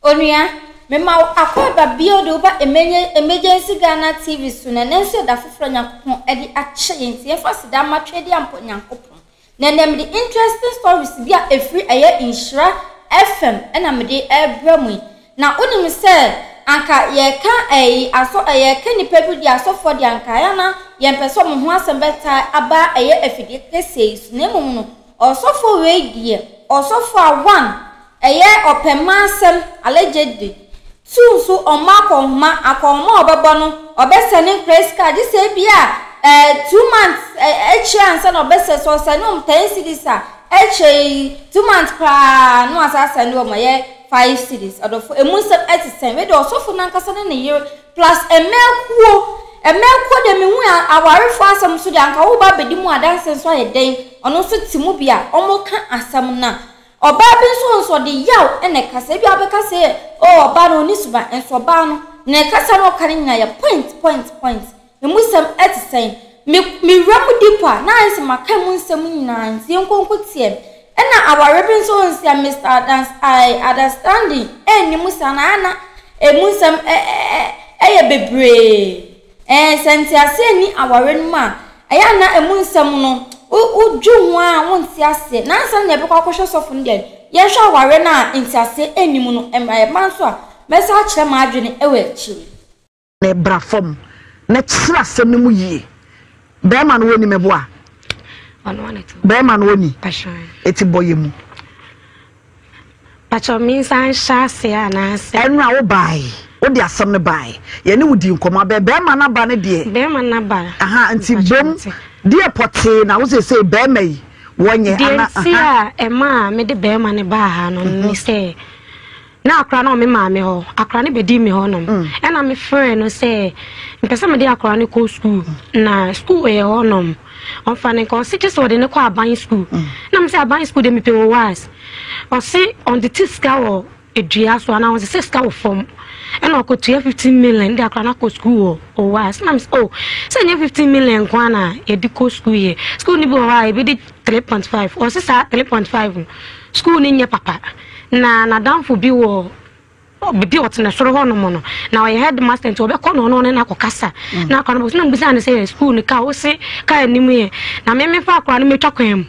Onua, mema wo akwaaba bio de wo ba Emergency Ghana TV so na ɛnnɛ nso yɛ da foforɔ a Nyankopɔn de akyɛ yɛn nti yɛmfa aseda mma Twedeampɔ Nyankopɔn. Na ɛnnɛ mede interesting stories bi a ɛfiri ɛyɛ Nhyira FM na mede rebrɛ mo yi. Na wonim sɛ anka yɛreka ɛyi asɔ yɛreka nnipa bi deɛ asɔfoɔ deɛ anka ɛyɛ na yɛmpɛ sɛ wɔn ho asɛm bɛtaa aba ɛyɛ afidie kɛseɛ yi so na mmom no ɔsɔfoɔ wei deɛ ɔsɔfoɔ a one Ɛyɛ ɔpɛ mma asɛm, allegedly. Two nso ɔmmɔ akɔnhoma, akɔnhoma a ɔbɛbɔ no ɔbɛsɛne nkora sika gye sɛ ebia eh, 2 months akyire ansa na ɔbɛsɛ, sɛ ɔsɛne wɔn 10 cedis a, akyire yi 2 months koraa na wasan asɛne wɔn ɛyɛ 5 cedis. Ɔdɔfo, emu nsɛm ɛte sɛn? Wei deɛ ɔsɔfo no ankasa ne ne yere plus mmɛɛkuo, mmɛɛkuo deɛ mehu awarefoɔ asɛm nso deɛ anka woba abɛdi mu adanse nso ayɛ dɛn? Ɔno nso te mu bi a wɔka asɛm no a. Ɔbaa bi nso nso ɔde yaw na ɛkasa. Ebia wobɛka sɛ, oh, ɔbaa no ɔnni suban. Nso ɔbaa no, ne kasa na ɔka no nyinaa yɛ point, point, point. Emu nsɛm te sɛn? Me, mewura mu deep a, na ayɛ sɛ maka emu nsɛm nyinaa, nti yɛnkɔ nkɔtie. Ɛna awareɛ bi nso nso a Mister Adans, ae, understanding ɛnni mu saa no, ayɛ a na emu nsɛm ɛ, ɛ, ɛ, ɛyɛ bebree. Ɛɛ, sɛ nteaseɛ nni awareɛ no mu a, ɛyɛ a na ɛmu nsɛm no, wo, wodwe ho ara a wonte aseɛ. Na ansa na yɛbɛkɔ akɔhwɛ sɔfo no deɛ, yɛnhwɛ awareɛ no a nteaseɛ nni mu no mmra. Yɛba nso a, mɛsan akyerɛ m'adwene wɔ akyire. Na bra fam na kyerɛ asɛm no mu yie. Bɛrima no wɔni mɛboa? Bɛrima no wɔni? Eti bɔ yɛ mu. Pakyɛ me nsa nhyɛ aseɛ anaasɛ. Ɛno a wo baae, wo de asɛm no baae, yɛne wo dii nkɔmmɔ abɛn bɛrima no aba no deɛ. Bɛrima no aba. Aha, nti bom, deɛ pɔtee na wo seesei bɛrima yi wɔnyɛ ana. Deɛ nti a ɛma a mede bɛrima no baa ha no ne sɛ, na akora no wɔ me maame hɔ, akora no bɛdii me hɔ nom, ɛna mefrɛɛ no sɛ mpɛ sɛ mede akora no kɔ sukuu, na sukuu yɛ hɔ nom. Ɔmfa no nkɔ. Ɔse kyesɛ ɔde no kɔ aban school. Na mese aban school deɛ mepɛ OWAS. Ɔse ɔntete sika wɔ dua so anaa ɔnsesɛ sika wɔ fam. Ɛna ɔkɔtua 15 million de akora no akɔ school wɔ OWAS. Na mese oh sɛ ɛnyɛ 15 million nko ara na yɛde kɔ school yɛ. School no bi wɔ hɔ a yɛbɛdi 3.5. Ɔse saa 3.5 no school no nyɛ papa. Na n'adamfo bi wɔ Baabi a ɔtena soro hɔnom no, na ɔyɛ headmaster nti ɔbɛkɔ na ɔno ne no akɔkasa. Mm. Na akora no bɔ na mbisa no sɛ school no kaa wose kaa anim yɛ na me mefa akora no metwa kwan mu.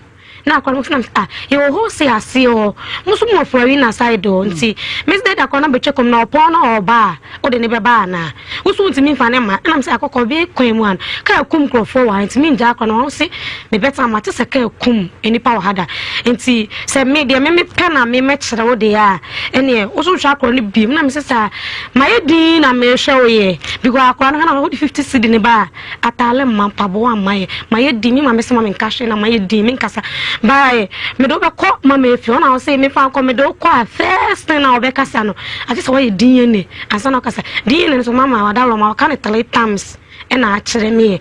Na akora no bɔ na ah yɛwɔ hɔ se aseɛ hɔ mo so mo wɔ Florina side hɔ nti me sɛ dɛ akora no bɛtwa kwan mu na ɔpɔn na ɔba a wode ne bɛba anaa woso ntumi mfa ne ma ɛna me sɛ akɔkɔ bi kwan mu ano kaa kum nkurɔfoɔ wɔ ha nti mengya akora no wɔn se mebɛtena mate sɛ kaa kum nnipa wɔ ha da nti sɛ me deɛ me mepɛ na me mɛkyerɛ wo deɛ a ɛneɛ wo so nhwɛ akora no biem na mese saa mayɛ din na mehwɛ wo yɛ because akora no hana wode 50 cedi ne ba a ataale mma mpaboa mma yɛ mayɛ din me ma mese ma menka hwee na mayɛ din menkasa bae mede wobɛkɔ ma ma efi ɔna wo se mefa nkɔ mede wokɔ a first thing na wobɛkasa no agye sɛ woayɛ DNA ansa na wokasa DNA no so mama wadaworo ma wɔka no three times ɛna akyerɛ me yɛ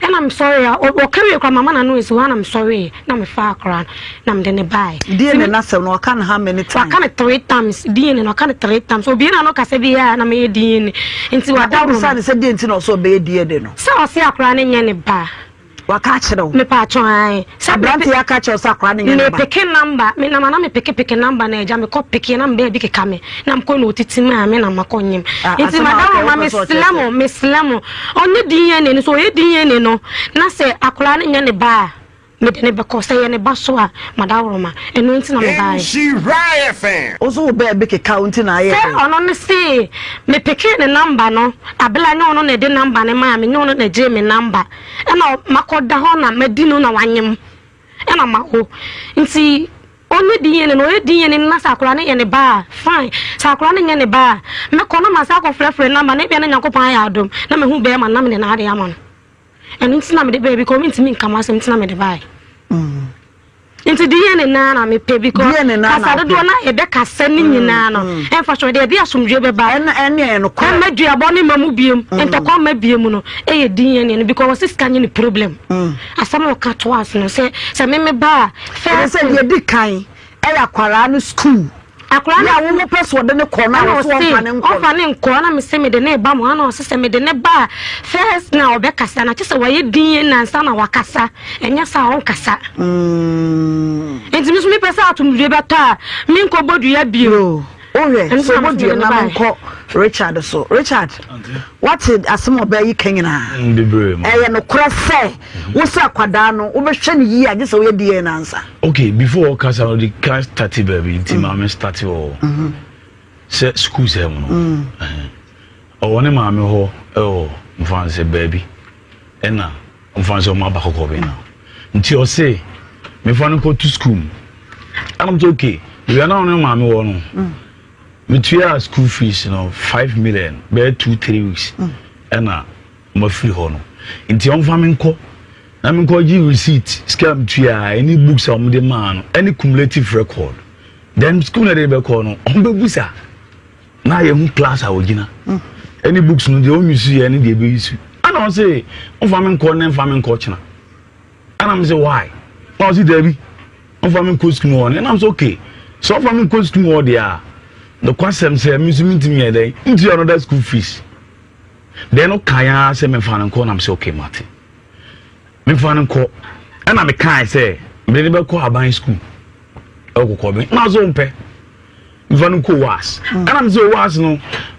ɛna mesɔre a ɔka wie koraa mama n'ano esi hɔ na mesɔre na mefa akora no na mede ne bae. DNA n'asɛm no ɔka no how many times? Waka no three times DNA no ɔka no three times obi na no kasa bi a na meyɛ DNA nti wada wo. Na ɔbisa ne sɛ deɛ nti na ɔsɛ ɔbɛyɛ DNA no. Sɛ ɔse akora no nyɛ ne ba. Waka akyerɛ wo. Mepa atwɔn ae. Sɛ aberante yi aka akyerɛ wo sɛ akwadaa no nyɛ ne ba. Me peke number, me nam ana me peke peke number na agya me kɔ peke na me baabi keka me na me kɔ na otiti me a me na makɔ nyem. Ah, Nti asɛm a madam ɔka yi, ma wopɛ me sɛ ɔkyerɛ srɛ sɛ? mo, me srɛ mo. Ɔnyɛ DNA no, sɛ ɔyɛ DNA no na sɛ akwadaa no nyɛ ne ba a, me de no bɛkɔ. Sɛ ɛyɛ ne ba so a, madaworoma. Ɛno nti na me baeɛ. Nhyira FM. Wo nso wo baabi keka wo nti na ayɛ Sɛ dɛn? ɔno no se me pekee ne number no, Abela nyɛ ɔno na ɛde number no maa me, nyɛ ɔno na ɛgyee me number. Ɛna makɔda hɔ na madi no na wanyem ɛna mawo nti ɔnyɛ DNA no ɔyɛ DNA no na sɛ akwadaa no yɛ ne ba a fine sɛ akwadaa no nyɛ ne ba a mɛkɔ na masan akɔfrɛfrɛ number na ebia na Nyankopɔn ayɛ adom na mahu bɛrima no na mede n'ade ama no ɛno nti na mede bae because mentumi nka m'asɛm nti na mede bae. Nti DNA naa na mepɛ because kasa dodoɔ na yɛbɛ kasa ne nyinaa no ɛnfa so ɛde ɛde asomdwoe bɛba ɛmma duabɔ ne mma mu biem ntɔkwa mma biem no ɛyɛ DNA no because wɔsi sika nye ne problem asɛm a ɔka to ase no sɛ sɛ me me ba a first sɛ deɛ di kan ɛyɛ akwaraa no school Akwadaa no. Yɛ a wo pɛ so ɔde ne kɔ na ɔso ɔmfa ne nkɔ. Ɔmfa ne nkɔ na mese mede ne ba mo ana ɔse sɛ mede ne ba a first na ɔbɛkasa na kyɛ sɛ wayɛ din na nsa na wakasa ɛnyɛ saa ɔnkasa. Mm. Nti me so mepɛ sɛ atomdue bɛtɔ a menkɔ bɔ dua bio. Wohwɛ sɛ ɔbɔ dua na menkɔ Richard so. Richard, wate asɛm a ɔbaa yi ka nyinaa. Mm, Ɛyɛ nokorɛ sɛ wo sɛ akwadaa no wobɛhwɛ no yie a gye sɛ woyɛ DNA ansa. Okay, before ɔkasa no de ka starte baabi nti mm. maame starte wɔ mm-hmm. sɛ sukuu sɛ mu no. Mm. Ɔwɔ ne maame hɔ ɛwɔ mfa baabi ɛna Ɔmfa no sɛ ɔmo aba kɔkɔɔ bi na nti ɔse mefa no nkɔ to school mu ɛna mo sɛ okay baabi a na ɔne maame wɔ no mm. metua school fees no 5 million bɛyɛ 2, 3 weeks ɛna mo afiri hɔ no nti ɔmfa me nkɔ na me nkɔ gye receipt sika metua ɛne books a wɔde maa no ɛne cumulative record. Then school na ɛde bɛkɔ no ɔmo bɛbusa na yɛhu class a ɔgyina ɛne books no deɛ ɔnyi so yɛ ne deɛ ɛbɛyi so. Ɛna ɔse ɔmfa me nkɔ ne mfa me nkɔ kyena. Ɛna me sɛ why? Na ɔse daabi, ɔmfa me nkɔ sukuu hɔ no. Ɛna me sɛ okay, sɛ ɔmfa me nkɔ sukuu hɔ deɛ a, nokwasɛm sɛ me nso mentumi yɛ dɛn ntua another school fees. Then ɔkae ara sɛ memfa no nkɔ na me sɛ okay mate. Memfa no nkɔ. Ɛna mekae sɛ mede no bɛkɔ aban sukuu ɛwɔ Kɔkɔben. Na ɔse ɔmpɛ. Nfa no kɔ was ɛna mi sɛ was no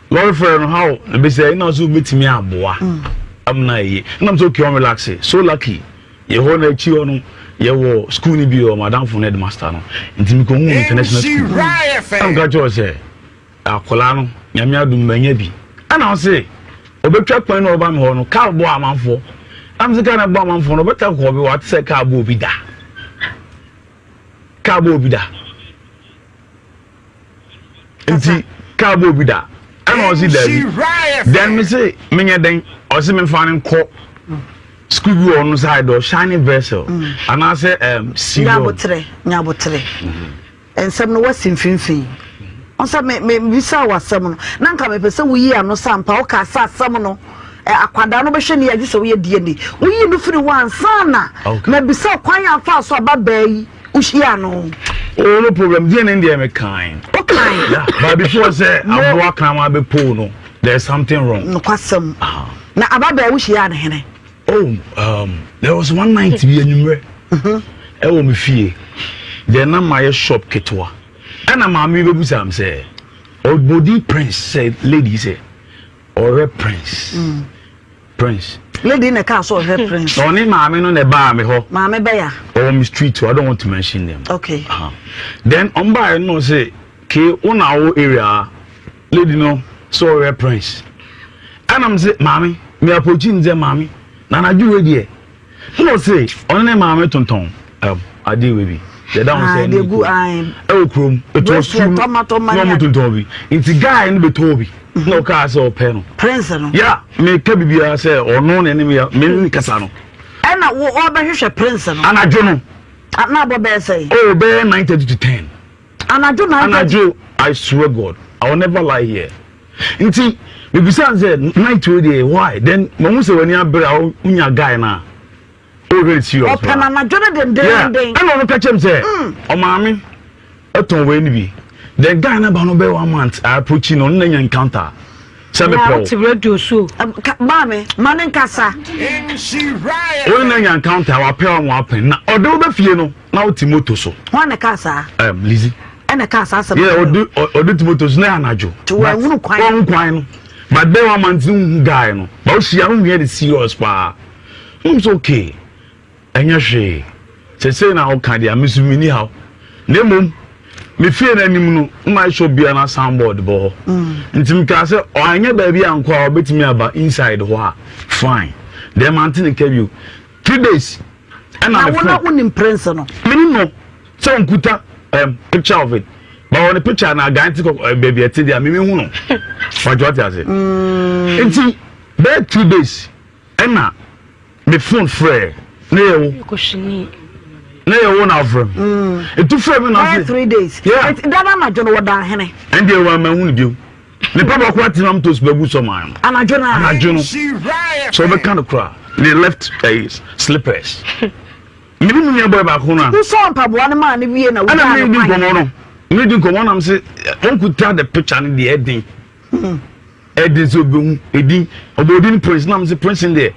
lɔri fɛrɛ no how ebi sɛ ɛna ɔsɛ obetumi aboa ɛmu na eye ɛna mi sɛ okay ɔn relax. So lucky yɛ hɔ n'akyi hɔ no yɛ wɔ school ni bi wɔ madam fo headmaster no nti mi kɔ hu international school ɛna mi ka kyerɛ sɛ akwadaa no Nyame adum mɛnya bi ɛna ɔsɛ obetwa kwan na ɔba mi hɔ no kaa bɔ amanfoɔ ɛna mi sɛ kaa na bɔ amanfoɔ no ɔbɛta kɔɔ bi wate sɛ kaa bɔ obi da kaa bɔ obi da. Nti kaa bɔ obi da ɛna ɔsi daabi. Then me se menyɛ dɛn? Ɔsi me fa no nkɔ school bi wɔ ɔno side hɔ, Shining Vessel mm. anaasɛ Sirion. Nyabotere, nyabotere. Nsɛm no wasi mfimfini. Ɔsɛ me me bisa wɔ asɛm no na nka mepɛ sɛ woyi ano sɛ ampa woka sɛ asɛm no akwadaa no bɛhwɛ ne yɛ agye sɛ woyɛ DNA. Woyi no firi hɔ ansa na mabisa kwan afa so aba baa yi. Wohyia no. Oh, no problem. DNA deɛ me kan. O kan. Yeah, but before sɛ aboa kraman bɛ pole no, there is something wrong. Nokwasɛm. Na ababaa wohyia no hene? Oh, there was one night bi anwummerɛ. Ɛwɔ me fie. Then na mayɛ shop ketewa. Ɛna maame bi bɛbusa me sɛ, ɔbɔdi Prince sɛ lady sɛ ɔrɛ Prince. Prince. Lady na ɛkaa sɛ ɔhwɛ Prince. Na ɔne maame no na ɛbaa me hɔ. Maame bɛya. Ɔwɔ me street I don't want to mention them. Okay. Then ɔmbaeɛ no sɛ ke wo na wo area lady no sɛ ɔhwɛ Prince. Ɛna me sɛ maame me approach no sɛ maame na anadwo wei deɛ ɛna ɔse ɔne ne maame tontɔn adeɛ wei bi yɛda ho sɛ ɛne kurom ɛwɔ kurom ɛtɔ sukuu no na ɔmo tontɔn bi nti guy no bɛtɔɔ bi na ɔkaa sɛ ɔpɛ no. Prince no. Ya meka biribiara sɛ ɔno na ɛne me me ne kasa no. Ɛna wo ɔbɛhwehwɛ Prince no. Anadwo no. Na abɔ bɛyɛ sɛn? Oh, bɛyɛ 9:30 to 10. Anadwo 9:30. Anadwo, I swear God, I will never lie here. Nti mebisa no sɛ night wei deɛ why? Then mahu sɛ w'ani abere a wonya guy no a oh very serious. Ɔpɛ no anadwo no dendenden. Ɛna ɔno ka kyerɛ me sɛ ɔmaame ɛtɔn wei no bi. Then guy no ba no bɛyɛ one month I approach no ɔno na nya encounter sɛ mepɛ wo. Wote radio so. Maame, ma ne nkasa. Ɔno na nya encounter wapɛ wa mo apɛn na ɔde wo bɛ fie no na wote moto so. Hwan na ɛkaa saa? Lizzy. Ɛna ɛkaa saa asɛm. Yeah, ɔde ɔde te moto so na yɛ anadwo. Te wɔn kwan. Wɔn kwan no. But bɛyɛ one month no hu guy no. But wohyia no hwɛ no serious paa. Mo sɛ okay, ɛnyɛ hwee. Sɛsei na woka deɛ me nso menni haw. Na mmom me fie no anim no na mayɛ shop biara na soundboard bɔ hɔ. Nti mekaa sɛ ɔanyɛ baabi ankɔ a ɔbɛtumi aba inside hɔ a fine. Then mante ne nka bio. 3 days ɛna me phone. Na wo na wonim Prince no? Menim no sɛ ɔnkuta picture of it. But ɔne picture na agan te kɔ baabi ɛte deɛ mimi hu no. Wagye wate ase. Nti bɛyɛ 2 days ɛna me phone frɛ ne yɛ wo ne yɛ wo na afrɛ me etu frɛ mi na ase 3 days. Yeah. Dada anadwo no wɔda ahene. Ɛndeɛ wɔn ama hu ne bio nipa baako ati nam toast bɛgu sɔm ano. Anadwo no. Anadwo no sɛ ɔbɛka no kora ne left slippers mene mu nua bɔyɛ baako no a. Wosɔ mpaboa no maa no wie na wogyaa no kwan. Ɛna mene di nkɔmɔ no mene di nkɔmɔ nam se wɔnkuta the picture no deɛ ɛden. Ɛden sɛ obehu edin ɔbɔ odin Prince na mese Prince deɛ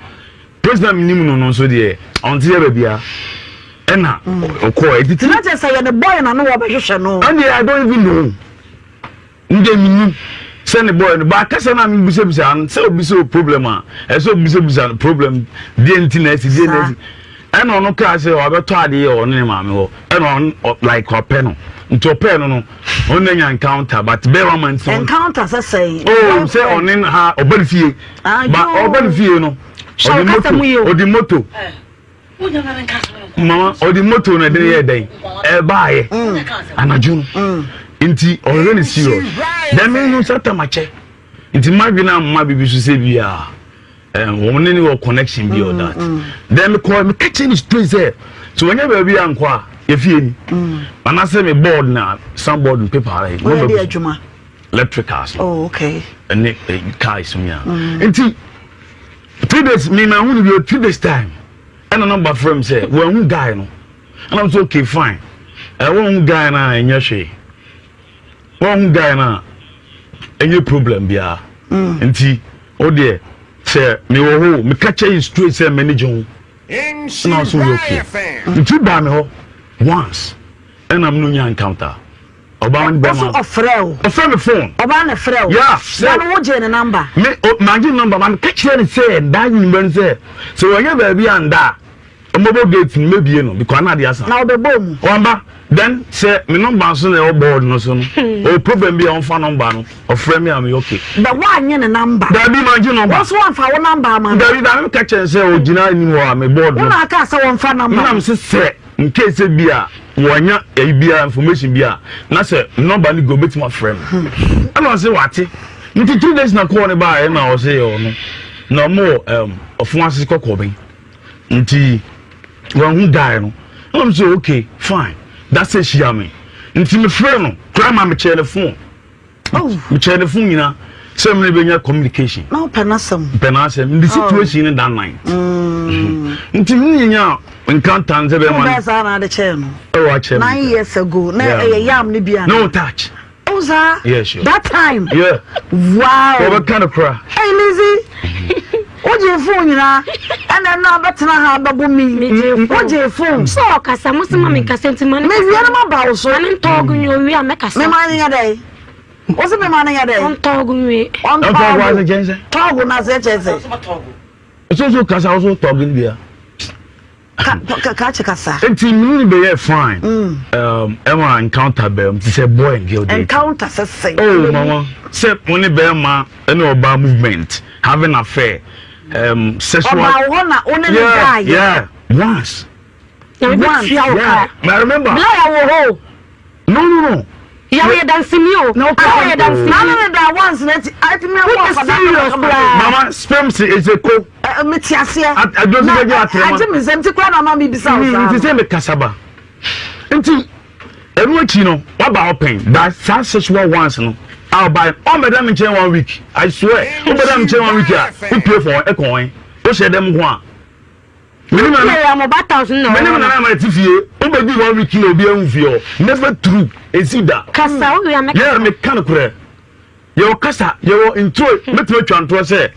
Prince na menim no no nso deɛ ɔnte yɛ baabia ɛna ɔkɔɔ ɛtiti. Na kyerɛ sɛ yɛ ne boy na ne wɔbɛhwehwɛ no. Ɛndeɛ I don't even know. Ndɛ minnyim sɛ ne boy no ba kasa no a mebisabisa no sɛ obi sɛ o problem a ɛsɛ obisabisa no problem deɛ nti na asi deɛ na asi ɛna ɔno kaa sɛ ɔabɛtɔ adeɛ wɔ ɔne ne maame hɔ ɛna ɔno like ɔpɛ no nti ɔpɛɛ no no ɔno na nya encounter but bɛyɛ one month encounter sɛ sɛn oh sɛ ɔne ha ɔba ne fie ba ɔba ne fie no ɔde moto ɔde moto eh. Mama ɔde moto na ɛde yɛ dɛn ɛbaayɛ anadwo no mm. nti ɔhwɛ ne serious dɛm ehu sɛ tamakyɛ nti madwene amma biribi so sɛ bi a wɔn ne ne wɔ connection bi or mm, that mm. then mekɔ meka kyerɛ ne straight sɛ sɛ wɔnyɛ baabi a nkɔ a yɛfie ni anaasɛ me board na some board and paper ayɛ wɔyɛ de adwuma electric cars oh okay ɛne eh, cars nyinaa nti 3 days mi ma hu no bio 3 days time ɛna nɔmba frɛ m sɛ wɔahu guy no ɛna m sɛ okay fine ɛ wɔahu guy no a ɛnyɛ hwee wɔahu guy no a ɛnyɛ problem biara mm. nti o deɛ sɛ mewɔ hɔ meka kyɛ yi straight sɛ m'ani gye ho ɛna ɔso yɛ okay nti baa me hɔ once ɛna me no nya encounter Ɔbaa ne bɛma. Ɔso ɔfrɛ wo. Ɔfrɛ me phone. Ɔbaa na frɛ wo. Yeah. Sɛ. Na no wo gye ne number. Me o ma gye number ma me ka kyerɛ ne sɛ daa nyimba ne sɛ sɛ wɔnyɛ baabi a nda a ɔmɔbɔ gate no mebie no because ana ade asa. Na ɔbɛbɔ mu. Wamba then sɛ me number nso na ɛwɔ board no so no hmm. o problem bi a ɔmfa number no ɔfrɛ me a me okay. Bɛ woanye ne number. Dabi ma gye number. Wɔn so wɔnfa wo number ama no. Dabi dabi me ka kyerɛ sɛ ogyina anim hɔ a me board no. Wɔn aka sɛ wɔnfa number. Nam sɛ sɛ. Incase sɛ bi a wɔanya ɛyi biara information bi a na sɛ nɔmba no gu obetumi afrɛ no ɛna ɔse wate nti 3 days na kɔɔ ne baa ɛna ɔse yɛ ɔno na ɔmo wɔ ɛm ɔfo ase kɔkɔɔ bɛn nti wɔn ho guy no ɛna ɔmo sɛ okay fine that's it hyia me nti me frɛ no koraa ma me kyerɛ ne phone. Oh. Mekyerɛ ne phone nyina sɛ mene bɛnya communication. Na wopɛ n'asɛm. Mpɛ n'asɛm. The oh. situation no that night. Mm. Nti me nya nkantan sɛ bɛma. Wobɛyɛ saa na ade kyɛɛ no. Ɛwɔ akyɛ me. 9 years ago. Na ɛyɛ yam ne bia. No touch. Oh, saa. Yeah, sure. That time. Yeah. Wow. Wɔbɛka no kora. Hey, Lizzie. Wogye phone nyinaa ɛna ɛna abɛtena ha abɛbɔ mi. Wogye phone. Sɛ ɔkasa mo sɛ ma mi nkasa nti ma ne kasa. Mewie no ma ba wo so. Ma ne ntɔɔgo nwie owie a mɛkasa. Me ma ne nyɛ dɛ. Wo sɛ me ma ne nyɛ dɛ. Ɔntɔɔgo nwie. Ɔntɔɔgo ase kyɛn sɛ. Tɔɔgo na ase kyɛn sɛ. So so kasa wo so tɔɔgo no bia. Ka kye kasa. Nti mene ne bɛyɛ fine. Mm. Ɛma encounter bɛm ti sɛ boy and girl date. Encounter sɛ sɛ. Oh mama sɛ mo ne bɛrima ɛne ɔbaa movement having affair sexual. Ɔbaa wɔ hɔ na wo ne ne daa yɛ. Yeah once. Once. Yeah I remember. Blair wɔ hɔ. No no no. Yaw yɛ danseni o. Na ɔka Yaw yɛ danseni. Na ne da once na ti atumi akɔ Who is serious koraa? Mama sperm si ese ko. Ɛ me ti aseɛ. Adwo si bɛgye atrema. Agye me nsɛm ti koraa na ama mi bisa wo saa. Nti sɛ me kasaba. Nti ɛnu akyi no waba hɔ pɛn da saa sexual ones no a ɔba ɔmbɛda me nkyɛn one week I swear wobɛda me nkyɛn one week a wopie fɔ ɛkɔ wɔn wohyɛ dɛm nko a. Mene me nana ma ti fie wobɛdi one week na obi ahu fie hɔ never true ɛsi da. Kasa wo wia mɛkasa. Yɛ meka no korɛ yɛwɔ kasa yɛwɔ nturo mɛtumi atwa ntorɔ sɛ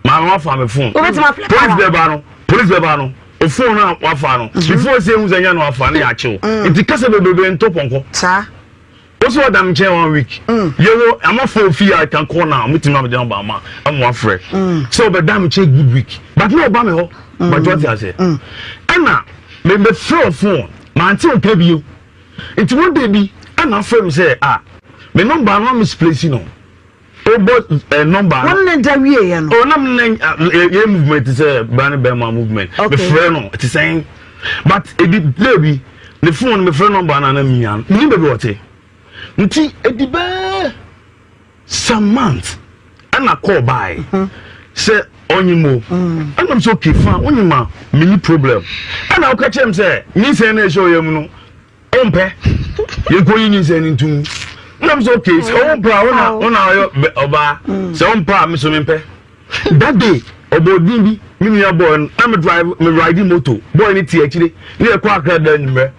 maame wafa me phone police bɛba no police bɛba no o phone a wafa no mhm. before sɛ ehu sɛ nya no wafa no yɛ akyew mm. nti kasa bebrebe nto pɔnkɔ. Saa. Wo so ɔda me nkyɛn one week. Mm. Yɛwɔ amafo ofi a can call now. Metumi abɛgye nɔmba ama ama wafrɛ. Mm. Sɛ ɔbɛda me nkyɛn good week. But na ɔba me hɔ. Mm. But wɔte ase. Ɛna me me frɛ o phone. Mante wo nka bio. Nti one day bi ɛna afrɛ me sɛ ah me nɔmba no misplace no. Wobɔ eh, nɔmba no. Wɔn ne da wie yɛ no. Oh, nam ne yɛ movement sɛ bra ne bɛrima movement. Okay. Mefrɛ no te sɛn. But ebi day bi ne phone mefrɛ nɔmba no na menya no. Menim baabi ɔte. Nti edi bɛɛ some months ɛna call bae. Mhm. Sɛ ɔnyim o. Mm. Ɛna m sɛ okay fine wonyim a menni problem. Ɛna woka kyerɛ m sɛ nyinsɛn na ɛhyɛ ɔyɛ mu no Wompɛ? Yɛnkɔ yi nyinsɛn no ntom. Nam sɛ okay, sɛ wompɛ a wona wona ɔyɛ ɔbaa. Mm. Sɛ wompɛ a me so mempɛ. That day, ɔbɔ din bi, me nua boy no, na me drive, me ride moto. Boy no te akyire, ne yɛkɔ Accra da anwummerɛ.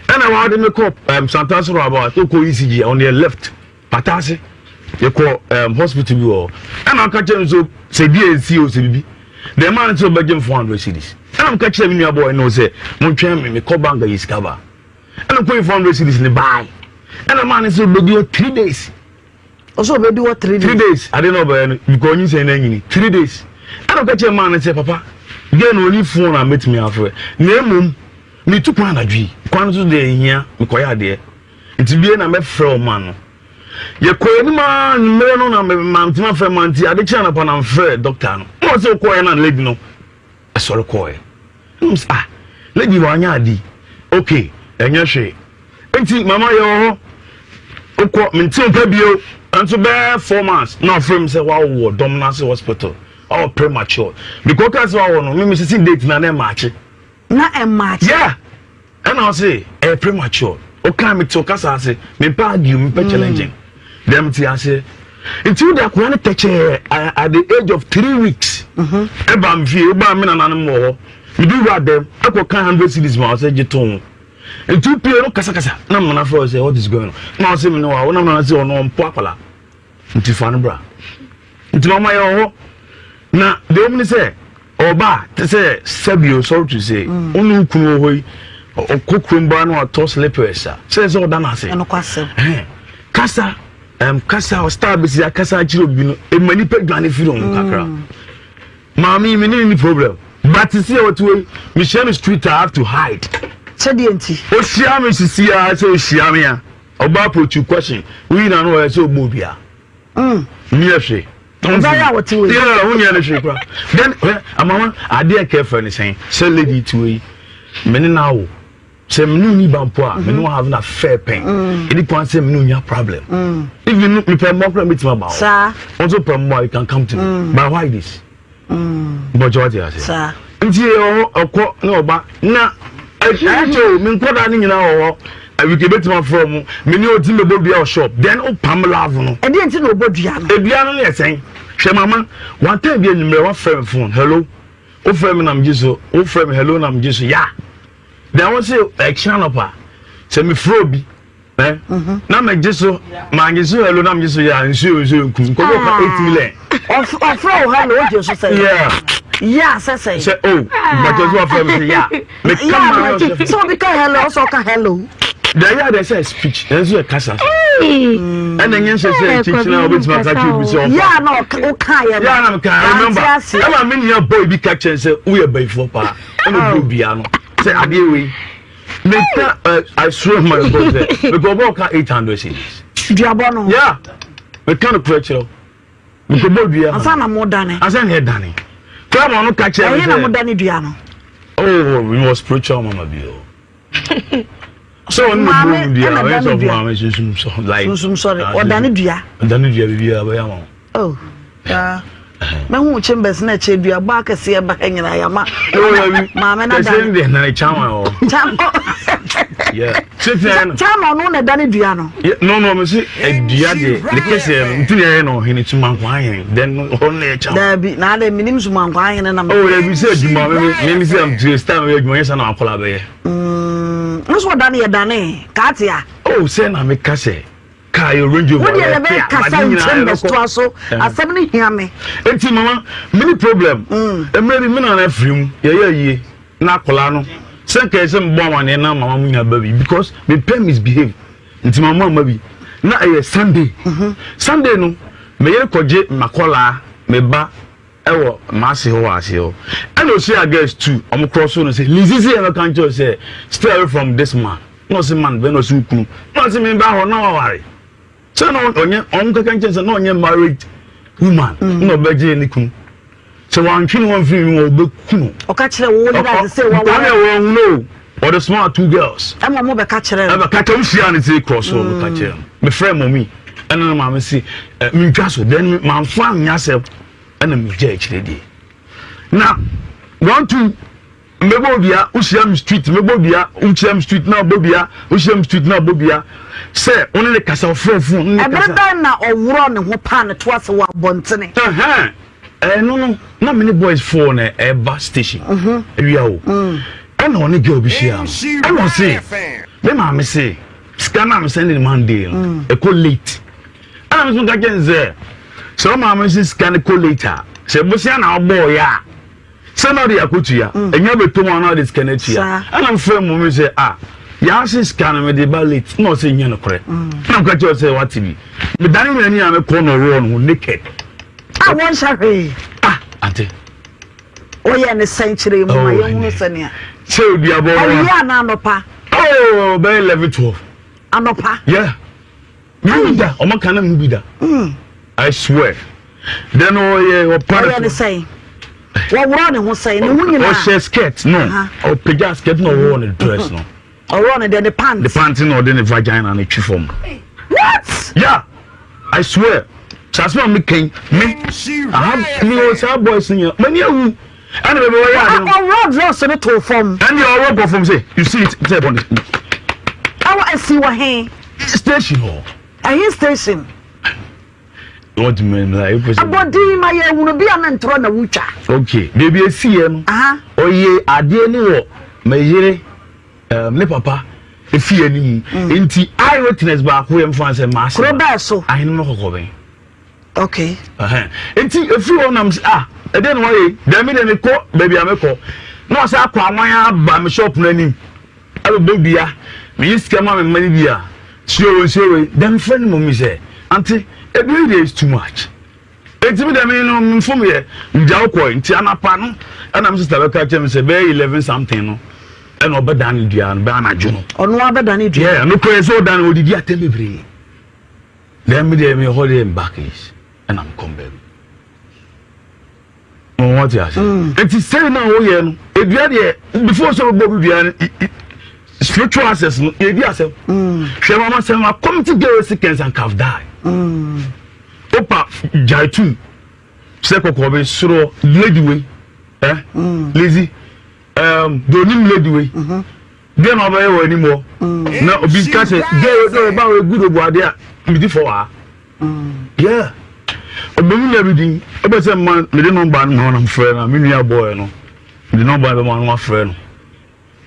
Ɛna wɔde me kɔ um, Santase roundabout, wokɔ ECG on your left. Pata ase yɛkɔ um, hospital bi wɔ hɔ ɛna ɔka kyerɛ me so sɛ bi a ɛsi o sɛ bibi the man sɛ ɔbɛgye me 400 cedis ɛna meka kyerɛ me nua bɔɔ ɛne sɛ montwɛn me mekɔ bank ayi sika ba ɛna kɔyi 400 cedis ne bae ɛna maa ne sɛ ɔbɛdi hɔ 3 days. Ɔsɛ ɔbɛdi hɔ three days. 3 days ade na ɔbɛyɛ no because ɔnyinsɛn no anyini 3 days. Ɛna ɔka kyerɛ maa no sɛ papa girl no ɔni phone a mɛtumi afrɛ na mmom metu kwan anadwo yi kwan no so deɛ ɛhia mekɔyɛ adeɛ nti bie na mɛfrɛ ɔma no. Yɛkɔɔ anim ara anwummerɛ no na mantumi afrɛ ma nti ade kye anɔpa na mfrɛ doctor no na ɔsɛ ɔkɔɛ na lady no ɛsɔre kɔɛ na ɔsɛ ah lady wanyɛ adi okay ɛnyɛ hwee nti mama yɛwɔ hɔ wokɔ mente nka bio nso bɛɛ 4 months na ɔfrɛ m sɛ wawo wɔ dɔm no ase hospital ɔwɔ premature because ɔka sɛ wawo no meme sisi date na na ɛmaakye Na ɛmaakye. Yeah, ɛna ɔse ɛyɛ premature. Ɔka me te ɔkasa ase, mempɛ argue, mempɛ challenging. Dɛm te aseɛ. Nti wode akwadaa no tɛkyɛɛ at the age of 3 weeks. Ɛba me fie, wobaa me nananom wɔ hɔ. Mede wura dɛm, ɛkɔ ka 100 cedis ma ɔsɛ gye to ho. Nti wopie no kasakasa, na mena frɛ sɛ what is going on. Na ɔse me ne wa, wonam nana sɛ ɔno ɔmpo akwadaa. Nti fa no bra. Nti mama yɛ wɔ hɔ. Na deɛ wɔn ni sɛ ɔba te sɛ sɛbio sorry to say mm. wo ne wo kunu wɔ hɔ yi ɔkɔ kurom baa na watɔ slippers a sɛ sɛ ɔda no ase kasa kasa ɔstar bɛsi akasa akyerɛ obi no ɛma nipa dwane firi ho kakra mm. Maame yi me ne ni problem but sisi a wɔte hɔ yi mehyia no street I have to hide. Sɛdeɛ nti. Ohyia me sisi a sɛ ohyia me a ɔba approach question woyi na no ɔyɛ sɛ ɔbɔ obi a. Mm. Mi yɛ hwee. Ɔbaa yi a wɔte hɔ yi. Yeah, wo nyɛ no hwee kora. Then hwɛ amama adeɛ nka ɛfɛ ne sɛn sɛ lady ti hɔ yi me ne na awo. Sɛ me ne wo ni ba mpo a me ne wo have na fair pɛn. Ɛdi kwan sɛ me ne wo nya problem. Even mepɛ mmoa koraa mɛtumi aba hɔ. Wo nso pɛ mmoa you can come to me. But why this? Bɔkyɛ wate ase. Nti ɛwɔ hɔ ɔkɔ ne ɔba na ɛkyɛ o me nkɔdaa ne nyinaa wɔ hɔ. Awike bɛtumi afrɛ ɔmo me ne ɔtumi bɛbɔ dua wɔ shop then wopam love no. Ɛdeɛ nti na ɔbɔ dua no? Dua no yɛ sɛn? Hwɛ mama one time bi anwummerɛ wafrɛ me phone hello wofrɛ me na megye so wofrɛ me hello na megye so ya. Then wo se ɛkyena anɔpa sɛ mefrɛ obi eh, mhm. na megye so magye so hello na megye so yɛ nsuo nsuo nkum nkɔbɔ ɔka 8 million. Ɔfrɛ wo hello wogye so sɛ yeah yeah sɛ sɛ sɛ o oh, bàtɛ so wafrɛ mi sɛ yeah meka ma yɛ sɛ obi ka hello ɔsɛ ɔka hello. Da yɛ adɛ sɛ speech ɛnso yɛ kasa ɛna nyɛ sɛ sɛ kyikyina a wobɛtumi aka kyerɛ obi sɛ ɔmfa yɛ na ɔka yɛ no yɛ na meka remember ɛma me nua boy bi ka kyerɛ sɛ woyɛ bayifoɔ paa ɛna obi obia no sɛ adeɛ wei meka eh, I swear my God sɛ meka ɔbɔ ɔka 800 cedis duabɔ no yeah meka no korɛ kyerɛ meka bɔ dua ansa na mo dane ansa na yɛ dane kora ma ɔno ka kyerɛ me sɛ ɛhe na mo dane dua no oh we was spiritual mama bi o sɛ ɔno na bɔ mu dua ɔyɛ sɛ ɔfo maame sunsum sɔ like sunsum sɔre ɔdane dua ɔdane dua bibi a ɔbɛyɛ ama wo oh yaa mɛhu chambers na ɛkyɛ dua bɔ akɛseɛ ba ha nyinaa yɛama maame na dane kɛseɛ deɛ na kyama wɔ kyama ɔno na ɛdane dua no no no mese dua deɛ ne kɛseɛ no nti na ɛyɛ no ɔhene sumankwa ahene then ɔno na ɛkyama daabi na adɛ menim sumankwa ahene na oh daabi sɛ adwuma me me sɛ mtire style meyɛ adwuma nyɛ sɛ na akɔla bɛyɛ nso ɔdane yɛ dane kaatea oh sɛ na meka sɛ kaa yɛ Range Rover wodeɛ yɛ bɛyɛ kasa nkyɛn bɛtoa so asɛm no hia me nti mama mini problem mmerɛ bi me nana afiri mu yɛyɛ ayie na akwadaa no sɛ nka ɛsɛ mebɔ amaneɛ na mama mu nyina ba bi because mepɛ misbehave nti mama ama bi na ɛyɛ Sunday mhm. Sunday no meyere kɔgye makɔlaa me ba ɛwɔ maase hɔ wɔ ase hɔ ɛna ɔhyia girls two ɔmo korɔ so no sɛ Lizzy sɛ yɛbɛka nkyerɛ sɛ stay away from this man na ɔse man bɛn na ɔse wo kunu na ɔse me ba hɔ na waware sɛ na ɔnyɛ ɔmo kaka nkyɛn sɛ na ɔnyɛ married woman mm. na ɔbɛgye ne kunu sɛ wantwe ne ho mfiri mu ɔbɛku no ɔka kyerɛ wo yere ase sɛ waware ɔne wɔn no ɔde small two girls ɛma ɔmo bɛka kyerɛ no ɛbɛka kyerɛ wohyia ne ti korɔ so ɔbɛka kyerɛ no mefrɛ mɔmi ɛna na maame se mentwa so then mamfa anyɛ asɛm ɛna megya akyire deɛ na one two mɛbɔ dua wohyia me street mɛbɔ dua wohyia me street na ɔbɔ dua wohyia me street na ɔbɔ dua sɛ wo ne ne kasa ɔfrɛ fon ne kasa. Ɛbere bɛn na ɔworɔ ne ho paa ne to ase wɔ abɔntene. Ɛno no na me ne boys four na ɛba station awia o ɛna ɔne girl bi hyia no ɛna ɔse me maame se sika no a me send ne Monday no ɛkɔ late ɛna me nso ka kyɛn sɛ sɛ ɔmaame se sika no kɔ late a sɛ bosia na ɔbɔɔ yɛ a sɛ na ɔde akotua mm. ɛnya bɛtɔ mu a na ɔde sika no atua ɛna mfrɛ mu mi sɛ ah. Yɛase sika no mede ba late na ɔsɛ nyɛ nokorɛ. Na meka kyerɛ sɛ wate bi. Medane m'ani a mekɔ na ɔwɔ no ho naked. A wɔnhyɛ hwee. Ah, ante. Ɔyɛ ne sɛn kyerɛ mu ma yɛhunu sɛnea. Sɛ obi abɔ wa. Awia anaa anɔpa? Oh, bɛyɛ 11 12. Anɔpa? Yeah. Mi bi da, ɔmo kan na mi bi da. Mm. I swear. Then ɔyɛ ɔpa. Ɔyɛ ne sɛn? Wɔworɔ ne ho sɛn? Ne ho nyinaa. Ɔhyɛ skirt no. Ɔpagya skirt na ɔwɔ ne dress no. Ɔworɔ ne deɛ ne pants. Ne pants na ɔde ne vagina no twi fam. What? Yeah. I swear. Sasema mi kɛn me. I have me wɔ saa boys nyɛ. Mani awu. Ɛna bɛbɛ wɔyɛ ade no. Ɔworɔ dress no too fam. Ɛna ɔworɔ kɔ fam sɛ you see it sɛ ɛbɔ ne. Ɛwɔ esi wɔ he? Station hɔ. Ɛhe station? What man like if Ɛbɔ din ma yɛ ehunu bi a na ntorɔ na wotwa. Okay, beebi esi yɛ no. Ɔyɛ adeɛ no wɔ me yere um, ne papa efie anim. Mm. Nti eye witness baako yɛ mfa sɛ maa sɛ. Kuro bɛɛ so. Ahene no kɔkɔ bɛn. Okay. Nti efiri hɔ nam sɛ ah ɛdeɛ na wayɛ dɛm mi deɛ mi kɔ baabi a mi kɔ na ɔsɛ akɔ awan aba mi shop n'anim abɛbɔ dua mi yi sika ma mi mma ni bi a suo wei suo wei dɛm fɛ ne mo mi sɛ ante ebi yi deɛ is too much eti mi dɛm yi no mi nfom yɛ ngya okɔ nti anapa no ɛna mi sista bɛka kyerɛ mi sɛ bɛyɛ 11 something no ɛna ɔbɛdan ne dua no bɛyɛ anadwo no. Ɔno abɛdan ne dua. Yeah, no kura sɛ ɔdan odidi atɛm bebree. Then me deɛ me hɔ deɛ me back is ɛna me kɔn baabi. Wɔn wɔn te ase. Nti sɛyi na wɔyɛ no edua deɛ before sɛ ɔbɔ bi dua no spiritual access no yɛ di asɛm. Hwɛ mama sɛ ma committee girl sickness and calf die. Opa gyae tum sɛ kɔkɔɔ bi soro lady wei ɛ lazy deɛ onim lady wei. Deɛ na ɔbɛyɛ wɔ anim hɔ mm. na obi ka sɛ deɛ deɛ ɔba wɔ egu dobo adeɛ a medi fɔ wɔ ha mm. yeah ɔbɛn mi nua bi din ɔbɛ sɛ mma mede nɔmba no ma ɔnam frɛ no me nua bɔɔɛ no mede nɔmba no bɛma no afrɛ no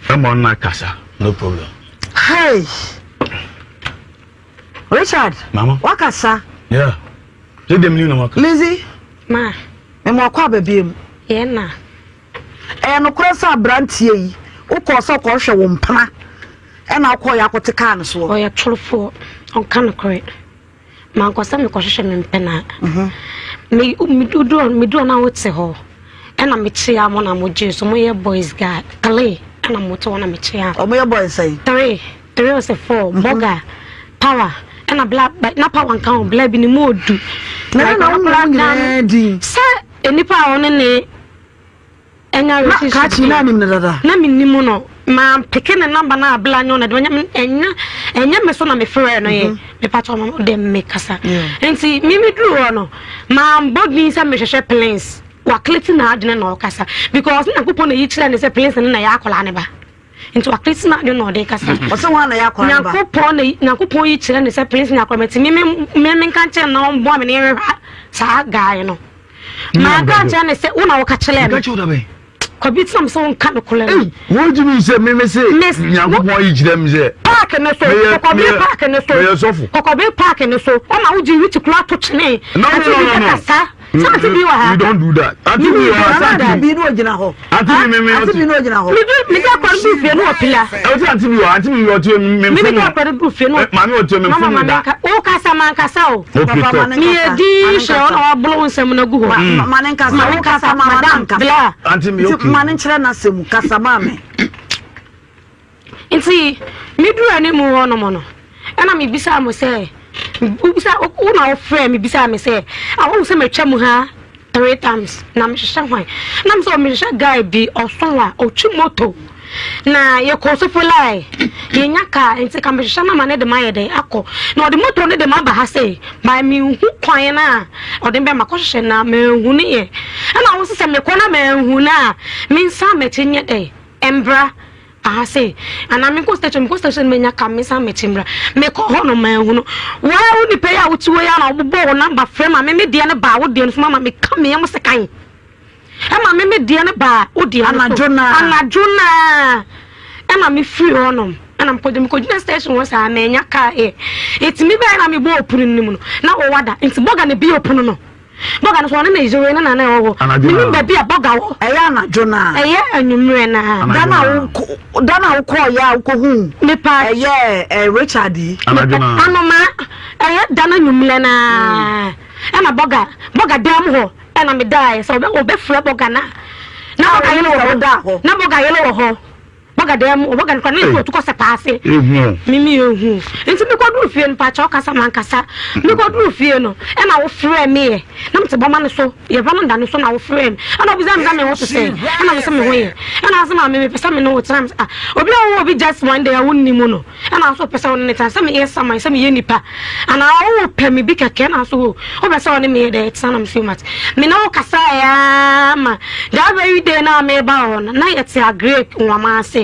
ɛma ɔno akasa no problem. Hey. Richard. Mama. Wakasa. Yeah. Ṣé dèm ni na waka. Lizzie. Ma. Mema wakɔ ababie mu. Yɛn na. Ɛyɛ nokorɛ sɛ abranteɛ yi wokɔɔ sɛ wokɔhwehwɛ wo mpena ɛna wokɔɔyɛ akɔte kaa no soɔ? Ɔyɛ torofoɔ, ɔnka nokorɛ. Mankɔ sɛ mekɔhwehwɛ me mpena. Mhm. Me meduru hɔ na wote hɔ ɛna mekyea mo na mogyee so moyɛ boys guy three ɛna mote hɔ na mekyea. Ɔmo yɛ boys sɛn? Three, three ɔsɛ four, mhm. bɔga, power ɛna bla na power nka ho bla bi ne mu odu. Na na wo nyinaa din. Sɛ nnipa a ɔne ne Ɛnya Na relationship Kachi na nim no dada. Na me nim no. Ma peke ne number na abla nyo na de ɛnya ɛnya ɛnyɛ me so na me frɛ no yɛ. Mhm. Me pa kyɛw ma de me kasa. Nti me me duru hɔ no ma bɔ din sɛ me hwehwɛ planes. Wa kleti na adwene na ɔkasa because Nyankopɔn na yi kyerɛ ne sɛ planes ne na yɛ akɔla ne ba. Nti wa kleti na adwene na ɔde kasa. Ɔsɛ wɔn na yɛ akɔla ne ba. Nyankopɔn na Nyankopɔn yi kyerɛ ne sɛ planes ne akɔla nti me me me me nka nkyɛn na ɔmboa me ne yɛhwehwɛ saa guy no. Manka ankyerɛ ne sɛ wo na woka kyerɛɛ me. Meka kyerɛ wo Kwabi tena me sɛ wonka nokorɛ no. Wo gyimi sɛ me me se Nyankopɔn yi kyerɛ me sɛ. Park ne so, kɔkɔbe park ne so. Meyɛ sɔfo. Kɔkɔbe park ne so. Ɔma wogye witi kura to kyene. No no no no. Kasa. Sɛ ante bi wɔ ha. You don't do that. Ante bi wɔ ha. Ante bi no ogyina hɔ. Ante bi me me. Ante bi no ogyina hɔ. Me me de akɔre bu fie no wɔ pila. Ɛwɔ ante bi wɔ ante bi wɔ ɔte me me de akɔre bu fie no. Maame ɔte me funu da. Wo kasa mankasa o. Okay, Papa, talk. ma ne Me nkasa. yɛ din Ma ne hyɛ nkasa. ɔna wabolo wo nsɛm no agu hɔ. Ma ma ne nkasa. Ma Wo wo kasa kasa, ma ma madam, nkasa. bla. Ante me Nti okay. ma ne nkyerɛ n'asɛm mu. Kasa ma me. Nti meduru anim hɔ nom no, ɛna mebisaa mo sɛ, wobisa wo na wofrɛ me bisaa me sɛ, ah wohu sɛ matwa mu ha three times na mehwehwɛ hwan? Na me sɛ mehwehwɛ guy bi ɔso a ɔtwi moto. Na yɛkɔɔ Sofolai, yɛnya kaa, nti ka mehwehwɛ no ama ne de mayɛ dɛn akɔ. Na ɔde moto no de ma aba ha sei, but menhu kwan no a ɔde me bɛma kɔhwehwɛ na manhu no yɛ. Ɛna wo nso sɛ mekɔ na manhu no a, mensan m'akyi nyɛ dɛn mbra aha sei. Anaa menkɔ station, mekɔ station menya kaa mensan m'akyi mbra. Mekɔ hɔ no manhu no. Waa wo nipa yi a wote hɔ yi a na wobobɔ wo number frɛ ma me, me deɛ no baa wo deɛ no so mama meka me yam sekan. Ɛma me me deɛ no baa wo deɛ no so. Anadwo no ara. Anadwo no ara ɛna me firi hɔ nom ɛna mekɔgyina mekɔgyina station hɔ saa manya kaa ɛ. Nti me bɛɛ na mebɔɔ pono no mu no na wɔwada nti bɔga na bie pono no. Bɔga no so ɔne ne yere ne nana ɛwɔ hɔ. Menim baabi a bɔga wɔ. Ɛyɛ anadwo no a. Ɛyɛ anwummerɛ no a. Da no a da no a wokɔɔyɛ a wokɔhuu. Mepa. Ɛyɛ ɛ Richard yi. Anadwo no a. Anoma ɛyɛ da no anwummerɛ no a. Ɛna bɔga bɔga dan mu hɔ ɛna medaeɛ sɛ ɔbɛ ɔbɛfrɛ bɔga no a. Na bɔga yere wɔ hɔ. Na bɔga yere wɔ hɔ. Bɔga dan mu bɔga no kora na yɛsɛ ɔtu kɔ sɛ paase. Mimi ehu. Nti mekɔduru fie no pakyɛ ɔkasa mankasa. Mekɔduru fie no ɛna wofrɛ me yɛ. Na mete bɔma no so yɛ veranda no so na wofrɛ me. Ɛna obisa me sɛ me ho te sɛ. Ɛna me sɛ me ho yɛ. Ɛna ɔsɛ maame mepɛ sɛ me ne wo tena. Ah obi a wowɔ obi just one day a wonni mu no. Ɛna nso wopɛ sɛ wo ne no tena sɛ meyɛ saman sɛ meyɛ nipa anaa wopɛ me bi kɛkɛ ɛna nso wopɛ sɛ wo ne meyɛ dɛ tena na mefeel mat me ne wo kasaeɛ ara ma that very day na meba hɔ no na yɛte agric nwama ase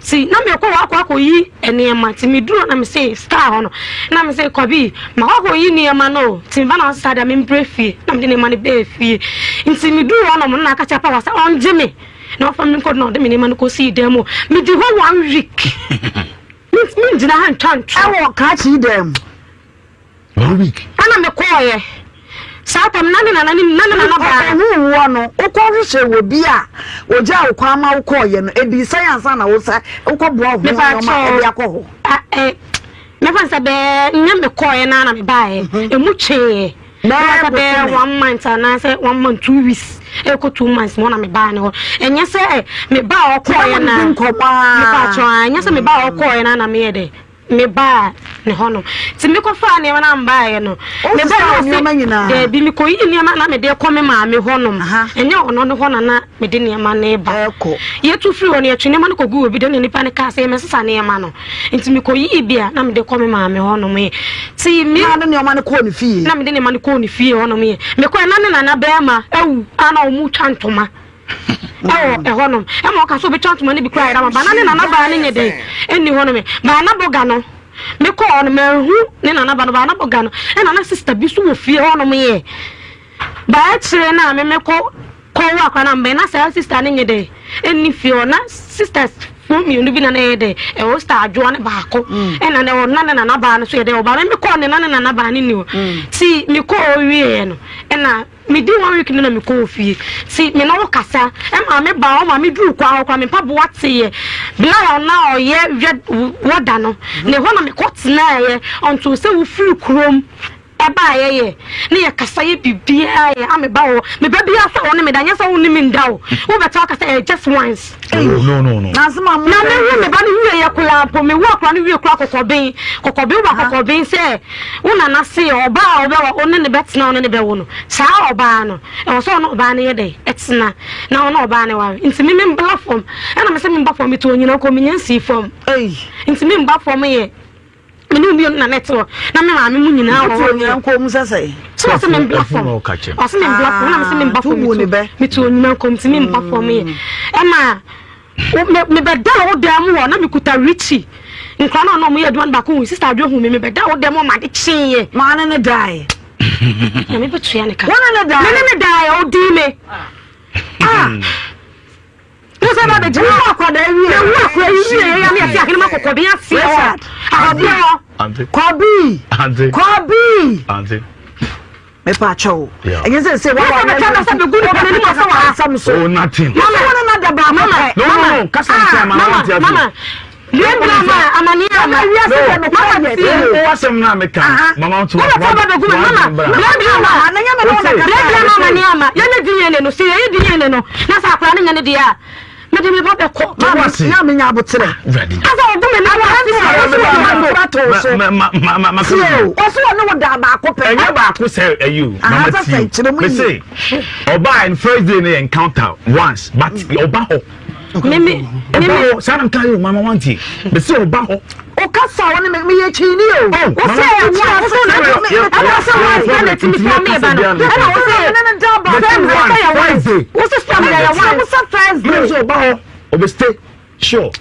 ti na mekɔ hɔ akɔ akɔyi nneɛma ti meduru hɔ na mese star hɔ no na mese kɔbi makɔ akɔyi nneɛma no ti meba na ɔsesa deɛ membrɛ fie na mede nneɛma no bɛɛ fie nti meduru hɔ nom na aka kyerɛ papa sɛ ɔngye me Na ɔfa me nkɔ na ɔde me nneɛma no kɔsii dan mu. Medi hɔ one week. Mengyina ha ntwa ntwerɛ. Ɛwɔ krakye yi dan mu. One week. Ɛna mekɔɔyɛ. Saa tam na ne nana ne na ne nana baa. Ɔhuu woɔ no, wokɔ hwehwɛ wɔ bi a ɔgyaa wo kwan ma wokɔɔyɛ no, ɛdii sɛn ansa na wo sa wokɔboa wo ho nneɛma ɛde akɔ hɔ? Mɛfa sɛ bɛɛ nyɛ mekɔɔyɛ na na mebaeɛ. Ɛmu tweeɛ. Bɛyɛ bɛyɛ one month anaasɛ one month 2 weeks ɛkɔ 2 months mu na mebaa ne hɔ. Ɛnyɛ sɛ mebaa ɔkɔɔyɛ na mepaakyɛw a, ɛnyɛ sɛ mebaa ɔkɔɔyɛ na na meyɛ dɛ mebaa ne hɔ no. Nti mekɔfaa nneɛma no ambaeɛ no, mebaa nneɛma nyinaa. Daabi, mekɔyii nneɛma na mede kɔ me maame hɔ nom. Ɛnyɛ ɔno ne hɔ na na mede nneɛma no ba. Yɛtu firi hɔ no, yɛtwe nneɛma no kɔgu obi dɛm na nipa no kaa sɛ yɛmɛsesa nneɛma no. Nti mekɔyii bi a na mede kɔ me maame hɔ nom yɛ. Nti me. Na de nneɛma no kɔɔ ne fie. Na mede nneɛma no kɔɔ ne fie hɔ nom yɛ. Mekɔɛ na ne nana bɛrima awu a na wɔn twa ntoma ɛwɔ ɛhɔ nom. Ɛma ɔka sɛ obetwa ntoma no bi koraa yɛrɛ ama ba na ne nana baa no nyɛ dɛ ɛnni hɔ nom yɛ. Baa na bɔga no mekɔɔ hɔ no manhu ne nana ba no, baa na bɔga no ɛna na sista bi so wɔ fie hɔ nom yɛ. Baa akyire no a me mekɔ kɔ wo akora na mbɛn na saa sista no nyɛ dɛ ɛnni fie hɔ na sisters foɔ mmienu bi na na ɛyɛ dɛ ɛwɔ sista adwoa ne baako ɛna na ɛwɔ na ne nana baa no so yɛ dɛ ɔbaa me mekɔɔ ne na ne nana baa no nni hɔ ti mekɔɔ wieɛ no ɛna medi one week no na mekɔɔ fie ti me ne wo kasa ɛma me baa hɔ ma me duru kwan hɔ koraa me mpaboa teeɛ bla a na ɔyɛ wɛ wɔda no ne hɔ na mekɔ tenaeɛ until sɛ wofiri kurom Ɛbaeɛ yɛ ne yɛ kasa yɛ biribiara yɛ a me ba wɔ me ba biara sɛ ɔne me da nyɛ sɛ wo ne me nda o wo bɛtɛ aka sɛ ɛyɛ just once. Oh, no no no. Na me wo me ba no wie yɛ koraa mpo me wo akora no wie koraa kɔkɔben kɔkɔben wa kɔkɔben sɛ wo nana se ɔbaa a ɔbɛ wo ne ne bɛtena wo ne ne bɛwo no saa ɔbaa no ɛwɔ sɛ ɔne ɔbaa no yɛ dɛ ɛtena na ɔne ɔbaa no ware nti me me mbla fam ɛna me sɛ me mba fam me to onyina nko me nya nsii fam nti me mba fam yɛ. Me ne wo mmienu na na ɛte hɔ na me maame mu nyinaa wɔ hɔ. Wotu onyina nkɔn mu sɛ sɛn? So ɔsɛ me mbla fam. Ɔsɛ me mbla fam na me sɛ me mba fam. Metu onyina nkɔn mu ti me mba fam yɛ. Ɛma me bɛ da wo dan mu hɔ na me kuta Richie. Nkura na ɔno ɔmo yɛ adwuma no baako hu sista adwo hu me me bɛ da wo dan mu ɔmo ade kyee yɛ. Maa ne ne dae. Na me bɛ tua ne ka. Wo ne ne dae. Me ne ne dae odi me. Ah. Musa ba bɛgyina hɔ. Wo akwadaa wie. Na wo akwadaa yi wie yɛ ne yɛte ahene ma kɔkɔben aseɛ hɔ. Aseɛ hɔ. Kɔbi. Kɔbi. Ante. Mepa akyɛw. Ɛnyɛ sɛ sɛ wa wa bɛka na sɛ bɛgu nipa n'anim ɔsɛ wɔ ha. Asɛm so. Oh nothing. Mama wɔn na da baako pɛ. No no no kasa nkyɛn ma na wɔn ti ase. Mama Mama amani ama. Mama tie. O asɛm na meka. Mama to. Mama tell baba gu mama. Bla ma. Bla ma amani ama. Yɛ ne DNA no. Se yɛ DNA no. Na sa akora ne nya ne deɛ a. Me de me ba bɛkɔ. Mama na me nya abotere. Asa ogu me na wa ti wa so. Ma ma ma ma. Tie o. Ɔso ɔne wo da baako pɛ. Ɛnyɛ baako sɛ ɛyi o. Mama tie. Me se ɔbaa in first day no yɛ encounter once but ɔba hɔ. Mimi ɔba hɔ saa na mka yɛ o mama wantie. Me se ɔba hɔ. Okasa wo ne me meyɛ kyini o. Wo sɛ ɛwɔ a wo sɛ na ɛna wo sɛ wɔn sɛ na timi sɛ ɔmo ba no ɛna wo sɛ sɛ mo sɛ yɛ wɔn wo sɛ sɛ mo yɛ wɔn. Wo sɛ Thursday. Me nso ɔba hɔ ɔbɛ stay sure.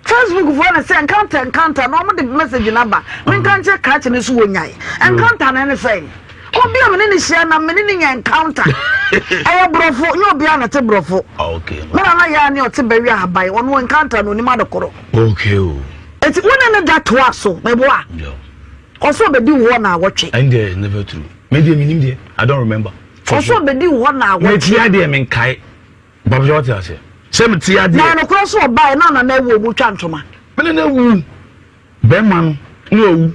Facebook foɔ na sɛ encounter encounter na wɔn de message na ba menka nkyɛn krakye ne so wɔ nyae encounter na ɛne sɛn obi a mene ne hyia na mene ne nya encounter ɛyɛ borɔfo nyɛ obi a na te borɔfo me na na yɛ a ne ɔte bɛwi ahaban ɔno encounter na onim adekoro. Okay o. Eti wo ne ne da toa so meboa. Ɔsɛ ɔbɛdi wo hɔ na awɔtwe. Ɛndeɛ never true. Me deɛ menim deɛ I don't remember. Ɔsɛ ɔbɛdi wo hɔ na awɔtwe. Meti adeɛ menkae. Babjɔ ɔte aseɛ. Sɛ mete adeɛ. Na nokorɛ so ɔbaeɛ na nana awu ɔmu twa ntoma. Mene na awu. Bɛrima no na wawu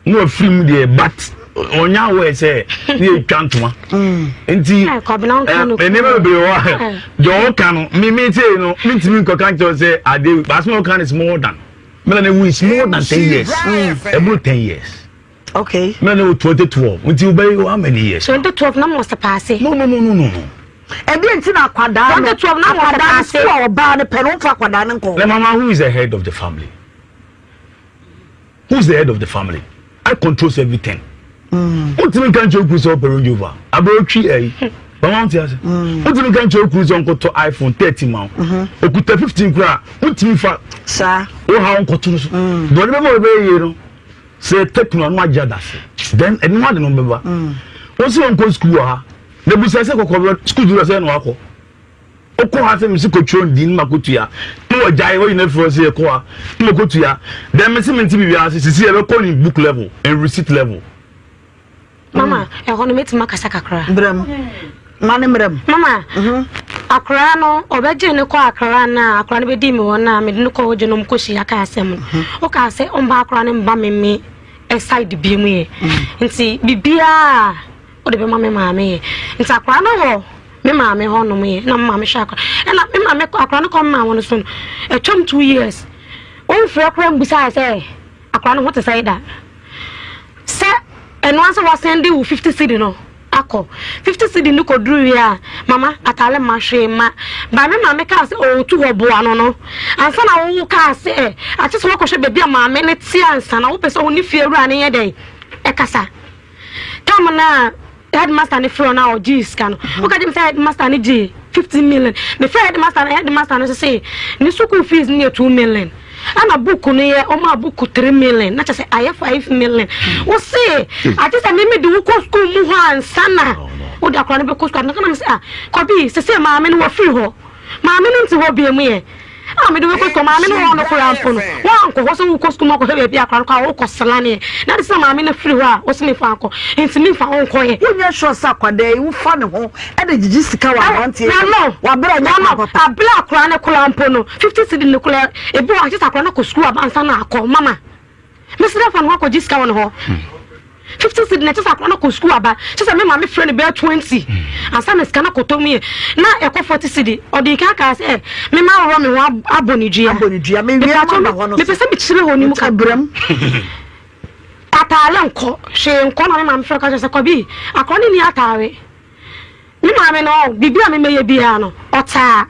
na wafiri mu deɛ but ɔnya aware sɛ ne yɛtwa ntoma. Mm. Nti nneɛma bebree wɔ hɔ deɛ ɔka no me me tie no mentumi nkɔka nkyerɛ sɛ adeɛ baasoma ɔka no is more than mena na ewu is more than 10 years. Ɛboro 10 years. Okay. Na ne wo 2012. Nti wo bɛyɛ how many years? 2012 na mo sɛ paase. No no no no no no. Ɛdi nti na akwadaa no 2012 na mo sɛ paase. Akwadaa no ɔbaa no pɛ no nfa akwadaa no nkɔ. Na mama who is the head of the family? Who is the head of the family? I controls everything. Wotumi nka nkyɛn okuru sɛ ɔpɛ Range Rover. Abɛ otwi ɛyi. Mama n ti ase. Wotumi nka nkyɛn okuru sɛ ɔnkɔtɔ iPhone 13 ma wo. Okuta 15 kura. Wotumi fa. Saa. Wo ha ɔnkɔto no so. Deɛ ɔde bɛma ɔbɛyɛ yie no. Sɛ tekno ano agye adase then ɛno ade no bɛba. Wɔn sɛ wɔn kɔ sukuu wɔ ha na busa sɛ kɔkɔ sukuu duro sɛ na wakɔ. Okɔ ha sɛ mesi kɔtwerɛ ndin ma kɔtua na wɔgyae wɔyi no afiri hɔ sɛ yɛkɔ ha na wɔkɔtua then mesi mente biribiara ase sisi yɛbɛkɔ ne book level and receipt level. Mama, ɛhɔ no mɛtumi akasa kakra. Brɛ mu. Ma ne mmerɛ mu. Mama, mhm. akwaraa no ɔbɛgye ne kɔ akwaraa no a akwaraa no bɛdi me hɔ no a mede no kɔ hɔ gye nom kɔhyia ka asɛm no. Mhm. Wokaa sɛ ɔmba akwaraa no mba me me side bi mu yɛ. Mhm. Nti biribiara wode bɛma me maame yɛ. Nti akwaraa no wɔ me maame hɔ nom yɛ na me maame hwɛ akwaraa. Ɛna me maame akwaraa no kɔ me maame no so no ɛtwam 2 years. Womfrɛ koraa mbisaa sɛ akwaraa no ho te sɛ da. Sɛ ɛno ara sɛ wasɛnde wo 50 cedi no akɔ 50 cedi no kɔduru wie a, mama atale mma hwee mma. Ba me maame kaa sɛ ɔretu hɔ boa no no, ansa na wo kaa sɛ akyɛ sɛ woakɔhwɛ baabi a maame no te ansa na wopɛ sɛ wo ne fie wura no yɛ dɛn ɛkasa. Tam no a headmaster no frɛ no a ɔgyee sika no, woka kyerɛ me sɛ headmaster no gyee 15 million. Mefrɛ headmaster no, headmaster no nso se ne sukuu fees no yɛ 2 million. Ɛna book no yɛ ɔmaa book 3 million, na kyerɛ sɛ ayɛ 5 million. Wo se agye sɛ me mede wo kɔ sukuu mu hɔ ansa na wode akwadaa no bɛkɔ sukuu. Adena na me sɛ ah, Kɔbi, sese maame no wafiri hɔ. Maame no nte hɔ bio mu yɛ. A mede wokɔ sukuu, maame no wɔ hɔ no koraa mpo no, woankɔ hɔ sɛ wokɔ sukuu mu akɔhwɛ baabi akwadaa no kɔ a wokɔ sraneɛ. Na ade sɛ maame no firi hɔ a, wose memfa nkɔ. Nti memfa wo nkɔyɛ. Wonyɛ sure sɛ akwadaa yi wofa ne ho de gyegye sika wɔ aberanteɛ yi hɔ wɔ abere a ɔnyɛ akwadaa papa. Abere akwadaa no koraa mpo no, 50 cedi no koraa, ebi wɔ hɔ a kyerɛ sɛ akwadaa no akɔ sukuu aba ansa na akɔ. Mama, mesi dɛ fa ne ho akɔgye sika wɔ ne hɔ. 50 cedi na kyerɛ sɛ akwadaa no kɔ sukuu aba, kyerɛ sɛ me maame frɛ no bɛyɛ 20 ansa na sika no akɔtɔ mu yɛ, na ɛkɔ 40 cedi. Ɔde kan kaa sɛ me ma aworɔ me ho abɔ ne dua. Abɔ ne dua, me wie ma ba hɔ no so. Mepɛ sɛ mekyerɛ hɔ no mu kakra. Brɛ mu. Ataare nkɔ, hwee nkɔ na me maame frɛ ka kyerɛ sɛ Kɔbi, akwadaa no nni ataare. Me maame no, biribi a memɛyɛ biara no, ɔtaa.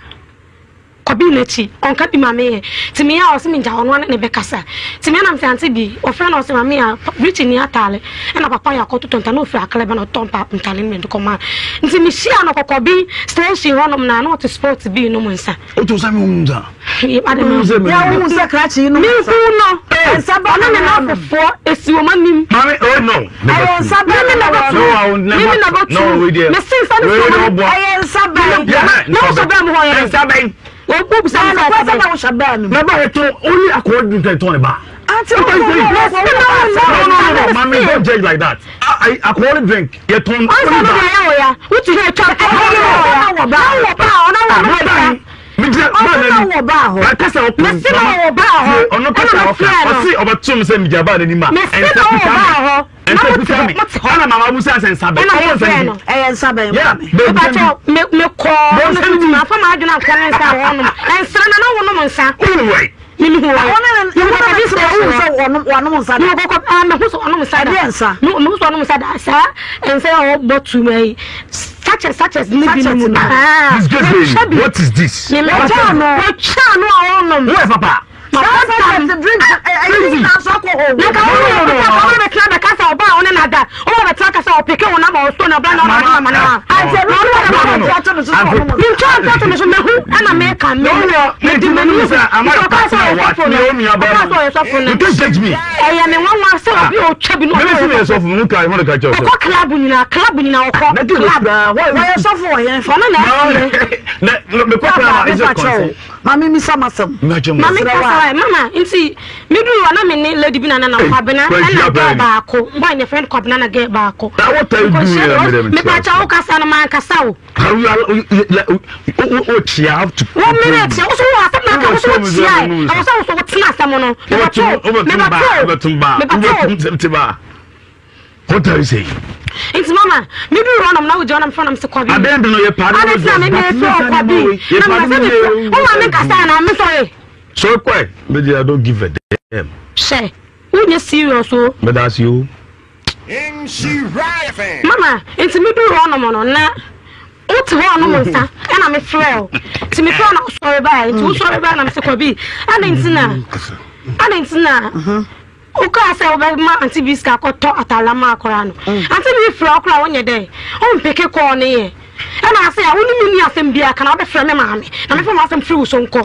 Kɔbi n'akyi, ɔnka bi ma meyɛ. Nti meyɛ a ɔse mengya ɔno ara ne ne bɛkasa. Nti me a na mese ante bi, ɔfrɛ no ɔse maame a Richie nni ataale ɛna papa yɛ akɔtotɔ ntaale na ɔfiri Accra ba na ɔtɔ mpa ntaale no mede kɔmaa no. Nti mehyia no Kɔkɔbi station hɔnom na na ɔte sport bi nom nsa. Woto nsa mi hu nsa. Ade me hu Ya wo hu sɛ krakye yi nom nsa. Mehu no. Nsa bɛn Ɔne ne na ɔnom? nnamfofoɔ esi wɔn anim. Maame, oh no. Ɛyɛ nsa bɛn Mimi na na ɔnom? bɛtu. No, I will never. Mimi na bɛtu. No, wei deɛ. Mese nsa no Wei si deɛ wɔn anim. ɔboa. Ɛyɛ nsa bɛn? Yeah, Na wohyɛ bɛn mu hɔ yɛ dɛn? Nsa bɛn? Wobisa me Na sɛ nokorɛ ɛsɛ sɛ bɛn? na wohyɛ bɛn no mu. Na ba yɛ tɔn only alcohol drink na tɔn ne ba. Ante What are you saying? wo No, no, no, no, mami, don't judge like that. I, alcoholic drink, yɛ tɔn Ɔnsa only no ba. deɛ ɛyɛ wo ya. Wotu hɛ twa No, no, no. Wɔ ba wɔ ba ɔna wɔ Ah, no mo ba ba. yi. Mi gyina Ɔno ba na n'anim. wɔ baa hɔ. Akasa ɔkun. Mesi na wɔ baa hɔ. Ɔno kasa Ɛna ɔka. mefrɛ no. Ɔsi ɔbɛtum sɛ mi gyina baa n'anim a. Mesi Ɛnsa na wɔ kuta baa mi. hɔ. Na Ɛnsa mote kuta mi. mote hɔ. Ɛna mama busa sɛ nsa bɛn. Ɛna Ɔwɔ nsa mefrɛ bi. no. Ɛyɛ nsa bɛn Yeah, maame? baby, Mepakyɛ me me kɔɔ Bɔn no sɛn bi. mafa m'adwene ankɔ ne nsa wɔ hɔnom. Ɛnsere na na wonom nsa. Who wait? Mimi hu wɔn. Ɔne ne Mewɔ ɔne kɔkɔ ne bi tena station wohu hɔ. sɛ ɔnom wanom nsa da. Mewɔ kɔkɔ ah mehu sɛ ɔnom nsa da. Ɛdeɛ nsa? Mehu sɛ ɔnom nsa da saa nsa a ɔbɔ tu mu ayi sachet sachet ne bi no mu no. Sachet no. Ah, This girl wɔtwa bi. what is this? Me Wɔtwa no. Wɔtwa no a ɔnom. Who is papa? Saa sachet drink ɛyi nyinaa nso alcohol wɔ Na ka mu. wo ne obi ka wo ne bɛtena bɛka sɛ ɔbaa wo ne no ada wo ba bɛtena ka sɛ ɔpeke wo nama ɔsɔ na ɔbra na ɔna ɔde ma no a. Ante Na ɔno no na no ɔde no ma no no so sɛ ɔnom nsa. Mentwa nsa to me so mehu ɛna meka me mede m'ani hu nti ɔkaa sɛ ɔyɛ sɔfo no ɔkaa sɛ ɔyɛ sɔfo no You can't judge me. ɛyɛ me nwanwa sɛ obi a ɔtwa bi no Mene ɔsɛ si ɔyɛ me sɔfo sɔfo mu ka ho de ka kyerɛ ɔkɔ club nyinaa club nyinaa ɔkɔ Na club why Wɔyɛ sɔfo wɔ yɛn fa. ɔno na ɛfie. Na mekɔ kora na ɛsɛ kɔnsɛn. Maame mi sa ma sɛm. Maame kasa mama nti mi duru hɔ na mi ne lady bi na nana Kwabena ɛna girl baako boy ne friend Kwabena na girl baako. Na wo ta du yɛ mi dɛ mi. Mepa kyɛw wo kasa no man kasa o. How you are o tia have to. Wo mi na tia wo so wo asɛm na aka wo so wo tia ɛ ɛwɔ sɛ wo so wo tena asɛm no. Mepa kyɛw mepa kyɛw mepa kyɛw. What are you saying? Nti mama, me duru hɔ nom na wogyina na mefrɛ na mese Kwabi. Adan bi no yɛ paade no sɛ. Ade na me frɛ Kwabi. Na me sɛ me frɛ. Wo ma me kasa na me sɔre. Sɔre kɔɛ. Me deɛ I don't give a damn. Hwɛ, wonyɛ serious o. Meda ase o. Mama, nti me duru hɔ nom no na wote hɔ nom nsa ɛna me frɛ o. Nti me frɛ na wosɔre bae. Nti wosɔre bae na mese Kwabi. Adɛn nti na adɛn nti na Wokaa sɛ wobɛma Auntie Bi sika akɔtɔ atare ama akwadaa no. Auntie Bi frɛ wo koraa wonyɛ dɛn? Wompeke kɔɔ no yɛ. Ɛna ase a wo ne me nni asɛm biara ka na wobɛfrɛ me maame na mefa m'asɛm firi wo so nkɔ.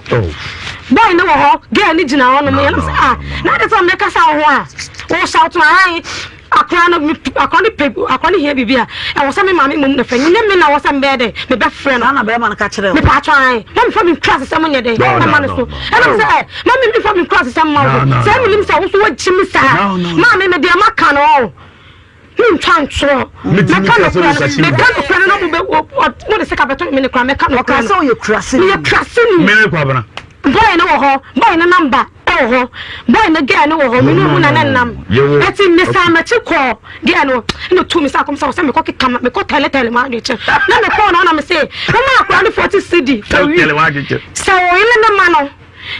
Boy no wɔ hɔ, girl no gyina hɔ nom yɛ na mesɛ ah na ade sɛ mekasa wo ho a wo shout ae akwadaa no akwadaa no pɛ akwadaa no hia biribi a ɛwɔ sɛ me maame mmom na frɛ nyɛ me na ɛwɔ sɛ mebɛyɛ dɛn mebɛfrɛ no. Saa na bɛrima no ka kyerɛɛ wo? Mepatwɔ ae na mefa me nkura sesɛm nyɛ dɛn ɛma no so. Ɛna me sɛ ɛ ma me mefa me nkura sesɛm ma wo sɛ menim sɛ wo so woagye me saa maa me medeɛ maka no ɔ mentwa ntorɔ mɛka nokorɛ no meka nokorɛ no na mobɛ mode sika bɛto me ne kora mɛka nokorɛ no ɔyɛ kuraseni meyɛ kuraseni mene kwabena boy no wɔ hɔ boy no namba ɛwɔ hɔ boy no girl no wɔ hɔ mene ɔmu na ne nam ɛti mesan makyi kɔɔ girl no ɛna tu me sɛ akɔm sɛ ɔsɛ mekɔ keka ma mekɔ tɛlɛtɛlɛ ma adwekyɛ na mekɔɔ no ɔna me se woma akora no 40 cedi for week Sɛ wo yere ne ma no,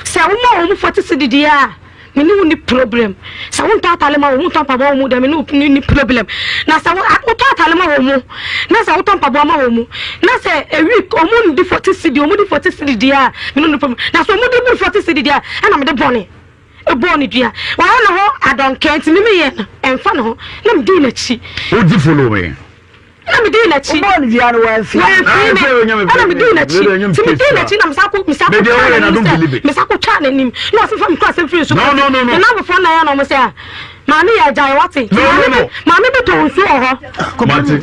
sɛ woma wɔn 40 cedi deɛ a, me ne wo ni problem. Sɛ wontɔ atale ma wɔn, wontɔ mpaboa wɔn deɛ, me ne wo ni problem. Na sɛ wotɔ atale ma wɔn, na sɛ wotɔ mpaboa ma wɔn, na sɛ a week wɔn ndi 40 cedi, wɔn di 40 cedi deɛ a, me ne wo ni problem. Na sɛ wɔn di buru 40 cedi deɛ a, ɛna mede bɔne bɔɔ ne dua. Wayɛ ne ho adɔnkɛ nti me meyɛ no, ɛmfa ne ho. Na medii n'akyi. Wodi follow me. Ɛna medii n'akyi. Wobɔɔ no dua no wamfiri. Wamfiri me. Ɛna medii n'akyi. Nti medii n'akyi na mesan kɔ mesan kɔ twaa n'anim sɛ mesan kɔ twaa n'anim. Na ɔse fa me kura asɛm firi so. No no no no. Ne nnamfofoɔ nan ano ɔmo sɛ ah maame yɛ agyae wate. Nti maame bi maame bi tɔn nsuo wɔ hɔ. Mate.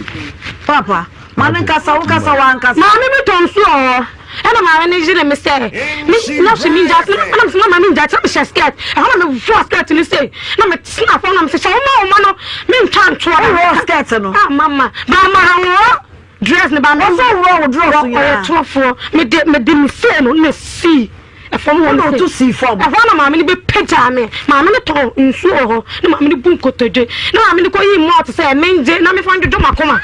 Papa ma no nkasa wo kasa wankasa. Maame bi tɔn nsuo wɔ hɔ. Ɛna maame no yere me sɛ me na hwɛ me ngya ɛna me sɛ mama me ngya kyerɛ me hyɛ skirt ɛhɔ na me fura skirt no sei na me tena fam na me sɛ hyɛ woma woma no me ntwa ntoa na wowɔ skirt no ah mama ba ma awɔ dress no ba me wɔsɛ wowɔ wo dress nyinaa ɔyɛ torofoɔ me de me de me sei no na si ɛfam hɔ no ɔto sii fam ɛhɔ na maame no bɛ pagya me maame no tɔn nsuo wɔ hɔ na maame no bu nkotodwe na maame no kɔ yi malt sɛ mengye na mefa ndwodwo makoma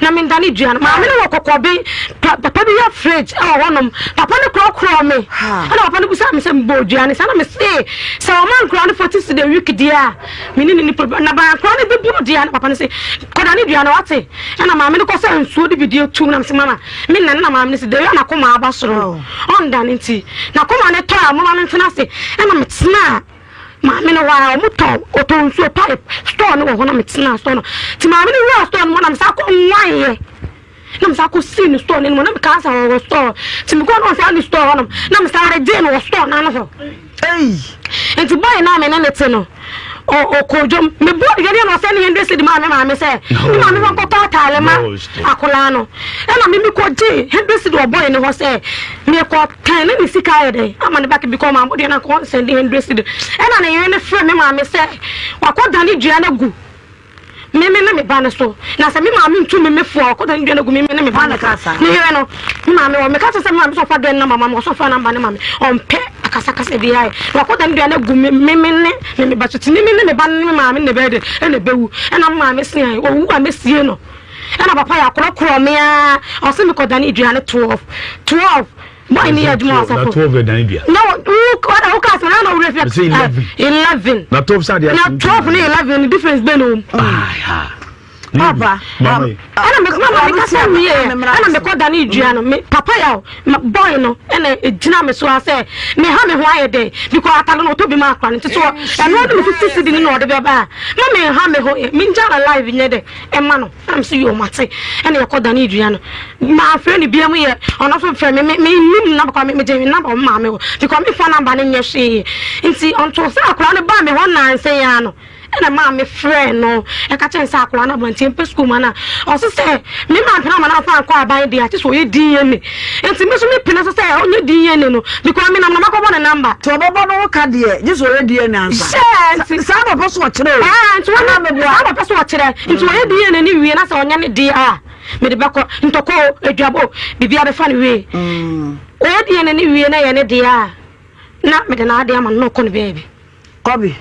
na mendane dua no maame no wɔ kɔkɔben papa bi yɛ fridge ɛwɔ hɔnom papa no korɔkorɔ me ɛna papa no bisa me sɛ mebɔ dua no saa na mese sɛ ɔma nkora no 40 cedi a week deɛ a mene ne nipa na ba nkora no bɛburu deɛ na papa no se kɔdane dua no wate ɛna maame no kɔ sɛ nsuo de bidie tum na mese mama me nane na maame no se deɛ nakoma aba soro no ɔndane nti nakoma no tɔ a moma no ntena ase ɛna metena maame no hɔ a ɔmo tɔ ɔtɔ nsuo pipe store no wɔ hɔ na metena store no nti maame no wura store no mu na mesa kɔ nwaeɛ na mesan kɔ sii ne store no anim na mekaa sɛ ɔwɔ store nti mekɔɔ na ɔsan ne store hɔnom na mesan regyee no wɔ store no ano hɔ nti boy no a me ne ne te no ɔkɔ dwom mebɔ dwadeɛ na ɔsɛ ne hundred cedi maa me maame sɛ me maame fa nkɔtɔ ataale ma akwadaa no ɛna me mekɔ gye hundred cedi wɔ boy no hɔ sɛ mekɔ tɛn ne ne sika ayɛ dɛn ama ne back bi kɔ maa mɔdeɛ na nkɔ nsɛnde hundred cedi ɛna ne yere no frɛ me maame sɛ wakɔ dane dua no agu Me me ne me ba no so. Na sɛ me maame ntu me me fo a, ɔkɔda ne dua no gu me me ne me ba no so. Ne yere no, me maame wɔ. Meka kyerɛ sɛ me maame sɛ ɔfa dua no namba ma me, ɔsɛ ɔfa namba no ma me. Ɔmpɛ akasakasa biara yɛ. Na wakɔda ne dua no agu me me me ne me me ba so. Ti me me ne me ba no ne me maame na ɛbɛyɛ dɛ ɛna ɛbɛwu. Ɛna me maame se ae, ɔwu a mɛsie no. Ɛna papa yɛ akorɔkorɔ me ara. Ɔse mekɔda ne dua no 12. 12. Boy ni yɛ adwuma wɔ asafo. Na 12 yɛ dan dua. Na wo wo ka asɛm na na wo refi. 11. 11. Na 12 sa de Na 12 ne 11 difference bɛn na wɔm. Ah. Papa. Ɛna me mama me kasa wie ɛna me kɔ dane dua no me papa ya boy no ɛna egyina me so asɛ me ha me ho ayɛ dɛ because atale no ɔtɔ bi ma akora no nti so ɛno ɔde me 50 cedi no na ɔde bɛba a ma me ha me ho me ngya na live nyɛ dɛ ɛma no. Na me so yoo mate ɛna yɛkɔ danee dua no manfrɛ no biam yɛ ɔno nso frɛ me me mennim ne number koraa megye ne number wɔ me maame hɔ because memfa number no nyɛ hwee nti ɔnto sɛ akwadaa no baa me hɔ nansa yi ara no Ɛna maa me frɛɛ no ɛka kyerɛ no sɛ akwadaa no aba nti yɛmpɛ sukuu ma no a, ɔse sɛ me mampene ama no amfa ankɔ aban deɛ a kyesɛ ɔyɛ DNA. Nti me nso me pene so sɛ ɔnyɛ DNA no because me nam na makɔbɔ ne number. Nti ɔbɛbɔ no wo ka deɛ gye sɛ ɔyɛ DNA ansa. Hyɛɛ nti. Saa na ɔpɛ so ɔkyerɛ o. Ɛɛ nti wɔnyɛ Anaa meboa? saa na ɔpɛ so ɔkyerɛ nti ɔyɛ DNA no wie na sɛ ɔnyɛ ne deɛ a mede bɛkɔ ntɔkwa o aduaba o biribiara bɛfa no wie. Ɔyɛ DNA no wie na ɛyɛ ne deɛ a na mede n'adeɛ ama no na ɔkɔ ne baabi. Kobe.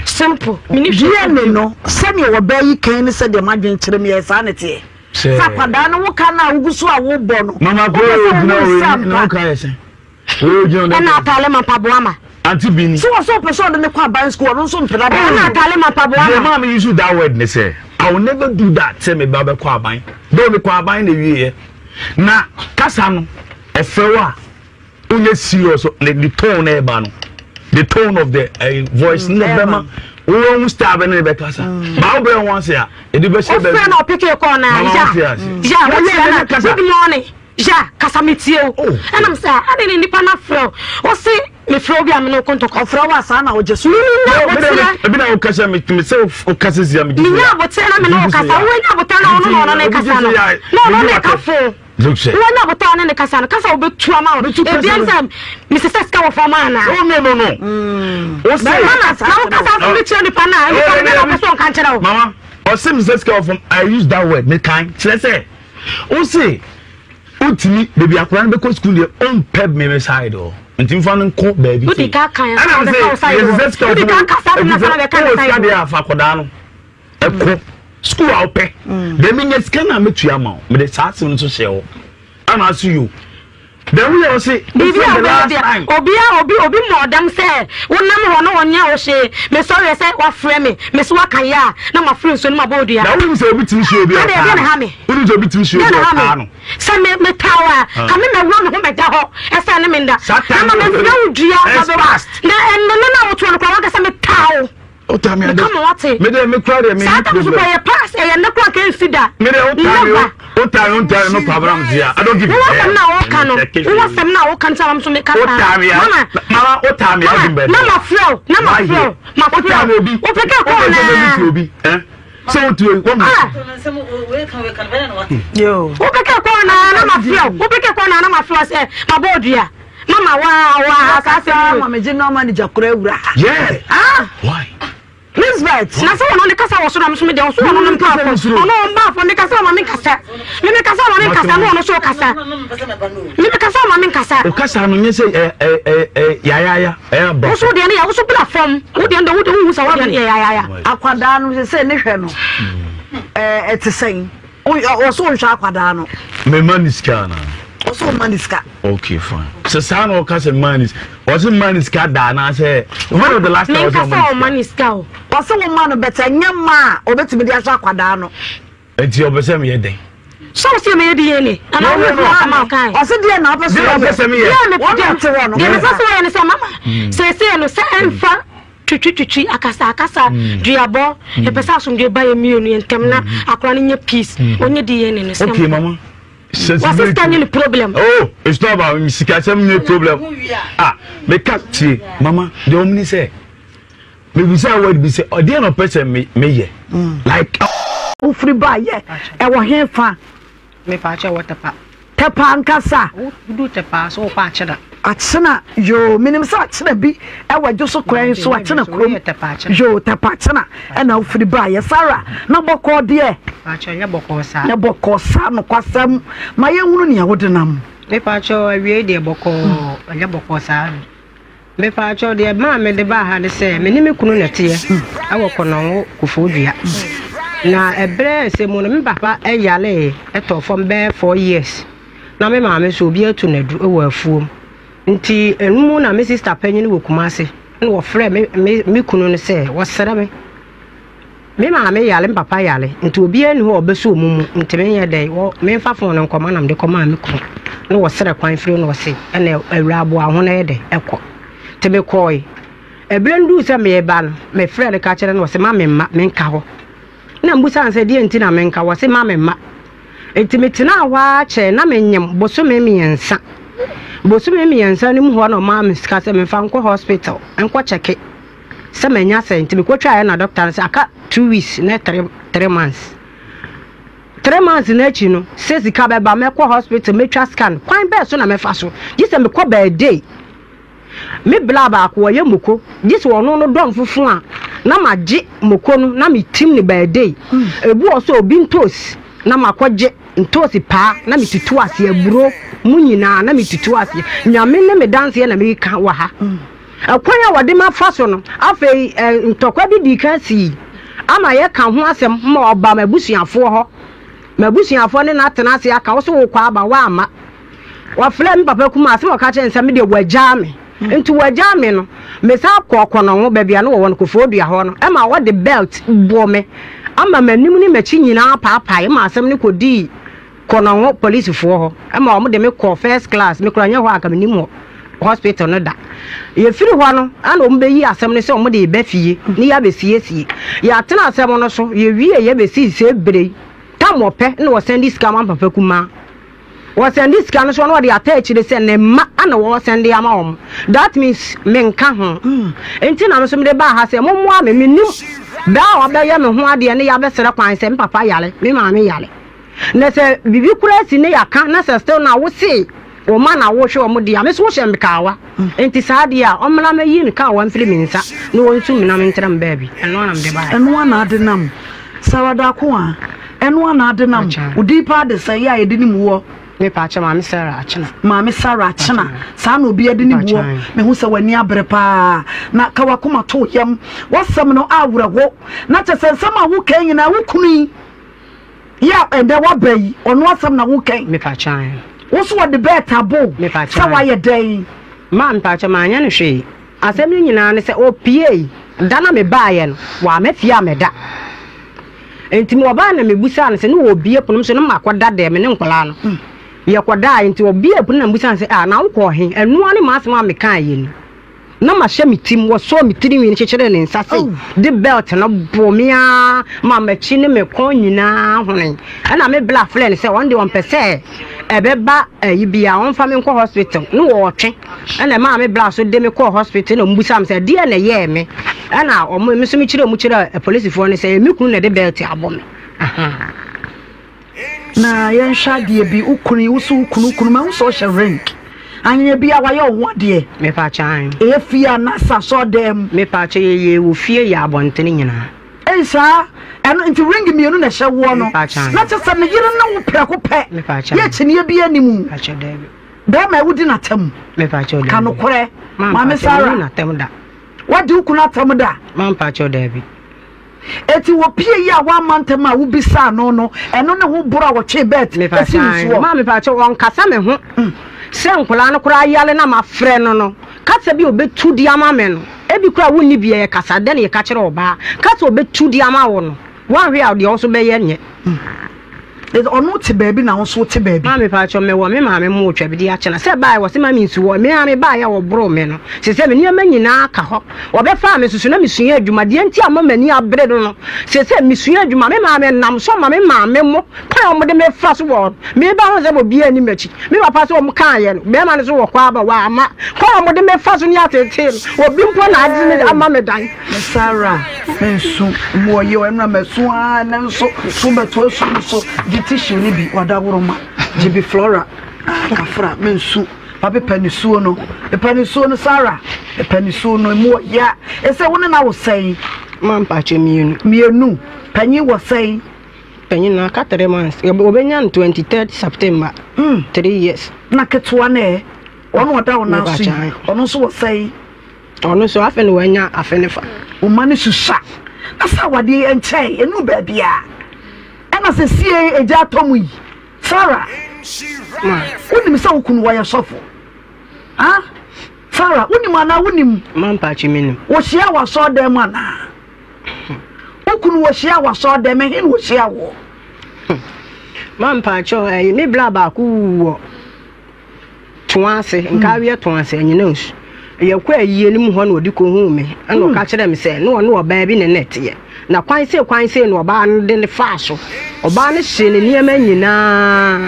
Simple. Mini hwee ka DNA bio. no, sɛdeɛ wɔbaa yi kan ne sɛdeɛ m'adwene kyerɛ me yɛ saa na ɛteɛ. Sɛ Sɛ akwadaa no wo ka no a wogu so a wobɔ no, Mama wopɛ kuro sɛ yɛ gyina wohu wei sɛ na ampa. woka yɛ sɛ wei gyina Ɛna ataale ma mpaboa ma. Auntie Bini. So wɔ sɛ wopɛ sɛ ɔde ne kɔ aban sukuu ɔno nso mpena Ɛna da. ataale ma mpaboa Deɛ ma. maa me use that word ne sɛ I will never do that sɛ me ba bɛkɔ aban. Though me kɔ aban na wieɛ. Na kasa no ɔfrɛ wo a wonyɛ serious ne the tone na ɛba no the tone of the uh, voice mm, ne bɛma wɔn ho style bɛ ne bɛ kasa baa wo bɛ wɔn ase a ebi bɛ hyɛ bɛ ofurɛ na ɔpeke kɔɔ na ya ya wɔkyerɛ na good morning ya kasa mi tie o oh. ɛna mi sɛ adi ne nipa na frɛ o ɔsi mi frɛ obi a mi ne ko ntɔkɔ ɔfrɛ wa saa na ɔgye so mi nya abotire ebi na ɔkasa mi mi sɛ ɔkasa si a mi mi nya abotire na mi ne ɔkasa wo nya abotire na ɔno na ɔno ne kasa no na ɔno ne ka fo. Wo ne ɔbotan ne ne kasa no, kasa a obetu ama wo. Ebia ne sɛ, mesesa sika wɔ fam anaa? No, no, no, no. Mm. Mama, na wo kasa asɛm no kyerɛ nipa no a, nipa no na ɔpɛ sɛ ɔnka nkyerɛ wo. Mama, ɔse mesesa sika wɔ fam, I use that word, mekan, kyerɛ sɛ, wo se, wotumi, baabi akwadaa no bɛkɔ sukuu deɛ, ɔmpɛ me me side hɔ. Nti nfa no nkɔ baabi sei. Wodi ka kan, ɛna bɛka wo side hɔ. Mesesa sika wɔ fam, Wodi ka kasa asɛm na bɛka ne side hɔ. Wowɔ sika side deɛ hɔ. afa akwadaa no. Ɛkɔ sukuu a wopɛ. Dɛ menya sika no a mɛtua ama wo. Mede saa asɛm no nso hyɛɛ hɔ. Ɛna ase yo. Dɛ woyɛ wo se Biribi a the wobɛyɛ last deɛ, time. obi a obi obi mmɔ ɔdam sɛ wonam hɔ na ɔnyɛ wo hwee. Mesɔreɛ sɛ wafrɛ me, mese waka yɛ a, na maforo nsuo no mabɔ wo dua. Na wonim sɛ obi tumi hyia obi a Adɛn, ɔtaa deɛn na no? ɛha me? Wonim sɛ obi tumi hyia Deɛn obi na a ɛha me? ɔtaa no? Sɛ me metaa wo a, ka me mɛwura me ho mɛda hɔ ɛsɛ ne me nda. Saa Na time ma no, mafrɛ wo dua, it's mabɛwa. past. Na ɛno no na wotoɔ no koraa wankasa metaa wo. O ta mi ade. Meka ma wate. Me de me kura de me Saa tam so kura yɛ pass ɛyɛ ne kura nka nsi da. Me de o ta mi o. O ta mi o ta mi no problem zia. I don't give a Wo asɛm na wo ka no. Wo asɛm na wo ka nti am so me ka O ta mi ya. Mama. Mama o ta mi ya di Na ma frɛ wo. Na ma frɛ wo. Ma frɛ wo. O ta mi obi. O peke ko na. O obi. Eh. So o tu o mi. Yo. Wo peke ko na na ma frɛ wo. Wo peke ko na na ma frɛ wo sɛ ma bɔ odua. Mama wa wa saa asɛm Mama me general manager kura awura ha. Yeah. Ah. Why? Lisbeth. Na sɛ wɔn ne kasa wɔ soro na me deɛ ɔso wɔn no mpa fam. Ɔno ɔmba fam me kasa ɔma me nkasa. Me me kasa ɔma me nkasa na ɔno so kasa. Me me kasa ɔma me nkasa. O kasa no nyɛ sɛ ɛ ɛ ɛ ɛ yayaya ɛ aba. Wo so deɛ no yɛ wo so bla fam. Wo deɛ no wo deɛ wo hu sɛ wo deɛ no yɛ yayaya. Akwadaa no sɛ sɛ ne hwɛ no. Ɛɛ ɛte sɛn? Ɔso nhwɛ akwadaa no. Me ma ne sika ana? Ɔso ma ne sika. Okay fine. Sɛ saa na ɔka sɛ ma ne ɔsɛ ma ne sika da anaasɛ when was the last time ɔsɛ ɔma ne sika o. Ɔsɛ wo ma no bɛtɛ nyɛ ma a ɔbɛtumi de ahwɛ akwadaa no. Nti ɔbɛ sɛ meyɛ dɛn? Sɛ ɔsɛ meyɛ DNA anaa wo fi asɛm a ɔkae. Ɔsɛ deɛ na ɔpɛ sɛ ɔyɛ. Deɛ Wɔn na ɔte hɔ no. mepɛ sɛ ɔyɛ ne sɛ mama seesei no sɛ ɛmfa twitwitwitwi akasa akasa duabɔ yɛpɛ sɛ asomdwe ba yɛ mmienu yɛ ntɛm na akora no nyɛ peace ɔnyɛ DNA no sɛm. Okay mama. Wa sister nye ne problem. Oh, it's not about sikasɛm nye problem. Ah, meka tie mama deɛ ɔmo ni sɛ mebisa word bi sɛ ɔdeɛ na ɔpɛ sɛ meyɛ like. Wofiri baayɛ ɛwɔ he fa? Mepaakyɛ wɔ Tɛpa. Tɛpa ankasa? Wodu Tɛpa a, so wokɔ Akyena? Akyena, yoo, menim sɛ Akyena bi ɛwɔ Adwo so kwan so, Akyena kurom. Yoo, Tɛpa Akyena ɛna wofiri baayɛ. Sarah, na bɔkɔɔ deɛ? Mepaakyɛ nyɛ bɔkɔɔ saa. Nyɛ bɔkɔɔ saa, nokwasɛm. Ma yɛnhunu nea wode nam. Mepaakyɛ awiei deɛ bɔkɔɔ, ɛnyɛ bɔkɔɔ saa. Mepaakyɛw, deɛ ɛmaa mede baa ha ne sɛ, me ne me kunu na ɛteɛ wɔ Kɔnɔngo Kofoɔdua. Na ɛberɛ a ɛsɛ mu no, me papa yaree tɔɔ fam bɛyɛ four years. Na me maame nso, obi atu no aduru wɔ afuom. Nti ɛno mu na me sista panyin wɔ Kumasi na wɔfrɛɛ me, me, me kunu no sɛ wɔsrɛ me. Me maame yare, me papa yare, nti obiara nni hɔ a ɔbɛsɔ wɔn mu, nti menyɛ dɛn, wɔ memfa fon no nkɔma na mede kɔmaa me kunu, na wɔsrɛ kwan firi na ɔse ɛna awuraa boa ho na yɛ dɛn, ɛkɔ. Nti mekɔɔe. Ɛberɛ no duu sɛ mereba no, mefrɛɛ no ka kyerɛ no, ɔse ma memma, menka hɔ. Na mbusa no sɛ deɛ nti na menka hɔ, ɔse ma memma. Nti metenaa hɔ ara kyɛɛ, na menyem bosome mmiɛnsa. Bosome mmiɛnsa no mu hɔ na ɔmaa me sika sɛ memfa nkɔ hospital, nkɔ kyɛke. sɛ manya sɛ nti mekɔtwaeɛ na dɔkta no sɛ aka 2 weeks ne 3 months. 3 months no akyi no, sɛ sika bɛba, mɛkɔ hospital, mɛtwa scan. Kwan bɛɛ so na mɛfa so? Gye sɛ mekɔ bɛɛdei. Me bla baako ɔyɛ moko, gye sɛ ɔno no dɔm fufu a na magye moko no na metim no bɛɛdei. Ebi wɔ so obi ntoos na makɔgye ntoos paa na metutu aseɛ, aburo mu nyinaa na metutu aseɛ. Nyame ne me danseɛ na meka wɔ ha. Ɛkwan a wɔde ma fa so no, afei ntɔkwa bi dii kan sii ama yɛka ho asɛm ma ɔba m'abusuafoɔ hɔ. M'abusuafoɔ ne no atena ase aka, wo so wokɔ aba, woamma. Wɔfrɛɛ me papa kumaa, asɛm a ɔka kyerɛɛ me sɛ me deɛ wɔagyaa me. Nti wɔagyaa me no, mesan kɔɔ Kɔnɔngo, baabi a na wɔwɔ no, Koforidua hɔ no, ɛma wɔde belt bɔɔ me ama m'anim ne m'akyi nyinaa paapae ma asɛm no kɔdii Kɔnɔngo polisifoɔ hɔ ma wɔde me kɔɔ first class, me koraa nyɛ hɔ a anka mennim hɔ hospital no da. Yɛfiri hɔ no ɛna wɔn bɛyi asɛm no sɛ wɔn de reba fie ne yɛabɛsiesie. Yɛatena asɛm no so, yɛwie yɛbɛsii sɛ bere yi, tam ɔpɛ na wɔsɛnde sika ma papa kumaa. Wɔsɛnde sika no so na wɔde ata akyire sɛ ne mma na wɔsɛnde ama wɔn. That means menka ho. Nti na me nso mede baa ha sɛ mommoa me, mennim bɛ a wɔbɛyɛ me ho adeɛ ne yɛabɛsrɛ kwan sɛ me papa yare, me maame yare. Na sɛ biribi koraa si ne yɛaka na sɛ still na wo se wo ma na wohwɛ wɔn deɛ a, me nso wohyɛ me kaawa. Nti saa deɛ a, ɔmmra mmɛyi me kaawa mfiri me nsa na ɔnsu me na mentra me baabi. Ɛno ara na mede baeɛ. Ɛno ara na ade nam. Sarah Darko a, ɛno ara na ade nam. Wo din paa de sɛn? Yɛ a yɛde nim woɔ. Me paakyɛ Maame Sarah Akyena. Maame Sarah Akyena. Saa na obiara de nim woɔ. Mehu sɛ w'ani abere paa. Na ka w'akoma to wo yam. W'asɛm no awerɛho. Na kyerɛ sɛ nsɛm a woka yi nyinaa wo kunu yi. Yɛ a ɛnɛ waba yi, ɔno asɛm na woka yi. Mepa kyɛw. Wo so wɔde bɛɛt abo wo. Mepa kyɛw. Sɛ wayɛ dɛn? Maa mepa kyɛw, manyɛ no hwee. Asɛm no nyinaa ne sɛ opiei da na mebaeɛ no, wamma fie ammɛda. Nti me ɔbaa na mebusaa no sɛ ne wɔbie pono nso na makɔda dɛm me ne nkwadaa no. Yɛkɔdaeɛ nti ɔbie pono na mebusaa no sɛ ah na wokɔɔ he? Ɛno ara ne m'asɛm a mekaeɛ ni. Na mahyɛ me tirim, wɔsɔɔ me tirinwi no kyekyeree ne nsa sei de belt no bɔɔ me ara ma m'akyi ne me kɔn nyinaa honee. Ɛna me bla frɛɛ no sɛ ɔno deɛ ɔmpɛ sɛ ɛbɛba ayi biara, ɔmfa me nkɔ hospital. Ne wɔɔtwe. Ɛna ɛmaa me bla so de me kɔɔ hospital na wɔbisaa me sɛ ɛdeɛn na ɛyɛɛ me. Ɛna wɔn, me nso mekyerɛɛ mu kyerɛɛ apolisifoɔ no sɛ ɛyɛ me kunu na ɛde belt abɔ me. Ahaa. Na yɛnhwɛ adeɛ bi, wo kunu yi, wo so wo kunu, wo kunu, mahu sɛ ɔhyɛ ring. Anwea bi a wayɛ wo ho adeɛ. Mepaakyɛ ae. Ɛyɛ fie anaasɛ asɔɔdan mu? Mepaakyɛ yɛyɛ wɔ fie yɛ abɔntene nyinaa. Ei saa, ɛno nti ring mmienu na ɛhyɛ woɔ no. Mepaakyɛ ae. Na kyɛ sɛ ne yere ne wo prɛko pɛ. Mepaakyɛ ae. Yɛ kyiniiɛ biara nni mu. Mepaakyɛ daabi. Bɛrima yi wodi n'atam. Mepaakyɛ daabi. Ka nokorɛ. Maame Sarah. Mepaakyɛ menni n'atam da. Wadi wo kunu atam da? Mampaakyɛ daabi. Enti wɔpie yi a wamma ntɛm a wobisaa no no, ɛno ne ho boro a wɔtwee bɛɛt si wo soɔ? Maa mepaakyɛw, ɔnkasa me ho sɛ nkwadaa no koraa yare na mafrɛ no no, kasa bi a ɔbɛtu de ama me no, ebi koraa wonni bi a ɛyɛ kasa dɛn na yɛka kyerɛ ɔbaa, kasa a ɔbɛtu de ama wo no, woanhwɛ a deɛ wo nso bɛyɛ nyɛ. Ɔno te baabi na wo nso wote baabi. Maame paatwɔ me wɔ me maame mo otwa bi de akyɛ na sɛ baeɛ wɔ se ma me nsi hɔ me ara me baeɛ a wɔboroo me no sesɛ me nneɛma nyinaa ka hɔ wɔbɛfaa me soso na mesua adwuma deɛ nti ama m'ani abere no no sesɛ mesua adwuma me maame nam so ma me maame mo kwan a wɔde me fa so wɔ me ba ho sɛ obiara ni m'akyi me papa sɛ wɔn kaeɛ no bɛrima no so wɔ kɔ aba wɔ ama kwan a wɔde me fa so ne atetee no obi mpo na agye me ama me dan. Sarah, Mensu, mewɔ yaw ɛno na masu ara ɛnɛ nso so bɛto asu no so gye tissue no bi wadaworoma gye bi Flora ah, kafra mensu pape pɛ nisuo no mepɛ nisuo no Sarah mepɛ nisuo no emu wɔ ya ɛsɛ wo ne na wo sɛn? Ma mpakyɛ mmienu. Mmienu panyin wɔ sɛn? Panyin no aka 3 months obenya no 23rd September 3 years. Na ketewa no ɛ ɔno ɔda wo nan so yi ɔno nso wɔ sɛn? Ɔno nso, afei na wanya afe ne fa. Wo mma no susua. Na sɛ awadeɛ yi ɛnkyɛe, ɛnuu baabiara. Ɛna sesie egya atɔ mu yi. Sarah, wonim sɛ wo kunu wɔyɛ sɔfo? Ha? Sarah, wonim anaa wonim? Ma mpaakye menim. Wɔhyia wɔ asɔɔdan mu anaa? Wo kunu wɔhyia wɔ asɔɔdan mu, ɛhe na wɔhyia wɔ? Ma mpaakye, ɛyi, me bla baako wu wɔ Toa ase, nkaweɛ toa ase, anyina nsu. Yɛkɔ ayie no mu hɔ na ɔde kɔhuu me, ɛna ɔka kyerɛɛ me sɛ ne ɔne ɔbaa bi ne na ɛteɛ. Na kwan sei kwan sei na ɔbaa no de no faa so. Ɔbaa no hyee ne nneɛma nyinaa,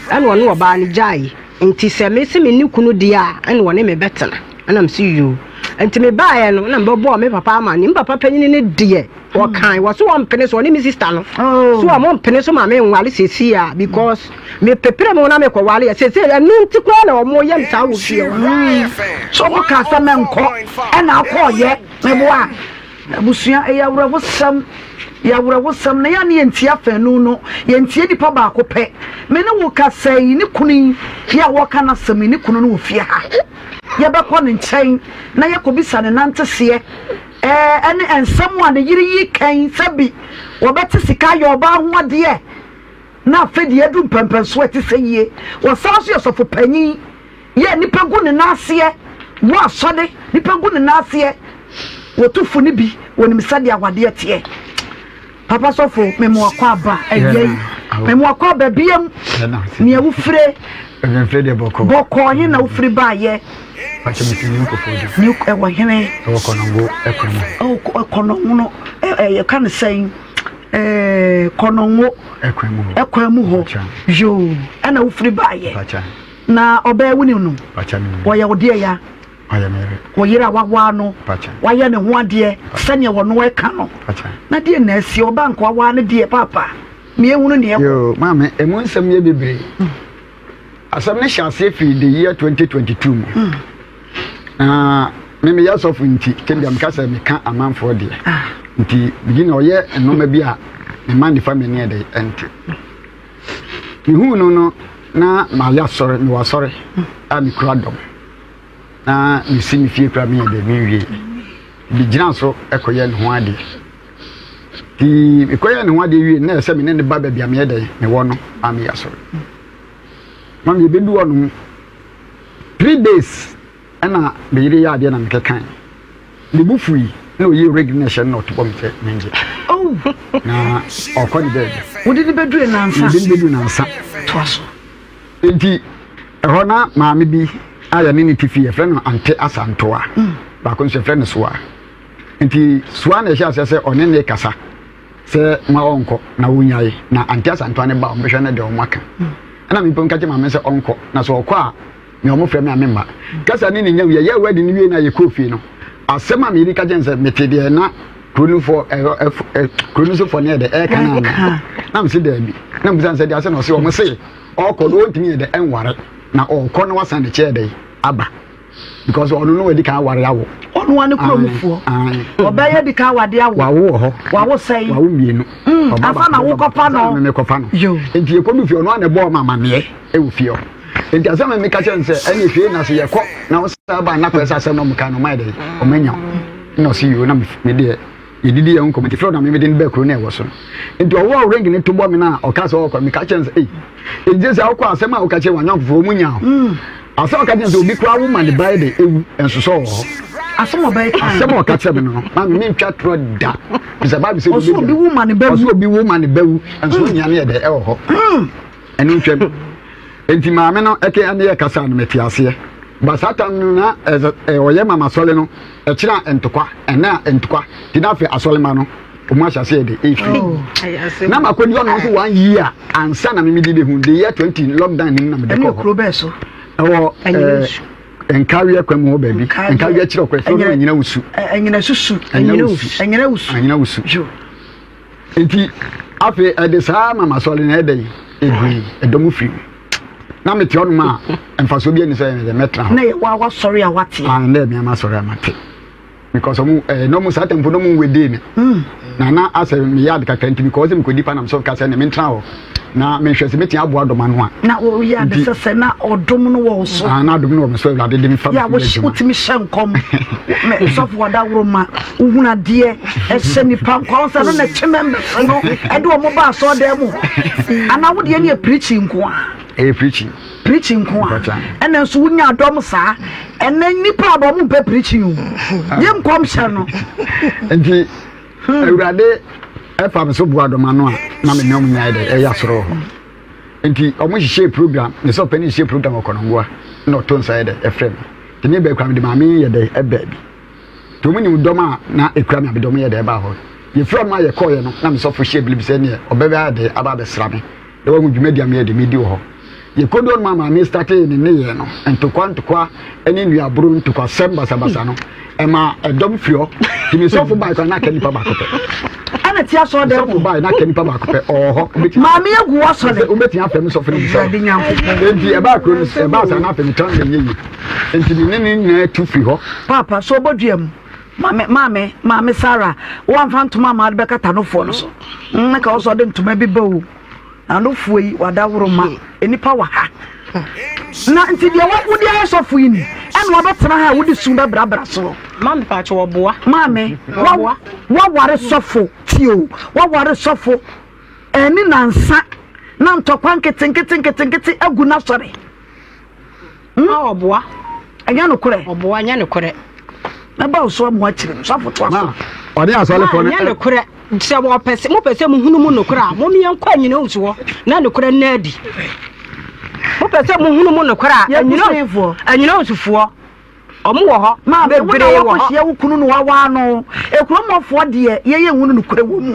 ɛna ɔne ɔbaa no gyaeɛ. Nti sɛ mese me ne kunu deɛ a, ɛna ɔne me bɛtena. Ɛna mese yoo. Nti mebaeɛ no na mebɛbɔɔ me papa amanneɛ. Me papa panyini no deɛ ɔkae wɔ so wɔmpene so ɔne me sista no so wɔn mpene so ma me nwale sɛsi a because mepepere mu na mekɔwale a sɛsi ɛno nti koraa na wɔn yɛ me saa wɔ fie hɔ. So wɔn kaa sɛ mɛnkɔ ɛna akɔɔyɛ meboa abusua ɛyɛ awerɛhosɛm yɛ awerɛhosɛm na yɛn ne yɛntie afɛnu no yɛntie nipa baako pɛ me ne wo kasa yi ne kunu yi yɛ a wɔka n'asɛm yi ne kunu no wɔ fie ha yɛbɛkɔ ne nkyɛn na yɛkɔbisa ne nanteseɛ Ɛɛ, ɛne nsɛm a ne yere yi kan sɛ bi wɔbɛte sika ayɛ ɔbaa ho adeɛ na afei deɛ adu mpɛmpɛnsoɔ a ɛte sɛ yie. Wɔsan nso yɛ sɔfo panyin yɛ nnipa gu ne nan aseɛ wɔ asɔre, nnipa gu ne nan aseɛ wɔtu fo no bi, wɔnim sɛdeɛ awadeɛ teɛ. Papa sɔfo mema wakɔ aba awia yi mema wakɔ aba biam nea wofire bɔkɔɔ he na wofiri baayɛ ɛwɔ hene kɔnɔngo no yɛka ne sɛn kɔnɔngo ɛkwan mu hɔ yoo ɛna wofiri baayɛ na ɔbɛɛ wonim no wɔyɛ wo deɛ ya Ɔyɛ me yere. Wo yere a wawaa no, wayɛ ne ho adeɛ sɛdeɛ wɔno ɛka no. Na deɛ na asi ɔba nka wawaa no deɛ paapa meɛhunu neɛ ɛkɔ. Yoo maame, emu nsɛm yɛ bebree. Asɛm no hyɛ aseɛ firi the year 2022 mu. Na me meyɛ sɔfo nti, tɛm bia meka sɛ meka amanfoɔ deɛ. Nti bigi na ɔyɛ nneɛma bi a mema nifa m'ani ɛdɛ ɛnte. Mehuu no no na mayɛ asɔre, mewɔ asɔre a mekura dɔm. na mesi me fie koraa meyɛ dɛ menwie megyina so kɔyɛ ne ho adeɛ nti mekɔyɛ ne ho adeɛ wie na ɛsɛ me ne ne ba baabi a meyɛ dɛ mewɔ no a meyɛ asɔre ma meyɛbɛdu hɔ nom 3 days ɛna meyere yɛ adeɛ na mekɛkae ne bo fui na ɔyi rig na ɛhyɛ no na ɔto bɔ me sɛ mengye oh. Na ɔkɔ ne baabi. Wode ne bɛduru nansa. Mede ne bɛduru nansa. Toa so. Enti ɛhɔ na maame bi a yɛne no te fie, yɛfrɛ no Ante Asantoa. Baako nso yɛfrɛ no Soa. Nti Soa na ɛhyɛ aseɛ sɛ ɔne ne kasa sɛ ma ɔnkɔ na wɔnyae na Ante Asantoa ne ba ɔmbɛhwɛ no deɛ ɔmo aka. Ɛna me mpo nka kyerɛ maame sɛ ɔnkɔ na sɛ ɔkɔ a nea ɔmo frɛ me a memma. Kasa ne ne nya wie yɛyɛ wedding no wie na yɛkɔɔ fie no asɛm a meyere ka kyerɛ no sɛ mete deɛ na kuro no fɔ ɛ ɛ kuro no so fɔ ne yɛ dɛ ɛɛka no ana na mese daabi na mebisa no sɛ deɛ asɛ na ɔse ɔmo se ɔkɔ no ɔntumi yɛ dɛ ɛnware na ɔkɔ na wasan ne kyɛ dɛ aba because ɔno no wadi kan aware awo. Ɔno ani kuro mu foɔ ɔbɛyɛ di kan awade awo. Wawo wɔ hɔ. Wawo sɛn. Wawo mmienu. Ansa na wokɔfa no. Ansa na mekɔfa no. Nti yɛkɔdu fie ɔno ana ɛbɔɔ ma amaneɛ ɛwɔ fie hɔ. Nti asɛm a meka kyerɛ no sɛ ɛne fie na sɛ yɛkɔ na wosan ba na kɔyɛ sɛ asɛm na ɔmo ka no ɔmo ayɛ dɛ ɔmo anya na ɔsi yoo na me deɛ yɛdidi yɛn ho nkɔmmɔ nti frɛ na mede no bɛɛ kuro no ɛwɔ so no nti ɔwɔ ring no to bɔ me no a ɔka sɛ ɔkɔ meka kyerɛ no sɛ ei ɛgye sɛ wokɔ asɛm a woka kyerɛ wanyɔnkofoɔ mu nya o hmm. asɛm a ɔka kyerɛ sɛ obi koraa wo ma ne ba de ɛwu ɛnsosɔ wɔ hɔ asɛm a ɔbɛyɛ asɛm a ɔka kyerɛ me no no ma mentwa torɔ da bisɛ bible sɛ ɔsɛ obi wu ma ne ba wu ɔsɛ obi wu ma ne ba wu nso hmm. nya ne yɛ dɛ ɛwɔ hɔ hmm. Ɛno ntwam. Enti maame no ɛke ɛne yɛ kasa no mete aseɛ. Ba saa tam no na ɛsɛ ɔyɛ ma masɔre no ɛkyerɛ a ntokwa ɛnɛ a ntokwa ti na afei asɔre ma no ɔmo ahyɛ aseɛ de efi. Oh. Na ma kɔdi ɔno nso 1 year ansa na mimi di de hu the year 20 lockdown nim na mede kɔ hɔ. Ɛne kuro bɛɛ so. Ɛwɔ ɛɛ nkaweɛ kwan mu hɔ baabi. Nkaweɛ kyerɛ ɔkwan fɛ no anyina wusu. Anyina susu. Anyina wusu. Anyina wusu. Anyina wusu. Nti afei ɛde saa ma masɔre na ɛdɛn egui ɛdɔm firi mu na mete hɔnom a mfasoɔ bi ani sɛ ɛyɛ mɛtena hɔ. Na yɛ wa wasɔre a wate. Ah na ɛmi ama sɔre a mate because ɔmo ɛɛ na ɔmo saa tempo na ɔmo nwedee me. Na na asɛ meyɛ ade kakra nti because sɛ mekɔdi pa na mesɔfo ka sɛ ne mentena hɔ na mehwɛ sɛ mɛtumi aboa dɔm ano a. Na woyɛ ade sɛ sɛ na ɔdom no wɔ wo so. Ah na adom no wɔ me so Awurade de me fa me so yɛ adwuma. Wotumi hyɛ nkɔm sɔfo ɔdaworo ma wohunu adeɛ ɛhyɛ nipa nkwa wo sɛ no na ɛtwe members no ɛde wɔn ba asɔɔdan mu hɔ anaa wo deɛ ne yɛ preaching nko a. Ɛyɛ preaching. Preaching nko a ɛna nso wonya adɔm saa ɛnɛ nipa a wɔn mpɛ preaching o yɛ nkɔm hyɛ no. Nti Awurade ɛfa me so boa dɔm ano a na me ne wɔn nyinaa yɛ dɛ ɛyɛ asɔrɔ wɔ hɔ nti wɔn hyehyɛ program ne sɛ ɔpɛ ne hyehyɛ program wɔ Kɔnɔngoa na ɔto nsa yɛ dɛ ɛfrɛ me nti me bɛɛ kura me de maame yɛ dɛ ɛbɛɛ bi nti wɔn nim dɔm a na ekura me a me dɔm yɛ dɛ ɛbaa hɔ yɛfrɛ wɔn a yɛkɔɔyɛ no na me sɔfo hyɛ bilibi sɛ neɛ ɔbɛbɛ ayɛ dɛ aba abɛsra me na wɔn dwumadi a meyɛ dɛ medi wɔ hɔ. Yɛkɔdu hɔ nom a maame startee ne nneyɛɛ no, ntokwa ntokwa ne nnuaboro ntokwasɛm basabasa no, ɛma ɛdɔm firi hɔ. Nti me sɔfo bae koraa na aka nipa baako pɛ. Ɛna ti asɔre dɛm. Sɔfo bae na aka nipa baako pɛ ɔwɔ hɔ. Maame agu asɔre. Wobɛtumi afrɛ me sɔfo no bisa. Awurade Nyankopɔn. Enti ɛbaa kuro no ɛbaa saa na afei metɔn na ɛnyɛ yie. Enti me ne ne nyinaa tu firi hɔ. Paapa so ɔbɔ dua mu. Maame maame maame Sarah woamfa ntoma ama ade bɛkata nofoɔ no so. Nka wo sɛ ɔde ntoma bi ba o. Anofoɔ yi wadaworo ma nnipa wɔ ha. Na nti deɛ wode ayɛ sɔfo yi ni ɛna wabɛtena ha a wode su bɛbrabra soɔ. Maame paakye wɔboa. Maame waware sɔfo tie o waware sɔfo ɛne nansa na ntɔkwa nketenkete nketenkete agu n'asɔre. Hmm? Ma ɔboa. Ɛnyɛ nokorɛ. Ɔboa nyɛ nokorɛ. Mɛba wo so ama wakyerɛ mu. Sɔfo toa so. Ɔne asɔrefoɔ no. Nyɛ nokorɛ. Sɛ wɔpɛ sɛ mopɛ sɛ mohunu mu nokorɛ a, mom yɛnkɔ anyina nsuo na nokorɛ nna adi. Mopɛ sɛ mohunu mu nokorɛ a, anyina nsufoɔ. Ɔmo wɔ hɔ. Maame, wo na Bebree wɔ hɔ. wakɔhyia wo kunu na wawaa no. Ekurommɔfoɔ deɛ, yɛyɛ nhunu nokorɛ wɔ mu.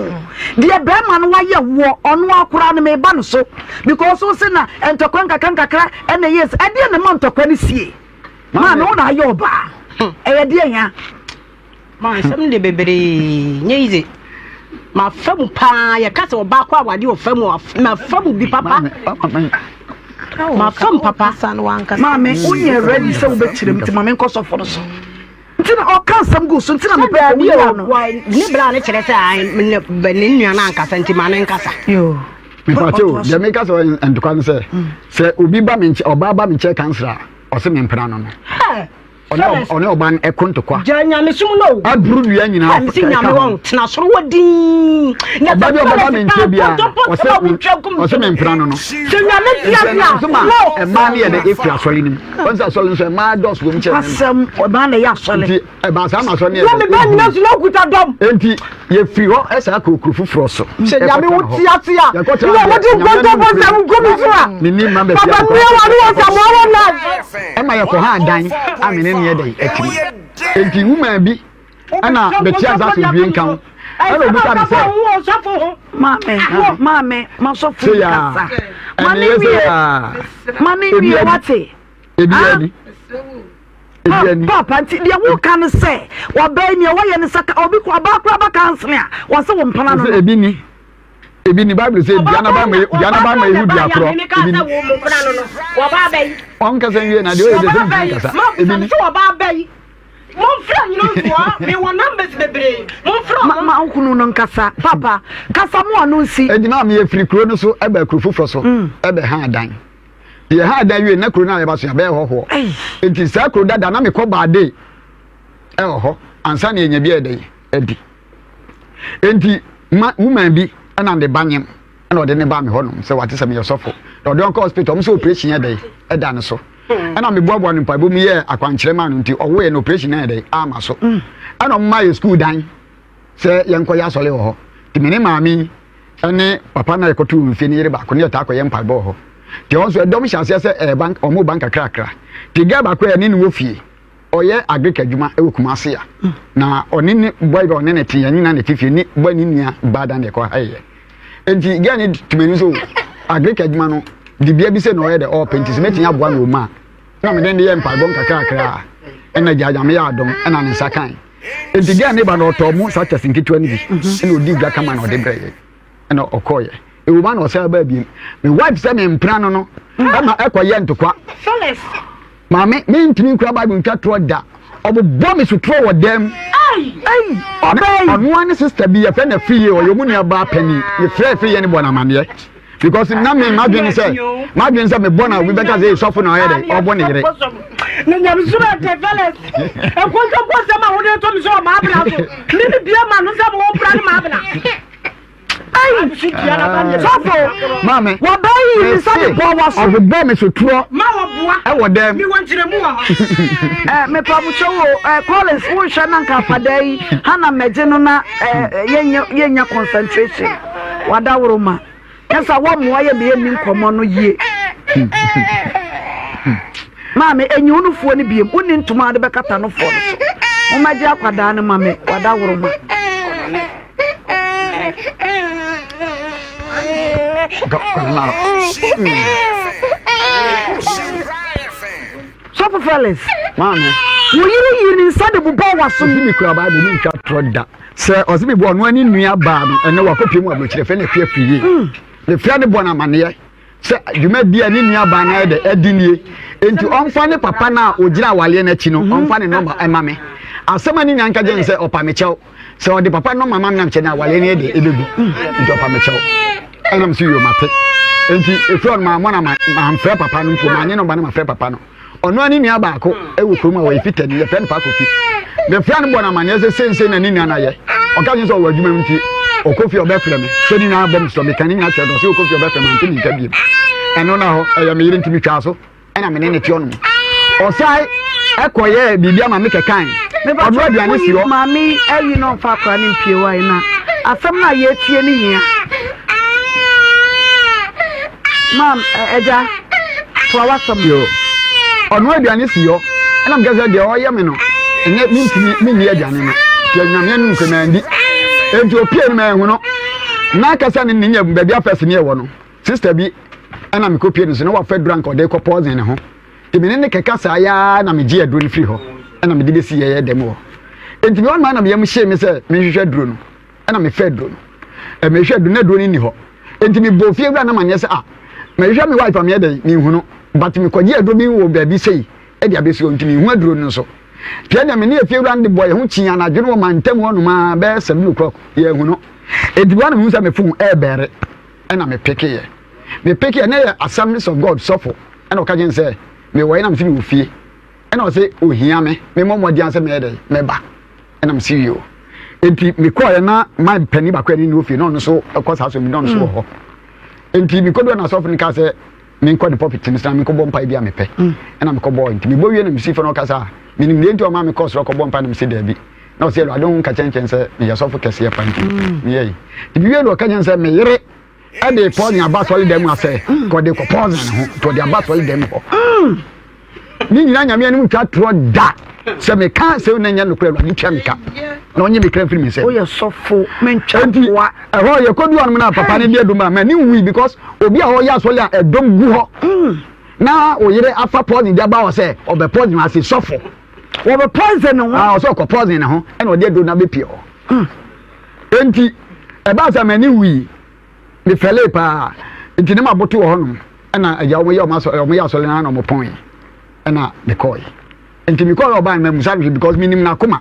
Deɛ bɛrima no wayɛ woɔ, ɔno ara koraa no meba no so. Because wo se na ntɔkwa nkakra nkakra ɛna ɛyɛ si. Ɛdeɛn na ɛma ntɔkwa no sie? Maame, wo na ayɛ ɔbaa. Ɛyɛ deɛn ya? Ma nsɛm no deɛ bebree nyɛ yize. Mafa mu paa yɛka sɛ ɔbaa kɔ awadeɛ ɔfa mu mafa mu bi papa. Mafa mu papa. Maame wonyɛ ready sɛ wobɛkyerɛ mu nti ma menkɔ sɔfo no so. Nti na ɔka nsɛm gu so nti na mepɛ sɛ woyi ano. Ne bra ne kyerɛ sɛ ne nua no ankasa nti ma ne nkasa. Mepate o deɛ meka sɛ ntokwa no sɛ sɛ obi ba me nkyɛn ɔbaa ba me nkyɛn kansra a ɔse mempena no no. Ɔne ɔne ɔba no ɛko ntokwa. Gya nyamesom no o. Aburu dua nyinaa ɛka ho. Nyame wɔn tena soro wɔ din. Na sɛ bi ɔbɛba me nkyɛn bia ɔsɛ ɔsɛ me mpena no no. Sɛ nyame tia se a. No. Ɛmaa ne yɛ dɛ efiri asɔre no mu. Wɔn sɛ asɔre nso ɛmaa dɔs wɔm kyɛn. Asɛm ɔmaa na ɛyɛ asɔre. Nti ɛbaa saa ma asɔre no yɛ dɛ. Na me ba nyina so na okuta dɔm. Nti yɛfiri hɔ ɛsaa kɔ kuro foforɔ so. Sɛ nyame wo te ase a. Na wode nkontompo nsɛm gu me so a. Papa mmea wa ne wɔ samoa wɔ nan. Ɛma yɛkɔ ha adan a me ne ne yɛ dɛn atiri. Enti woman bi ɛna mete ase asomdwie nka ho. Ɛna obisa me sɛ. Maame, maame, masɔfo yi kasa. Ma ne nwie, ma ne nwie wate. Ebi ani. Ebi ani. Papa nti deɛ woka no sɛ ɔbaa ni wɔyɛ no sɛ obi ɔbaa koraa ba kansene a wɔsɛ wo mpena no no. Ebi ni. Ebi ni Bible sɛ dua n'aba ma dua n'aba ma ehu dua korɔ. Ebi ni. Wɔn kasa nwie na deɛ ɔyɛ deɛ sɛ ntumi nkasa. Ebi ni. Momfrɛ nyina nsoa mewɔ numbers bebree momfrɛ ɔmo. Ma wo kunu no nkasa papa kasa mo ano nsi. Enti maa meyɛ firi kuro no so ɛbɛ kuro foforɔ so ɛbɛ ha adan. Yɛ ha adan wie na kuro no a yɛba so yɛabɛyɛ hɔhoɔ. Enti saa kuro dada na mekɔ baade ɛwɔ hɔ ansa na yɛnya bi ayɛ dɛn adi. Enti ma woman bi ɛna ne ba nyem ɛna ɔde ne ba me hɔnom sɛ wate sɛ meyɛ sɔfo na ɔde ɔnkɔ hospital ɔmo sɛ operation yɛ dɛn ɛda ne so ɛna meboaboa no mpaebɔ mu yɛ akwankyerɛ maa no nti ɔwoeɛ no operation yɛ dɛn ama so ɛna ɔmo ma yɛ school dan sɛ yɛnkɔyɛ asɔre wɔ hɔ nti me ne maame yi ɛne papa na yɛkɔto mfie ne yere baako ne yɛtaa kɔyɛ mpaebɔ wɔ hɔ nti ɔno nso ɛdɔm hyɛ aseɛ sɛ ɛɛba ɔmo ba nkakrakra nti gɛɛ baako a ɛne ne wɔ fie ɔyɛ agric adwuma wɔ Kumasi a na ɔne ne boy bi a ɔne ne te yɛn nyinaa na ɛte fie ne boy ne nua baa da na ɛkɔ ha yɛ nti gɛɛ ne tumi no so agric adwuma no dibea bi sɛ na ɔyɛ dɛ ɔɔpɛ nti sɛ mɛtumi aboa no wɔ mu a na mede ne yɛ mpaebɔ nkakrakra a ɛna gya nyame yɛ adom ɛna ne nsa kan nti gɛɛ ne ba na ɔtɔɔ mu saa kyɛse nketewa no bi ɛna ɔdi dwa kama na ɔde brɛ yɛ ɛna ɔkɔɔyɛ ɛwɔ mu na ɔsɛ baa biem me wife sɛ me mpena no no ɛma ɛkɔyɛ ntokwa Maame, mentumi nkura Bible ntwa torɔ da. Ɔbobɔ me sotorɔ wɔ dɛm. Ɔbaa yi. Ɔno ara ne sista bi yɛfrɛ no Afriye, ɔyɛ ɔmo nua baa panin. Mefrɛ Afriye no bɔ no amaneɛ. Because na me m'adwene ne sɛ, m'adwene sɛ mebɔ no a obi bɛka sɛ sɔfo na ɔyɛ dɛ, ɔbɔ ne yere. Na nyamesoro ɛtɛ Felix, nkontompo nsɛm a wode to me so wɔ m'abena so, me me bie ma no sɛ wo bra ne m'abena. Sɔfo, Maame, wɔbɛyi ne nsa de bɔ wɔ so. Ɔbobɔ me sotorɔ ɛwɔ dɛm. Eh, mepamukyɛ wo eh, Collins wonhwɛ na nka akwadaa yi Hana mmɛgye no na eh, yɛnyɛ yɛnya concentration wadaworo ma nyɛ sɛ wɔmmoa yɛ meyɛ nni nkɔmmɔ no yie Maame, enyi wo nufoɔ no biem. Wonni ntoma a wode bɛkata nofoɔ no so. Mommɛgye akwadaa no ma me, wadaworo ma. Sɔfo Felix. Maame. Wo yere yii ne nsa de bobɔɔ w'asom. Ɔsi mi kura Bible mi ntwa torɔ da. Sɛ ɔsi mi bɔ ɔno ani nua baa no ɛnɛ wakɔ pie mu aburokyerɛ fɛ na ɛfie firi yie. Mefrɛ ne bɔ no amaneɛ sɛ dwumadi a ne nua baa no ayɛ dɛ adi nie. Enti ɔmfa ne papa no a ɔgyina awaleɛ no akyi no ɔmfa ne nɔmba ɛma me. Asɛm a ne nua nka kyerɛ no sɛ ɔpa me kyɛw. Sɛ ɔde papa nɔmba ma me na mekyɛ no awaleɛ no yɛ dɛ ɛbɛgu. Nti ɔpa me kyɛw. Ɛna me so yio mate. Enti ɛfiri ɔno mammɔ no mamfrɛ papa no mpo manye nɔmba no mafrɛ papa no. Ɔno ara ne nua baako wɔ kurom a ɔyɛ fitani, yɛfrɛ no Paa Kofi. Mefrɛ no bɔ no amanneɛ sɛ seisei na ne nua no ayɛ. Ɔka kyerɛ sɛ ɔwɔ adwuma mu nti ɔkɔ fie ɔbɛfrɛ me. Sɛ ne nua abɔ me so meka ne nyinaa kyerɛ no, ɔsɛ ɔkɔ fie ɔbɛfrɛ me, ante me nka bio. Ɛno na hɔ, ɛyɛ me yere nti metwaa so ɛna me ne ne te ɔnom. Ɔsan ɛkɔyɛɛ biribi ama me kɛkan. Ɔno aduane si hɔ. Maame ayi na ɔmfa akora no mpie hɔ ayi na asɛm no a yɛretie no hia. Maam, agya, toa w'asɛm no. Yo, ɔnoa aduane si hɔ, ɛna meka sɛ deɛ ɔyɛ me no, ɛnyɛ mentumi menni aduane no, nti anyame anom kɛ mandi. Enti opie no manhu no, na kasa ne ne nya baabi afɛs ne ɛwɔ no, sista bi ɛna mekɔpie no so na wafa aduru anka ɔde kɔ poison ne ho. Nti me ne ne kɛka saa yaa na megye aduro no firi hɔ, ɛna mede bɛsi yɛyɛ dɛm hɔ. Enti me hɔ no na meyam hyee me sɛ menhwehwɛ aduro no. Ɛna mefɛ aduro no. Mehwɛ aduro no aduro no nni hɔ. Enti mebɔɔ fie wura no amanneɛ sɛ ah, mehwehwɛ me wife a meyɛ dɛn menhu no. But mekɔgye aduro bi wɔ baabi sei de abɛsi hɔ nti menhu aduro no nso. Nti ɛnna me ne efie wura no de bɔɔ yɛn ho kyii anadwo no wɔ mantam hɔ nom ara bɛyɛ 7 o'clock yɛanhu no. Enti hɔ na mehu sɛ me phone ɛrebɛre ɛna mepekeeɛ. Mepekeeɛ na ɛyɛ Assemblies of God sɔfo ɛna ɔka kyerɛ me sɛ mewɔ he na mese mewɔ fie. Ɛna ɔse ohia me memmɔ mmɔden sɛ mɛyɛ dɛn mɛba. Ɛna mese yoo. Enti mekɔɔeɛ na my panin baako a ɛne ne wɔ fie na ɔno nso kɔ saa asɔre mu na ɔno nso wɔ hɔ. Enti mekɔduu na asɔfo no kaa sɛ menkɔ ne pulpit no so na menkɔbɔ mpae bi a mepɛ. Ɛna mekɔbɔɔ. Nti mebɔ wie na mesii fam na ɔka sɛ ah, menim deɛ nti a ɔmaa mekɔɔ soro kɔbɔɔ mpae na mese daabi. Na ɔse Awurade ho nka kyɛnkyɛn sɛ meyɛ sɔfo kɛseɛ pa nti meyɛe. Nti mewie na ɔka kyerɛ me sɛ me yere ɛde poison aba asɔre dan mu asɛ kɔde kɔ poison ne ho nti ɔde aba asɔre dan mu hɔ ne nyinaa nyame anim twa torɔ da sɛ meka sɛ na nyɛ nokorɛ awurade tua me ka na ɔnye me kra mfiri me nsam woyɛ sɔfo mentwa nti ɛhɔ yɛkɔdu ɔnom no a papa no de adum a m'ani wui because obi a ɔyɛ asɔre a ɛdɔm gu hɔ na oyere afa poison de aba hɔ sɛ ɔbɛ poison ase sɔfo wɔbɛ poison ne ho ah ɔsɛ ɔkɔ poison ne ho ɛna ɔde aduro no abɛpie hɔ Enti ɛbaa sɛ m'ani wui, mefɛlee paa. Nti na maboto wɔ hɔnom. Ɛna agya wɔn yɛ wɔn asɔre, wɔn yɛ asɔre na wɔn pɔn ɛna mekɔe. Nti mekɔe ɔbaa no mamusa no hwee because menim n'akoma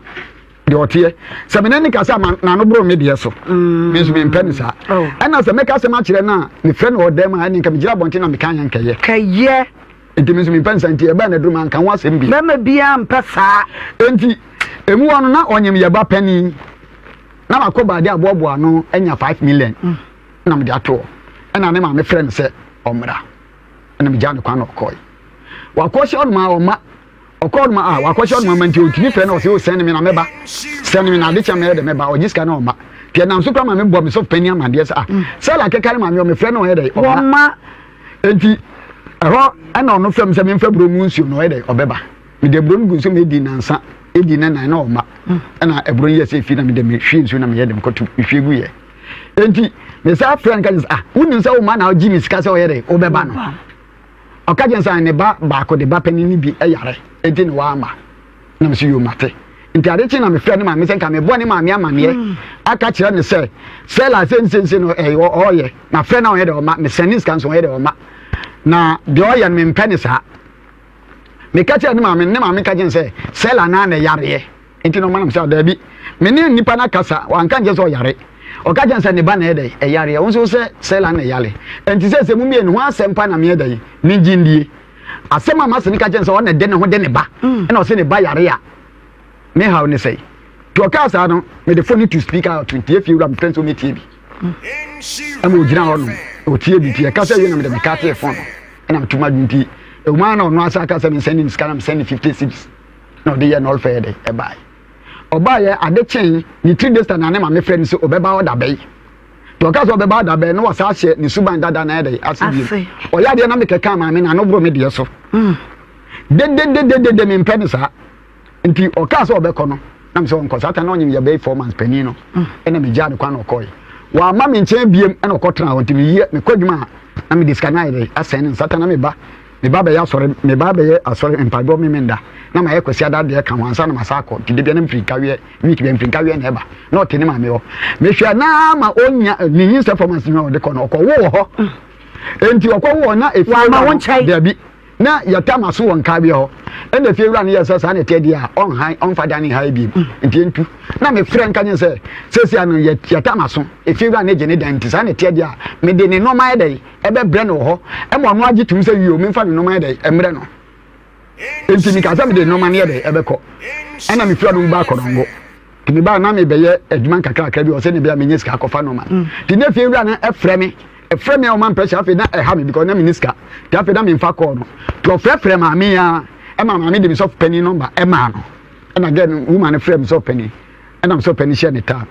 deɛ ɔteɛ. Sɛ me ne ne kasa ma n'ano boro me deɛ so. Me nso mempɛ no saa. Oh. Ɛna sɛ mɛka asɛm akyerɛ no a mefrɛ no wɔ dan mu a ɛne nka megyina abɔnten na meka anyɛ nkɛyɛ. Kɛyɛ. Nti me nso mempɛ no saa nti ɛbaa no aduru manka ho asɛm bi. Bɛrima biara mpɛ saa. Nti emu hɔ no na ɔnyem yɛ ba panin. Na makɔ baade aboaboa ano anya 5 million na mede ato hɔ. Ɛna ne maame frɛ no sɛ ɔmmra. Ɛna megyaa no kwan na ɔkɔe. Wakɔhyɛ ɔnom a ɔma ɔkɔ ɔnom a wakɔhyɛ ɔnom ama nti ɔtumi frɛ no ɔsɛ o sɛne me na mɛba. Sɛne me na ade kyɛ mɛyɛ dɛ mɛba. Ɔgye sika na ɔma. Nti ɛnam so koraa ma mebɔ me sɔfo panin amadeɛ sɛ ah sɛ la kɛkɛ ne maame ɔmefrɛ no ɔyɛ dɛ ɔma. Nti ɛhɔ ɛna ɔno frɛ me sɛ memfa aburo mu nsuo na ɔyɛ dɛ ɔbɛba. Mede aburo no gu nsuo mu edi nansa edi ne nan na ɔma. Ɛna aburo no yɛ sɛ efi na mede mehwie nsuo na meyɛ dɛm kɔto mehwie gu yɛ. Enti mesan frɛ no ka kyerɛ sɛ ah wonim sɛ wo ma na ɔgye me sika sɛ ɔyɛ dɛ wobɛba no. Ɔka kyerɛ sɛ ne ba baako de ba panin no bi yare enti na wama. Na mese yoo mate. Nti ade kye na mefrɛ ne maame sɛ nka mebɔ ne maame amaneɛ aka kyerɛ ne sɛ sɛla sɛ nsense no ɛyɛ ɔyɛ mafrɛ na ɔyɛ dɛ ɔma mesɛne sika nso ɔyɛ dɛ ɔma na deɛ ɔyɛ no mempɛ ne saa. Meka kyerɛɛ ne maame no, ne maame ka kyerɛɛ no sɛ, Sela no ara na ɛyareɛ. Enti na ɔma nam sɛ, Daabi, me ne nnipa no akasa, wanka nkyerɛ sɛ ɔyare. Ɔka kyerɛ no sɛ ne ba na ɛyɛ dɛn? Ɛyareɛ. Wo nso wo sɛ Sela na ɛyare. Enti seesei mo mmienu ho asɛm pa na meyɛ dɛn? Megye ndie. Asɛm a m'ase no ka kyerɛ no sɛ ɔna ɛde ne ho de ne ba, ɛna ɔse ne ba yare a, me haw ne sɛn? Nti ɔkaa saa no, mede phone no to speaker out, nti efie wura mefrɛ no sɛ ɔmmɛtie bi. Ɛma ɔgyina hɔ nom, ɔtie bi, nti yɛkasa wie na mede me ka tee phone no. Ɛna meto m'adwene nti ɛwom ara na ɔno asa aka sɛ mensɛn ne sika na mesɛn ne 50 cedis na ɔde yɛ na ɔlfɛ yɛ dɛ ɛbae ɔbaeɛ ade kyee ne 3 days time na ne maame frɛ no sɛ ɔbɛba ɔda bɛyi nti ɔka sɛ ɔbɛba ɔda bɛyi na wasa ahyɛ ne suban dada na ɛdɛ ase bio ɔyɛ adeɛ na mekɛka maame na ano boro me deɛ so dededededede mempɛ no saa. Nti ɔkaa sɛ ɔbɛkɔ no, na mesɛ ɔnkɔ. Saa ta na ɔnyem yɛ bɛyɛ 4 months panin no, ɛna megyaa no kwan na ɔkɔe. Wamma me nkyɛn biem ɛna ɔkɔtena hɔ. Nti meyɛ mekɔ adwuma a na mede sika no ayɛ dɛ asɛn ne nsa ta na meba. Meba bɛyɛ asɔre, meba bɛyɛ asɔre mpaebɔ Memenda, na mayɛ Kwasiada deɛ ka ho ansa na masa akɔ. Nti da bia na mfiri Nkaweɛ, week bia mfiri Nkaweɛ na ɛba. Na ɔte ne maame hɔ. Mehwɛ na ma ɔnya ne nyinsɛ fɔm ansa na ɔde kɔ no, ɔkɔwoo wɔ hɔ. Enti ɔkɔwoo hɔ na efie wura no, dabi, na yɛta ma so wɔ Nkaweɛ hɔ. Ɛna efie wura no yɛ sɛ saa na ɛteɛ deɛ a, ɔnhan, ɔmfa dan no nhae biem. Nti yɛntu. Na mefrɛ nka nyɛ sɛ, seesei ano yɛta ma so, efie wura no gye ne dan nti saa na ɛteɛ deɛ a, mede ne nneɛma ayɛ dɛn? Ɛbɛbrɛ no wɔ hɔ ɛma ɔno agye tom sɛ yio memfa ne nneɛma yɛ dɛn ɛmmerɛ no. Enti mekaa sɛ mede nneɛma no yɛ dɛn ɛbɛkɔ. Ɛna mefiri ɔno ba Kɔnɔngo. Nti mebaa na mebɛyɛ adwuma nkakrakra bi wɔ sɛ ne bɛyɛ menyɛ sika akɔfa nneɛma. Nti na efie wura no ɛfrɛ me ɛfrɛ me a ɔma mpressure afei na ɛha me because na menni sika. Nti afei na memfa kɔɔ no. Nti ɔfrɛfrɛ maame yi ara ɛma maame de me sɔfo panin nɔmba ɛmaa no. Ɛna gɛ no woman no frɛ me sɔfo panin ɛna me sɔfo panin hyɛ ne taa.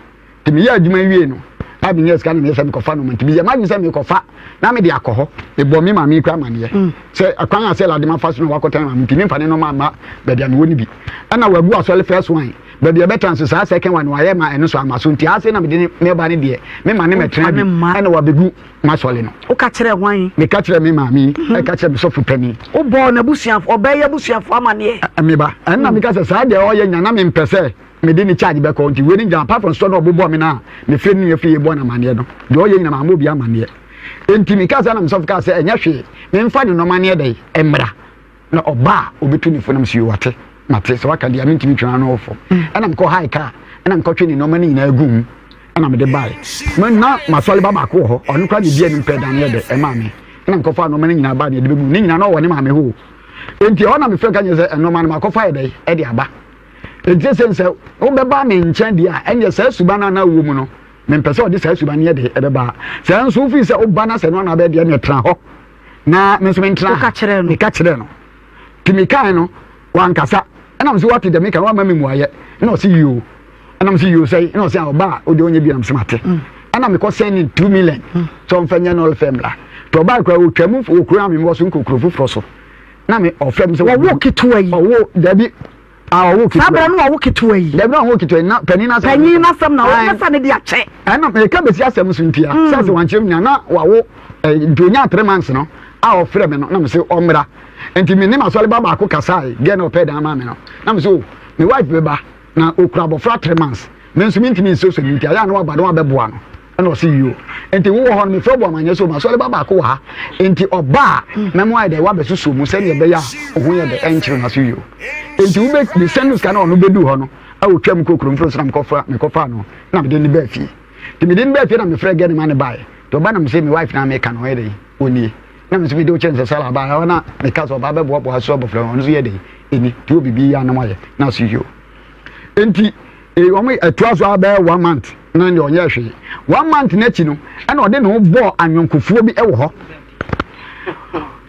Nti meyɛɛ adwuma yi wiei no, a menyaa sika na meyɛ sɛ mekɔfa nnoɔma nti meyɛɛ m'adwene sɛ mekɔfa na mede akɔ hɔ. Mebɔɔ me maame yi koraa amanneɛ mm. sɛ kwan a sɛ lade mafa so na wakɔtɛn maame nti memfa ne nnoɔma mma baabi a mewɔ no bi. Ɛna wagu asɔre first one baabi a ɛbɛtra nso saa second one wayɛ ma ɛno so ama so nti ase na mede ne mɛba no deɛ mema ne mɛtena bi ɛna wabɛgu m'asɔre no. Woka kyerɛ hwan? Meka kyerɛ me maame yi, mhm. ɛka kyerɛ me sɔfo panin. Wobɔɔ n'abusuafo ɔbɛyɛ abusuafo amanneɛ? Meba ɛnna mm. meka sɛ saa deɛ ɔyɛ nya na mempɛ sɛ mede ne charge bɛkɔ nti wei ne gyina apart from sɔ na ɔbobɔ me no a mefrɛ ne nua fie bɔ no amanneɛ no deɛ ɔyɛ nyina mammɔ obi amanneɛ enti meka sɛ na mesɔfo kaa sɛ ɛnyɛ hwee memfa ne nɔma ne ɛdɛn mmra na ɔba a ɔbɛtu ne fo nam sɛ wate mate sɛ waka deɛ mentumi twena no wɔ fam ɛna mekɔ hae kaa ɛna mekɔtwe ne nɔma no nyinaa gu mu ɛna mede bae na masɔre ba baako wɔ hɔ ɔno koraa ne di anim pɛ dan yɛ dɛ ɛmaa me ɛna mekɔfa nɔma no nyinaa baa ne ɛde bɛgu ne nyinaa na ɔwɔ ne maame hɔ enti ɛhɔ na mefrɛ ka nyɛ sɛ ɛnɔma no makɔfa yɛ dɛ ɛde aba Enti sɛ sɛ wobɛba me nkyɛn deɛ a, ɛnneɛ saa suban no a na wowɔ mu no, mempɛ sɛ ɔde saa suban no yɛ de ɛbɛba. Sɛ nso wofii sɛ woba na sɛ no ana bɛyɛ deɛ, ɛnneɛ tena hɔ na me nso mentena ha. Meka kyerɛɛ no. Nti mekae no, wankasa. Ɛna mese wate deɛ meka no, wamma me mmuaeɛ. Ɛna ɔse yoo. Ɛna mese yoo sɛe. Ɛna ɔse a ɔba a wode ɔnyɛ bi. Na mese mate. Ɛna mekɔ sɛn ne 2 million sɛ ɔmfa nyɛ no ɔlfɛ mmra. Nti ɔbaa koraa ɔtwa mu wɔ kuro a mewɔ so nkɔ kuro foforɔ so. Na me ɔfrɛ me sɛ wɔwo ketewa yi. Ɔwo dabi. Ah, ɔwo ketewa. Saa bɛrɛ no ɔwo ketewa yi. Dabi na ɔwo ketewa yi na panyin n'asɛm. Panyin n'asɛm na ɔnyɛ sɛ ne de akyɛ. Ɛna meka besi asɛm so ntia. Mm. Sɛ sɛ wankyerɛ mu nyina na wawo eh, nti onya three months no a ɔfrɛ me no na me se ɔmmra. Nti me ne m'asɔre ba baako kasae gɛ na ɔpɛ dan ma me no. Na me se o oh, me wife bɛba na okura abɔfra three months. Me nso mentumi nsoso no nti ayɛ a na waba na wabɛboa no. Ɛna ɔse yio. Nti wowɔ hɔ no mefrɛ bɔ amanyɛ sɛ masɔre ba baako wɔ ha. Nti ɔba a mɛmo ayɛ dɛ wabɛsoso mu sɛdeɛ ɛbɛyɛ a ɔho yɛ dɛ ɛnkyere no ase yio. Nti wobɛ mesɛn no sika na ɔno bɛdu hɔ no a ɔtwa mu kɔ kurom foro so na mekɔfa mekɔfaa no na mede no baa fie. Nti mede no baa fie na mefrɛ gɛ ne ma ne baeɛ. Nti ɔba na mese me wife na meka no ɔyɛ dɛ ɔnie. Na me nso mede wo kyerɛ no sɛ Sara aba a na meka sɛ ɔba bɛboaboa so abɔfra ɔno nso yɛ dɛ ɛni. Nti wɔ biribi yɛ a na moayɛ na so yio. Nti eh, wɔn ɛtoa so abɛyɛ one month na deɛ ɔnyɛ hwee. One month n'akyi no ɛna ɔde ne ho bɔɔ anyɔnkofoɔ bi wɔ hɔ.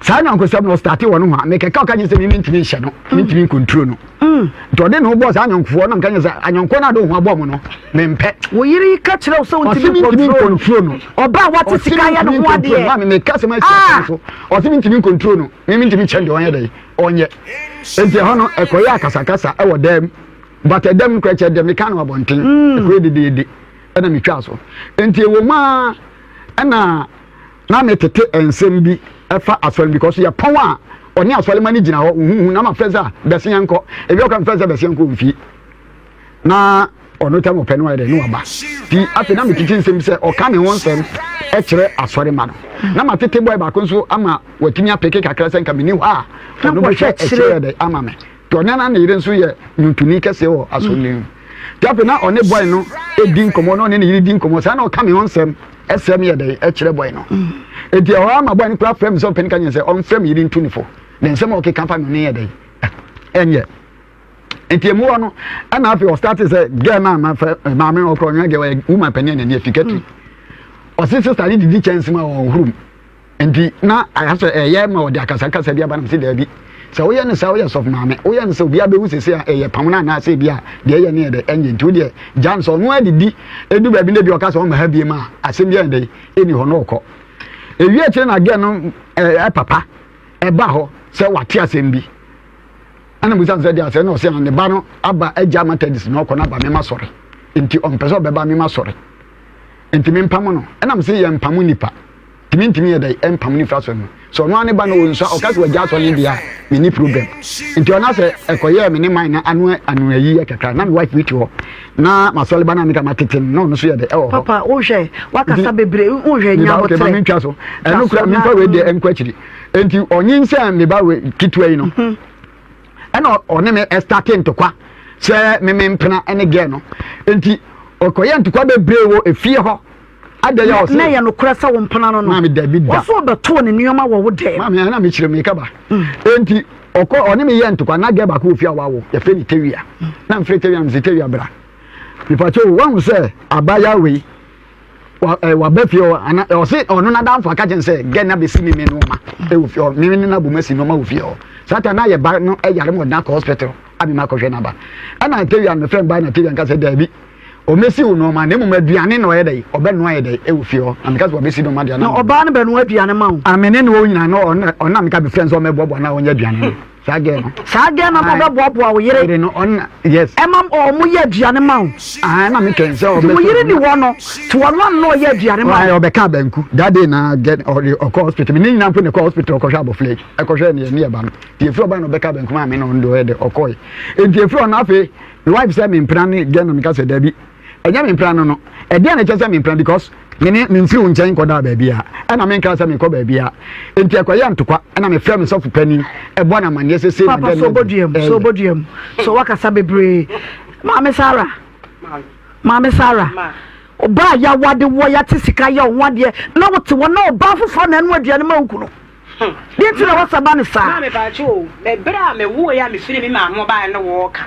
Saa anyɔnkosɛm no ɔstate wɔ no ho a mekɛkɛ ɔka nyɛ sɛ mimi ntumi nhyɛ no mentumi nkonturo no. Nti ɔde ne ho bɔɔ saa anyɔnkofoɔ na meka nyɛ sɛ anyɔnkoɔ no ade ho abɔ mo no mempɛ. Wo yere yi ka kyerɛ wo sɛ wontumi nkonturo no. Ɔbaa wate sika yɛ ne ho adeɛ. Maame meka sɛm asi asɛm so. Ɔse mentumi nkonturo no. Mimi ntumi nkyɛn deɛ ɔnyɛ dɛ ɔnyɛ. Nti ɛhɔ no ɛkɔyɛ akasakasa ɛwɔ dɛm. But ɛdɛm no koraa kyɛ deɛ meka no abɔnten mm. ɛkɔyɛ dedeede ɛna metwaa so nti ɛwɔ mu a ɛna na metete nsɛm bi ɛfa asɔre because yɛpɔn a ɔne asɔre ma no gyina hɔ huhu na mafrɛ sɛ bɛse yɛn nkɔ ebi ɔka mefrɛ sɛ bɛse yɛn nkɔ mfie na ɔno tɛm ɔpɛ no ayɛ dɛ ne waba ti afei na metete nsɛm sɛ ɔka ne ho nsɛm ɛkyerɛ asɔre ma no na matete bɔe baako nso ama watumi apeke kakra sɛ nka menni hɔ a ɔno bɛhwɛ akyerɛ dɛ ama me Nti ɔne na ne yere nso yɛ nnwontoni kɛseɛ wɔ asɔre no mu. Nti afei na ɔne bɔe no di nkɔmmɔ na ɔne ne yere di nkɔmmɔ saa na ɔka me ho nsɛm ɛsɛm yɛ dɛn ɛkyerɛ bɔe no. Nti ɛhɔ ara ma bɔe no koraa frɛ me sɛ ɔpɛni ka nyɛ sɛ ɔmfrɛ me yere ntu ne fo. Ne nsɛm a ɔkeka fa me no yɛ dɛn ɛnyɛ. Nti emu hɔ no ɛna afei ɔstarte sɛ gɛɛ no a mafɛ maame no ɔkorɔ ɔnyɛ gɛɛ ɔyɛ woman panin a n'ani afi katri. Ɔse sista no didi kyɛnse mu a ɔnhoro mu. Nti na ayɛ sɛ ɛyɛ ma ɔde akasakasa bi aba na mese daabi. Sɛ woyɛ no saa woyɛ sɔfo maame, woyɛ no sɛ obiara bɛhu sese a ɛyɛ pam no anaasɛ ebi a deɛ ɛyɛ no yɛ dɛ ɛnyɛ nti wodeɛ gya no sɛ ɔno adidi ɛdu baabi na bi ɔka sɛ ɔmma ha biem a asɛm bi ayɛ dɛ ɛni hɔ na ɔkɔ. Ewie akyire na gɛ no ɛ papa ɛba hɔ sɛ wate asɛm bi ɛna musa sɛ deɛ asɛm na ɔsɛ ne ba no aba agya Methodist na ɔkɔ no aba mema sɔre nti ɔmpɛ sɛ ɔbɛba mema sɔre nti mempam no ɛna mese yɛmpam nipa. Nti mentumi yɛ dɛn mpam no mfiri asɔre mu. Sɛ ɔno ara ne ba no ɔnsua ɔka sɛ wagya asɔre no deɛ a menni problem. Nti ɔna sɛ ɛkɔyɛɛ me ne man no ano ano ayi yɛ kakra na me wife te hɔ na masɔre ba no a meka matete no na ɔno so yɛ dɛ ɛwɔ hɔ. Papa wohwɛ wakasa bebree wohwɛ nya abotrɛ. Okay, ma mentwa so. Ɛno kura memfa wei deɛ ɛnkɔ akyiri. Nti ɔnyinsɛn me ba wei ketewa yi no. Mhm. Ɛna ɔne me ɛstate ntɔkwa sɛ me me mpena ɛne gɛɛ no. Nti ɔkɔyɛ ntɔkwa bebree wɔ efie hɔ. Adɛn a ɔse. Na ɛyɛ nokorɛ sɛ wo mpena no no. Maame dabi da. Ɔso ɔbɛtoo ne nneɛma wɔ wo dɛm. Maame ɛna mekyerɛ meka ba. Enti ɔkɔ ɔne me yɛ ntokwa na gɛ baako wɔ fie a wawo yɛfrɛ ne Tewia. Na mfrɛ Tewia mese Tewia bra. Mepakyɛ o wahu sɛ abaayewa wei wa ɛ waba fie hɔ ana ɔse ɔno n'adamfo aka kyerɛ no sɛ gɛ na bɛsi me me nneɛma ɛwɔ fie hɔ me ne no abom asi nneɛma wɔ fie hɔ. Saa ta na yɛ ba no ɛyare ma ɔde no akɔ hospital a me ma akɔhwɛ n'aba. Ɛna Tewia no mefrɛ no baa na Tewia nka sɛ daabi. Ɔmmɛsi wo nnoɔma, na mmom aduane na ɔyɛ dɛn? Ɔbɛnoa yɛ dɛn wɔ fie hɔ. Na meka sɛ wabɛsi nnoɔma deɛ na. Na ɔbaa no bɛnoa aduane ma wo? Ah, me ne no wɔ nyinaa no, ɔno na meka mefrɛ no sɛ ɔmmɛboaboa na ɔnyɛ aduane no. Saa gɛɛ no. Saa gɛɛ no na ɔbɛboaboa wo yere? Yere no, ɔno na, yes. Ɛma ɔmo yɛ aduane ma wo? Ah, ɛna metwɛn sɛ ɔbɛsi. Nti wo yere ni hɔ no, nti ɔno ano na ɔyɛ aduane ma wo? Ɔbɛka banku. That day na gɛɛ ɔde ɔkɔ hospital. Me ne nyinaa mpo na ɛkɔ hospital ɔkɔhwɛ abɔfra yi, ɛkɔhwɛ ne ne ɛba no. Nti efiri ɔbaa na ɔbɛka banku maa me na ɔno deɛ ɔyɛ dɛ ɔkɔe. Nti efiri ɔno afei. Me wife sɛ me mpena ne gɛ na meka sɛ dabi ɛnyɛ me mpena no no ɛdeɛ na ɛkyɛ sɛ me mpena because me ne me mfiri wo nkyɛn nkɔdaa baabi a ɛna menka sɛ mekɔ baabi a nti ɛkɔyɛ ntokwa ɛna mefrɛ me sɔfo panin ɛbɔ no amanneɛ sɛ sei na Papa so oboduam so oboduam so wakasa bebree maame Sarah maame Sarah ɔbaa yawade wɔ yate sika yɛ ɔho adeɛ na wote hɔ na ɔbaa foforɔ na ɛno aduane ma wo kunu Deɛ nti na wasa ba no saa? Maame paakye o, me bere a me woo yɛ a me firi me maame hɔ baeɛ no wɔɔka.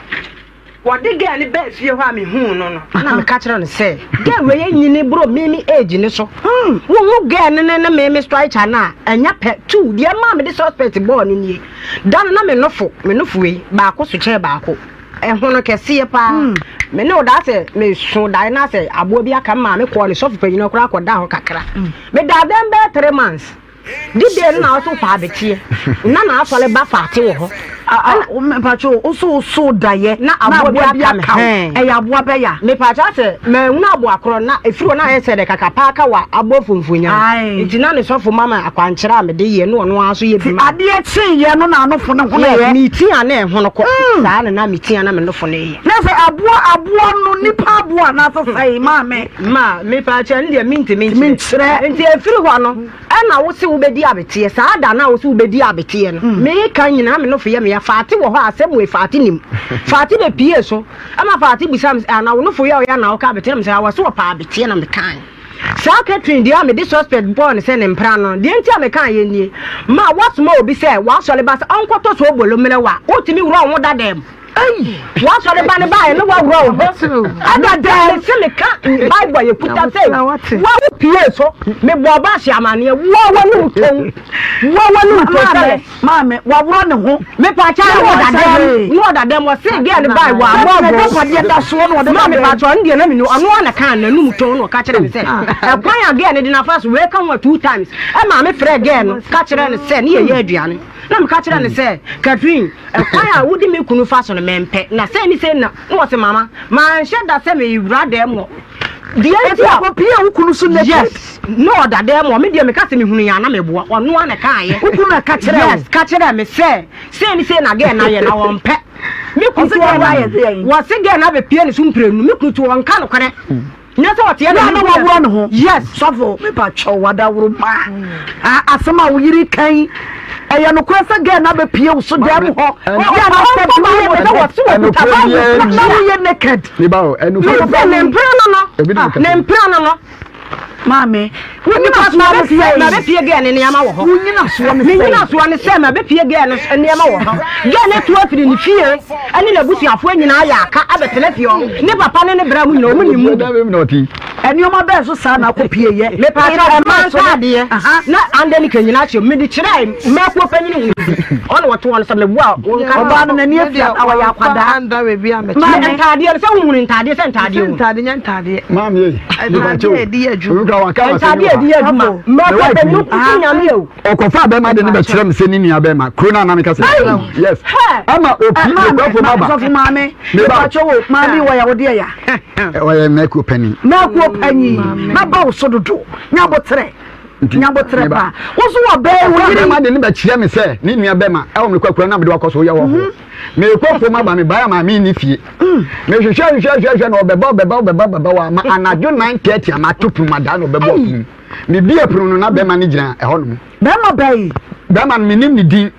Wɔde girl no baa fie hɔ a me huu no no, ɛna me ka kyerɛ no sɛ, girl wei anyini boro me me age no so. Wo hu girl no ne ne me me structure no a, ɛnyɛ pɛ. Two, deɛ ɛmaa me de suspect bɔɔ no nie, da no na me nofo, me nofo wei, baako so kyɛn baako. Ɛho no kɛseɛ paa. Me ne wo daa sɛ me so daeɛ na sɛ aboa bi aka me maame kɔɔ ne sɔfo panyin hɔ koraa kɔdaa hɔ kakra. Me daa dɛm bɛyɛ 3 months. Dide no na ɔso paa bɛteɛ na n'asɔre ba faate wɔ hɔ. Mpacho woso woso daeɛ na aboa bi aka me ɛyɛ aboa bɛya. Mepacho asɛ manhunu aboa korɔ na ɛfiri hɔ na ayɛ sɛ dɛ kaka paa ka wɔ aboa fomfonya nti na ne sɔfo ma me akwankyerɛ a mede yɛ ne ɔno ara so yɛ bi ma. Adeɛ kyeeɛ no na anofo no hono yɛ. Meti a na ɛhono kɔ saa na na meti a na me nofo no yɛ. Na sɛ aboa aboa no nipa aboa anaasɛ sɛe maame. Ma mepacho ɛno deɛ mentumi nkyerɛ nti ɛfiri hɔ no. Ɛna wo se wobɛdi abeteɛ, saa da no a wo se wobɛdi abeteɛ no, meka nyinaa me nofo yɛ me ya, Faate wɔ hɔ a asɛm wei Faate nim. Faate bɛpie so, ɛma Faate bisa me sɛ, ah na wo nofo yɛ wo ya na woka abeteɛ? Na me sɛ, ah wɔse wɔpɛ abeteɛ na mekae. Saa Catherine deɛ a mede suspect bɔɔ no sɛ ne mpra no, deɛ nti a mekaeɛ nie, ma woasoma obi sɛ w'asɔre ba sɛ ɔnkɔtɔ soobolo mmerɛ wo a, wotumi wura wo ho dada mu. Ei, w'asɔre ba no baeɛ ne woaworɔ wo ho. Ɛda dɛn? Mese meka Bible a yɛkuta sɛ wo a wopie so mebɔ ɔba ahye amanneɛ wo a w'anom tɔn wo a w'anom tɔn sɛ Maame, waworɔ ne ho. Mepaakyɛ ne ɔda dɛm ne ɔda dɛm ɔse gɛɛ no bae wɔ abɔbɔ padeɛ da soɔ na ɔde Maame paakyɛ ɔno deɛ na menu ɔno a na kaa n'anum tɔn na ɔka kyerɛ me sɛ ɛkwan a gɛɛ no de nafa so wei ka ho a 2 times ɛma me frɛ gɛɛ no ka kyerɛ no sɛ ne yɛyɛ aduane na meka kyerɛ no sɛ Catherine Ɛkwan a wode me kunu fa so no, mempɛ, na sei ne sei na, na ɔse, Mama, manhyɛ da sɛ mewura dɛm hɔ. Deɛ nti a. Ɔkɔpie wo kunu so naked. Yes, na ɔda dɛm hɔ. Me deɛ meka sɛ mehunu yɛ a na meboa. Ɔno ara na ɛkaeɛ. Wo kunu na ɛka kyerɛɛ wo? Yes, ka kyerɛɛ me sɛ sei ne sei na girl no ayɛ na ɔmpɛ. Me kunu Ɔse girl no ayɛ deɛn? Wɔse girl no abɛpie ne so mprenu. Me kunu to ɔnka nokorɛ. Nyɛ sɛ ɔteɛ na na waworɔ ne ho. Yes. Sɔfo, mepa kyɛw wadaworo ma. Asɛm a wo yere kan yi, ɛyɛ nokorɛ sɛ girl no abɛpie wo so dɛm hɔ. Yɛ na sɛ bi woyɛ naked. Na woyɛ naked. Mese ne mpena no no. Ne mpena no no. Maame, wo nyinasoɔ ne sɛn? Mabɛpie girl no nneɛma wɔ hɔ. Wo nyinasoɔ ne sɛn? Me nyinasoɔ ne sɛ mabɛpie girl no nneɛma wɔ hɔ. Girl no atu afiri ne fie ɛne n'abusuafoɔ nyinaa yɛ aka abɛtena fie hɔ. Ne papa ne ne bra mu nyinaa wɔn nim mu bi. Nneɛma bɛn so saa na akɔpie yɛ? Mepaakyɛw mmaa ntaadeɛ na anda ne kanyina ahyɛ mu. Mede kyerɛɛ mmakuo panyin ho bi. Ɔna ɔte hɔ no sɛ meboa wo nka. Ɔbaa no n'ani afi a ɔyɛ akwadaa. Maame ntaadeɛ no sɛ wohunu ntaadeɛ sɛ ntaadeɛ wɔ. Ntaadeɛ nyɛ ntaadeɛ. Maame ei, mepakyɛw. Ntaadeɛ yɛde yɛ adwuma. Obi kura waka asɛm Ntaadeɛ yɛde yɛ adwuma. Mmakuo panyin wokuku nyame o. Ɔkɔfa bɛrima de ne bɛkyerɛ me sɛ ne nua bɛrima kuro no a na meka sɛ yes ama opi nokorafo ma ba. Sɔfo maame, mepakyɛw o, maame wɔyɛ wo deɛ ya. Ɔyɛ mmakuo panyin. Mmakuo panyin, mɛba wo so dodo, nya aboterɛ. Nti Nyabotrɛ pa. Wo so wɔ bɛɛ wo yere. Bɛma de ne bɛkyerɛ me sɛ ne nua bɛma ɛwɔ me kɔ akura na mede wakɔ so woyɛ hɔ. Mhm. Mekɔ kurom aba me bae ama me nni fie. Mm. Mehwehwɛ hwehwɛ hwehwɛ na ɔbɛba ɔbɛba ɔbɛba ɔbɛba wɔ ama anadwo 9:30 ama ato punu ma daa na ɔbɛbɔ punu. Mebie pono no na bɛma no gyina ɛhɔ nom. Bɛma bɛyi. Bɛma no menim ne din.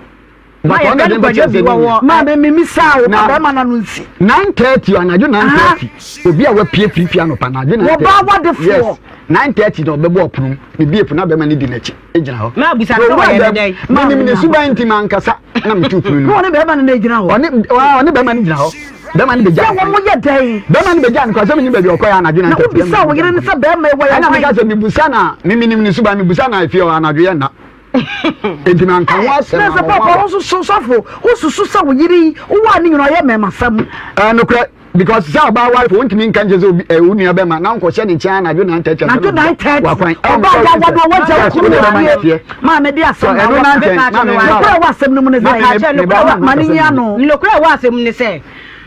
Ma yɛfrɛ no Kwadwo bi wɔwɔ. Maa me mimisaa wo ma bɛrima no ano nsi. 9:30 anadwo 9:30 obi a wapue firi fie anɔpa anadwo 9:30. Wɔbaa wadefoɔ. Yes 9:30 na ɔbɛbɔ ɔpono mu mebie pono na bɛrima no di n'akyi gyina hɔ. Maa busa no sɛ wɔyɛ ne dɛn. Menim ne suban nti mankasa na metu pono no mu. Na ɔne bɛrima no na egyina hɔ. Ɔne ɔne bɛrima no gyina hɔ. Bɛrima no bɛgya. Sɛ wɔn yɛ dɛn. Bɛrima no bɛgya no kora sɛ menim baabi ɔkɔɛ anadwo 9:30. Na wobisa wo yere no sɛ bɛrima yi wɔyɛ hwan. Ɛna meka sɛ mebusa na menim ne suban mebusa na efie hɔ anadwo yɛ nna. Enti manka ho asɛm Na sɛ papa wo nso sɔfo wosusu sɛ wo yere yi wowɔ a ne nyina ɔyɛ mmɛmasɛm. Ɛɛ nokorɛ because sɛ ɔbaa ware fo wontumi nka nkyɛ sɛ obi ɛɛ wo nua bɛma na nkɔhyɛ ne nkyɛn anadwo 9:30 anadwo 9:30 ɔbaa yɛ awɔde ɔwɔ gya wo kunu wɔ fie maa me de asɛm na ɛno na nkyɛn maa me nokorɛ wɔ asɛm no mu ne sɛ ma ne nyia no. Nokorɛ wɔ asɛm mu ne sɛ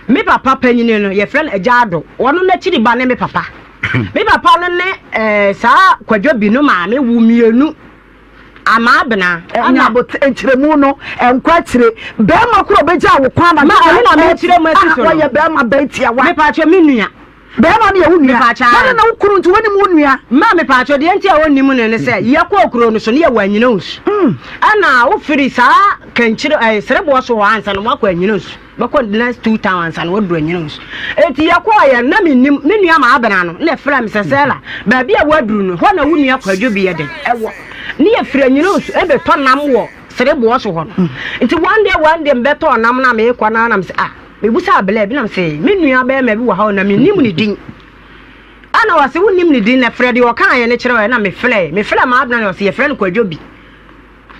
me papa panyini no yɛfrɛ no Agya Ado ɔno n'akyiri ba ne me papa me papa no ne ɛɛ saa Kwadwo bi no maame wo mmienu. Ama abena. Ɛna nkyerɛmu no nkɔ akyire. Bɛrima koro ɔbɛgya wo kwan na Ma ɔno na mekyerɛ mu asi so no. Wɔyɛ bɛrima bɛn tiawa. Mepaakyɛ me nua. Bɛrima no yɛ wo nua. Mepaakyɛ. Na ne na wo kunu nti wɔnim wo nua. Ma mepaakyɛ deɛ nti a wɔnnim no ne sɛ yɛkɔɔ kuro no so ne yɛwɔ anyina nsu. Ɛna wofiri saa kankyire ɛɛ sereboɔ so hɔ ansa na wakɔ anyina nsu. Bɛkɔ next 2000 ansa na waduru anyina nsu. Eti yɛkɔɔ yɛ na mennim me nua maa abena no na ɛfrɛ me sɛ Sɛla baabi a waduru no hɔ na wo nua Kwadwo bi yɛ den ɛwɔ. Ne yɛfiri anyina nsu ɛbɛtɔ nam wɔ sereboɔ so hɔ no. Nti one day one day mbɛtɔɔ nam na meekɔ na na mesɛ ah mebusa abelaa bi na mesɛ me nua bɛrima bi wɔ ha o na mennim ne din. Ɛna ɔse wonnim ne din na frɛ deɛ ɔkaeɛ no kyerɛ na mefrɛ mefrɛ maa abena na ɔse yɛfrɛ no Kwadwo bi.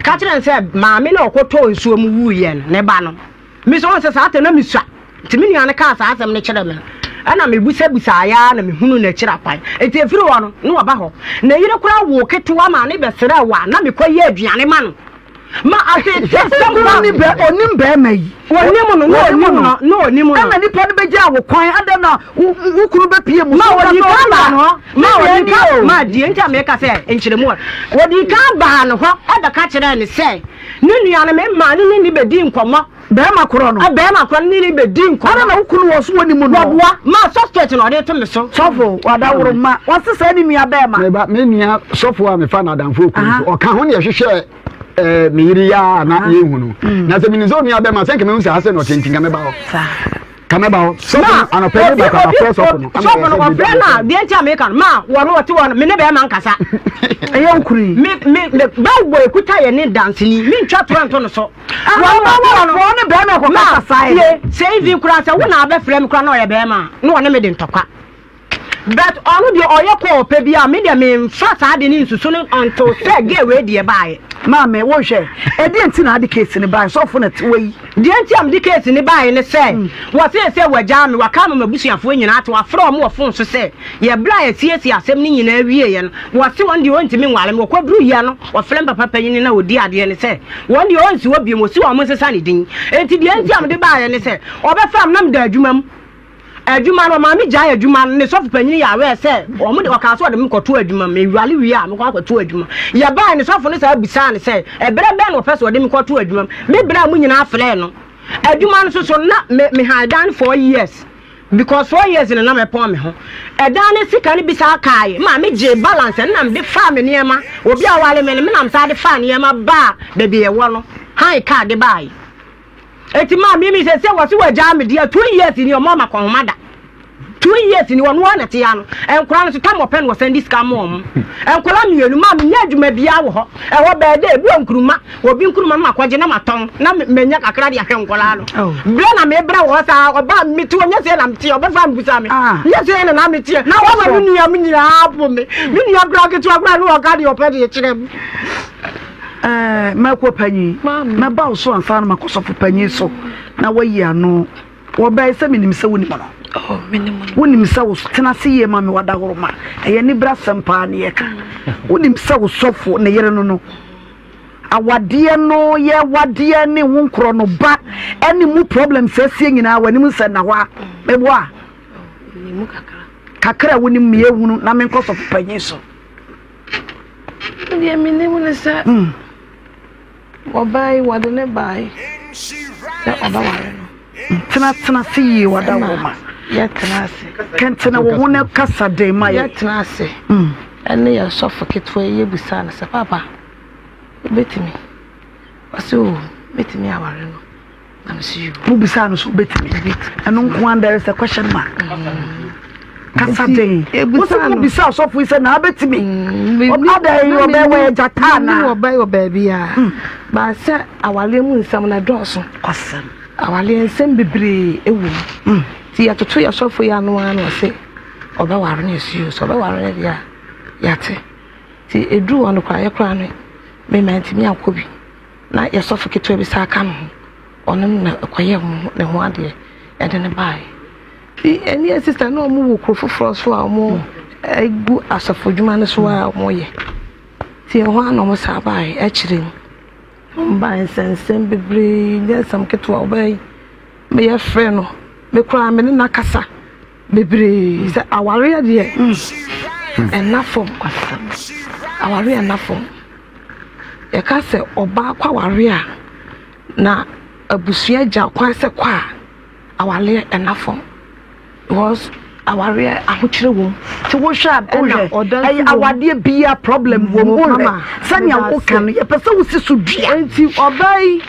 Ka kyerɛ no sɛ maame no a ɔkɔtɔɔ nsuo mu wuiɛ no ne ba no. Me nso, wohu sɛ saa tɛ na mesua. Nti me nua no kaa saa asɛm no kyerɛɛ me no, ɛna mebusabusaeɛ ara na mehunuu n'akyiri akwan. Nti ɛfiri hɔ no, na waba hɔ. Ne yere koraa woo ketewa maa ne bɛsrɛɛ wɔ a na mekɔyɛ aduane ma no. Ma ateetesɛm ba. Ɔnim bɛ, ɔnim bɛrima yi. Ɔnim no, na ɔnim no, na ɔnim no. Ɛna nipa no bɛgyaa wo kwan, adɛn na wo wo kunu bɛpie mu. Ma ɔdii kan baa no hɔ, ma ɔdii kan, ma deɛ nti a meka sɛ nkyerɛmu wɔ, ɔdii kan baa no hɔ ɛbɛka kyerɛɛ no sɛ, Ne nua no, me maa no ne no bɛdii nkɔmmɔ. Barima korɔ no. Barima korɔ no ne no bɛdii nkɔmmɔ. Adɛn na wo kunu wɔ so wɔ ne mu no? Waboa ma suspect na ɔde to me so. Sɔfo, wadaworo ma wɔse saa ne nua barima. Me ba, me nua sɔfo a mefa no adamfo okunu so, ɔka ho ne yɛhwehwɛɛ eh, me yere yi a na yɛnhu no. Na sɛ menim sɛ onua bɛrima sɛ nka mehu sɛ ha sɛ na ɔte nti nka mɛba hɔ. Ka mɛba hɔ. Sɔfo no, anɔpa yi meba kora mafrɛ sɔfo no. Sɔfo no, ɔfrɛ no a, deɛ nti a meka no, ma wɔn ɔte hɔ no, me ne bɛrima nkasa. Ɛyɛ wo kunu yi. Me, me, me, Bible ekuta yɛ ne danseni, me ntwa torɔ nto no so. Wɔn ɔte hɔ no, wɔn ne bɛrima ɛkɔ kasa saa yɛ. Ma, tie, sɛ even koraa sɛ wo na abɛfrɛ me koraa na ɔyɛ bɛrima a, na ɔne me de ntɔkwa. But ɔno deɛ ɔyɛ kɔ ɔpɛ bi a me deɛ me nfa saa de ne nsusu no until sɛ girl wei deɛ baayɛ. Maame wo hwɛ ɛdeɛ nti na ade case no baayɛ sɔfo na te wɔ yi. Deɛ nti a mede case no baayɛ ne sɛ wɔse sɛ wagyaa me waka ama m'abusuafoɔ nyinaa ate wafrɛ wɔn wɔ phone so sɛ yɛ berɛ a yɛsiesie asɛm no nyinaa wieɛ no wɔse wɔn deɛ ɔntumi nware me wɔkɔduru yɛ no wɔfrɛ me papa panyin no a ɔdi adeɛ no sɛ wɔn deɛ ɔnsi hɔ biom wɔsi wɔn nsesa ne din enti deɛ nti a mede baayɛ ne sɛ ɔbɛfrɛ me na meda adwuma mu Adwuma no, ɔmaa me gyae adwuma no. Ne sɔfo panyin yɛ aware sɛ wɔn de ɔkaa sɛ ɔde me kɔto adwuma mu. Mewale wie a, mekɔ akɔto adwuma. Yɛbae no, sɔfo no saa bisaa no sɛ, ɛberɛ bɛn na ɔpɛ sɛ ɔde me kɔto adwuma mu. Me berɛ a mo nyinaa frɛɛ no. Adwuma no nso so, na me mehan dan no 4 years. Because 4 years na na mɛpɔn me ho. Ɛdan no sika no bi saa kae maa me gyee balance ɛno na mede faa me nneɛma. Obi a ɔware me no, me na mesan de faa nneɛma baa baabi a yɛwɔ no. Han car de bae. Eti maa mimi sɛ sɛ wɔsi wɔagyaa me deɛ 2 years ni ɔmo ama kɔnhoma da 2 years ni ɔno ara na ɛte ano nkwadaa no so tam ɔpɛ na ɔsan di sika ma ɔmo nkwadaa mmienu maa mi nyɛ adwuma biara wɔ hɔ ɛhɔ bɛɛ dɛ ebi wɔ nkuruma obi nkuruma no ma kɔgye na ma tɔn na menya kakra de ahwɛ nkwadaa no oh. brɛ na me brɛ wɔ hɔ saa ɔbaa mi te ɔnyɛ sɛ na me te ɔbɛfa mi busa mi ah. nyɛ sɛ na na me teɛ na wɔma me nua mi nyinaa po me me nua kura ketewa kura ne ɔka deɛ ɔpɛ deɛ kyerɛ mi. Ɛɛ, mɛkɔ panyin. Mɛba wo so ansa na makɔ sɔfo panyin so na wayi ano. Wɔbɛyɛ sɛ menim sɛ wonim no. Oh, menim no. Wonim sɛ wo tena ase yie ma me wadahoro ma. Ɛyɛ anibere asɛm paa ne yɛka. Wonim sɛ wo sɔfo ne yere no no. Awadeɛ no yɛ wadeɛ ne wo nkorɔ no ba ɛne mu problem sɛ asie nyinaa w'anim nsɛ nna hɔ a. Meboa. Oh, kakra. Kakra a wonim meyɛ hunu na menkɔ sɔfo panyin so. Deɛ menim ne sɛ ɔbaa yi wɔde ne bae sɛ ɔbɛware no. Tena tena ase yie wada wo ma. Yɛtena ase. Kɛntɛnɛ wo ho na kasa den ma yɛ. Yɛtena ase. Ɛne yɛ sɔfo ketewa yi yɛbisaa no sɛ papa wobɛtumi? Ɔse o mɛtumi aware no. Na mese yoo. Wobisaa no sɛ wobɛtumi? Ɛno nko ara there is a question mark. Kasa den. Wosi mo bisa asɔfo yi sɛ na abɛtumi. Ɔbɛda yi ɔbɛ wɔ ɛgya taa na. Ɔbɛ wɔ baabi a. Baasɛ awareɛ mu nsɛm na ɛdɔɔso. Kwasɛm. Awareɛ nsɛm bebree ɛwɔ mu. Ti yɛtoto yɛ sɔfo yi ano ara na ɔse ɔbɛware no yɛsi yoo sɛ ɔbɛware no deɛ a yɛate. Ti ɛduru hɔ no koraa yɛ koraa no me mantumi ankɔ bi. Na yɛ sɔfo ketewa bi saa ka ne ho. Ɔno na ɛkɔyɛɛ ne ho adeɛ ɛde no baeɛ. Nti ɛne yɛ sista na wɔn wɔ kuro foforɔ so a wɔn gu asafo adwuma no so a wɔn yɛ. Nti ɛhɔ ara na wɔn saa baeɛ akyire no. Wɔn baeɛ nsɛnsɛm bebree nyɛ nsɛm ketewa ɔbaa yi meyɛ frɛ no me koraa me ne no akasa bebree sɛ awareɛ deɛ ɛnna fam awareɛ ɛnna fam. Yɛka sɛ ɔbaa kɔ awareɛ a na abusua gya kwan sɛ kɔ a awareɛ ɛna fam because awareɛ ahokyerɛ wom. Nti wohwɛ a wohwɛ ɛyɛ awadeɛ bia problem wom wohwɛ sɛnea woka no yɛpɛ sɛ wosi so dua. Nti ɔbaa yi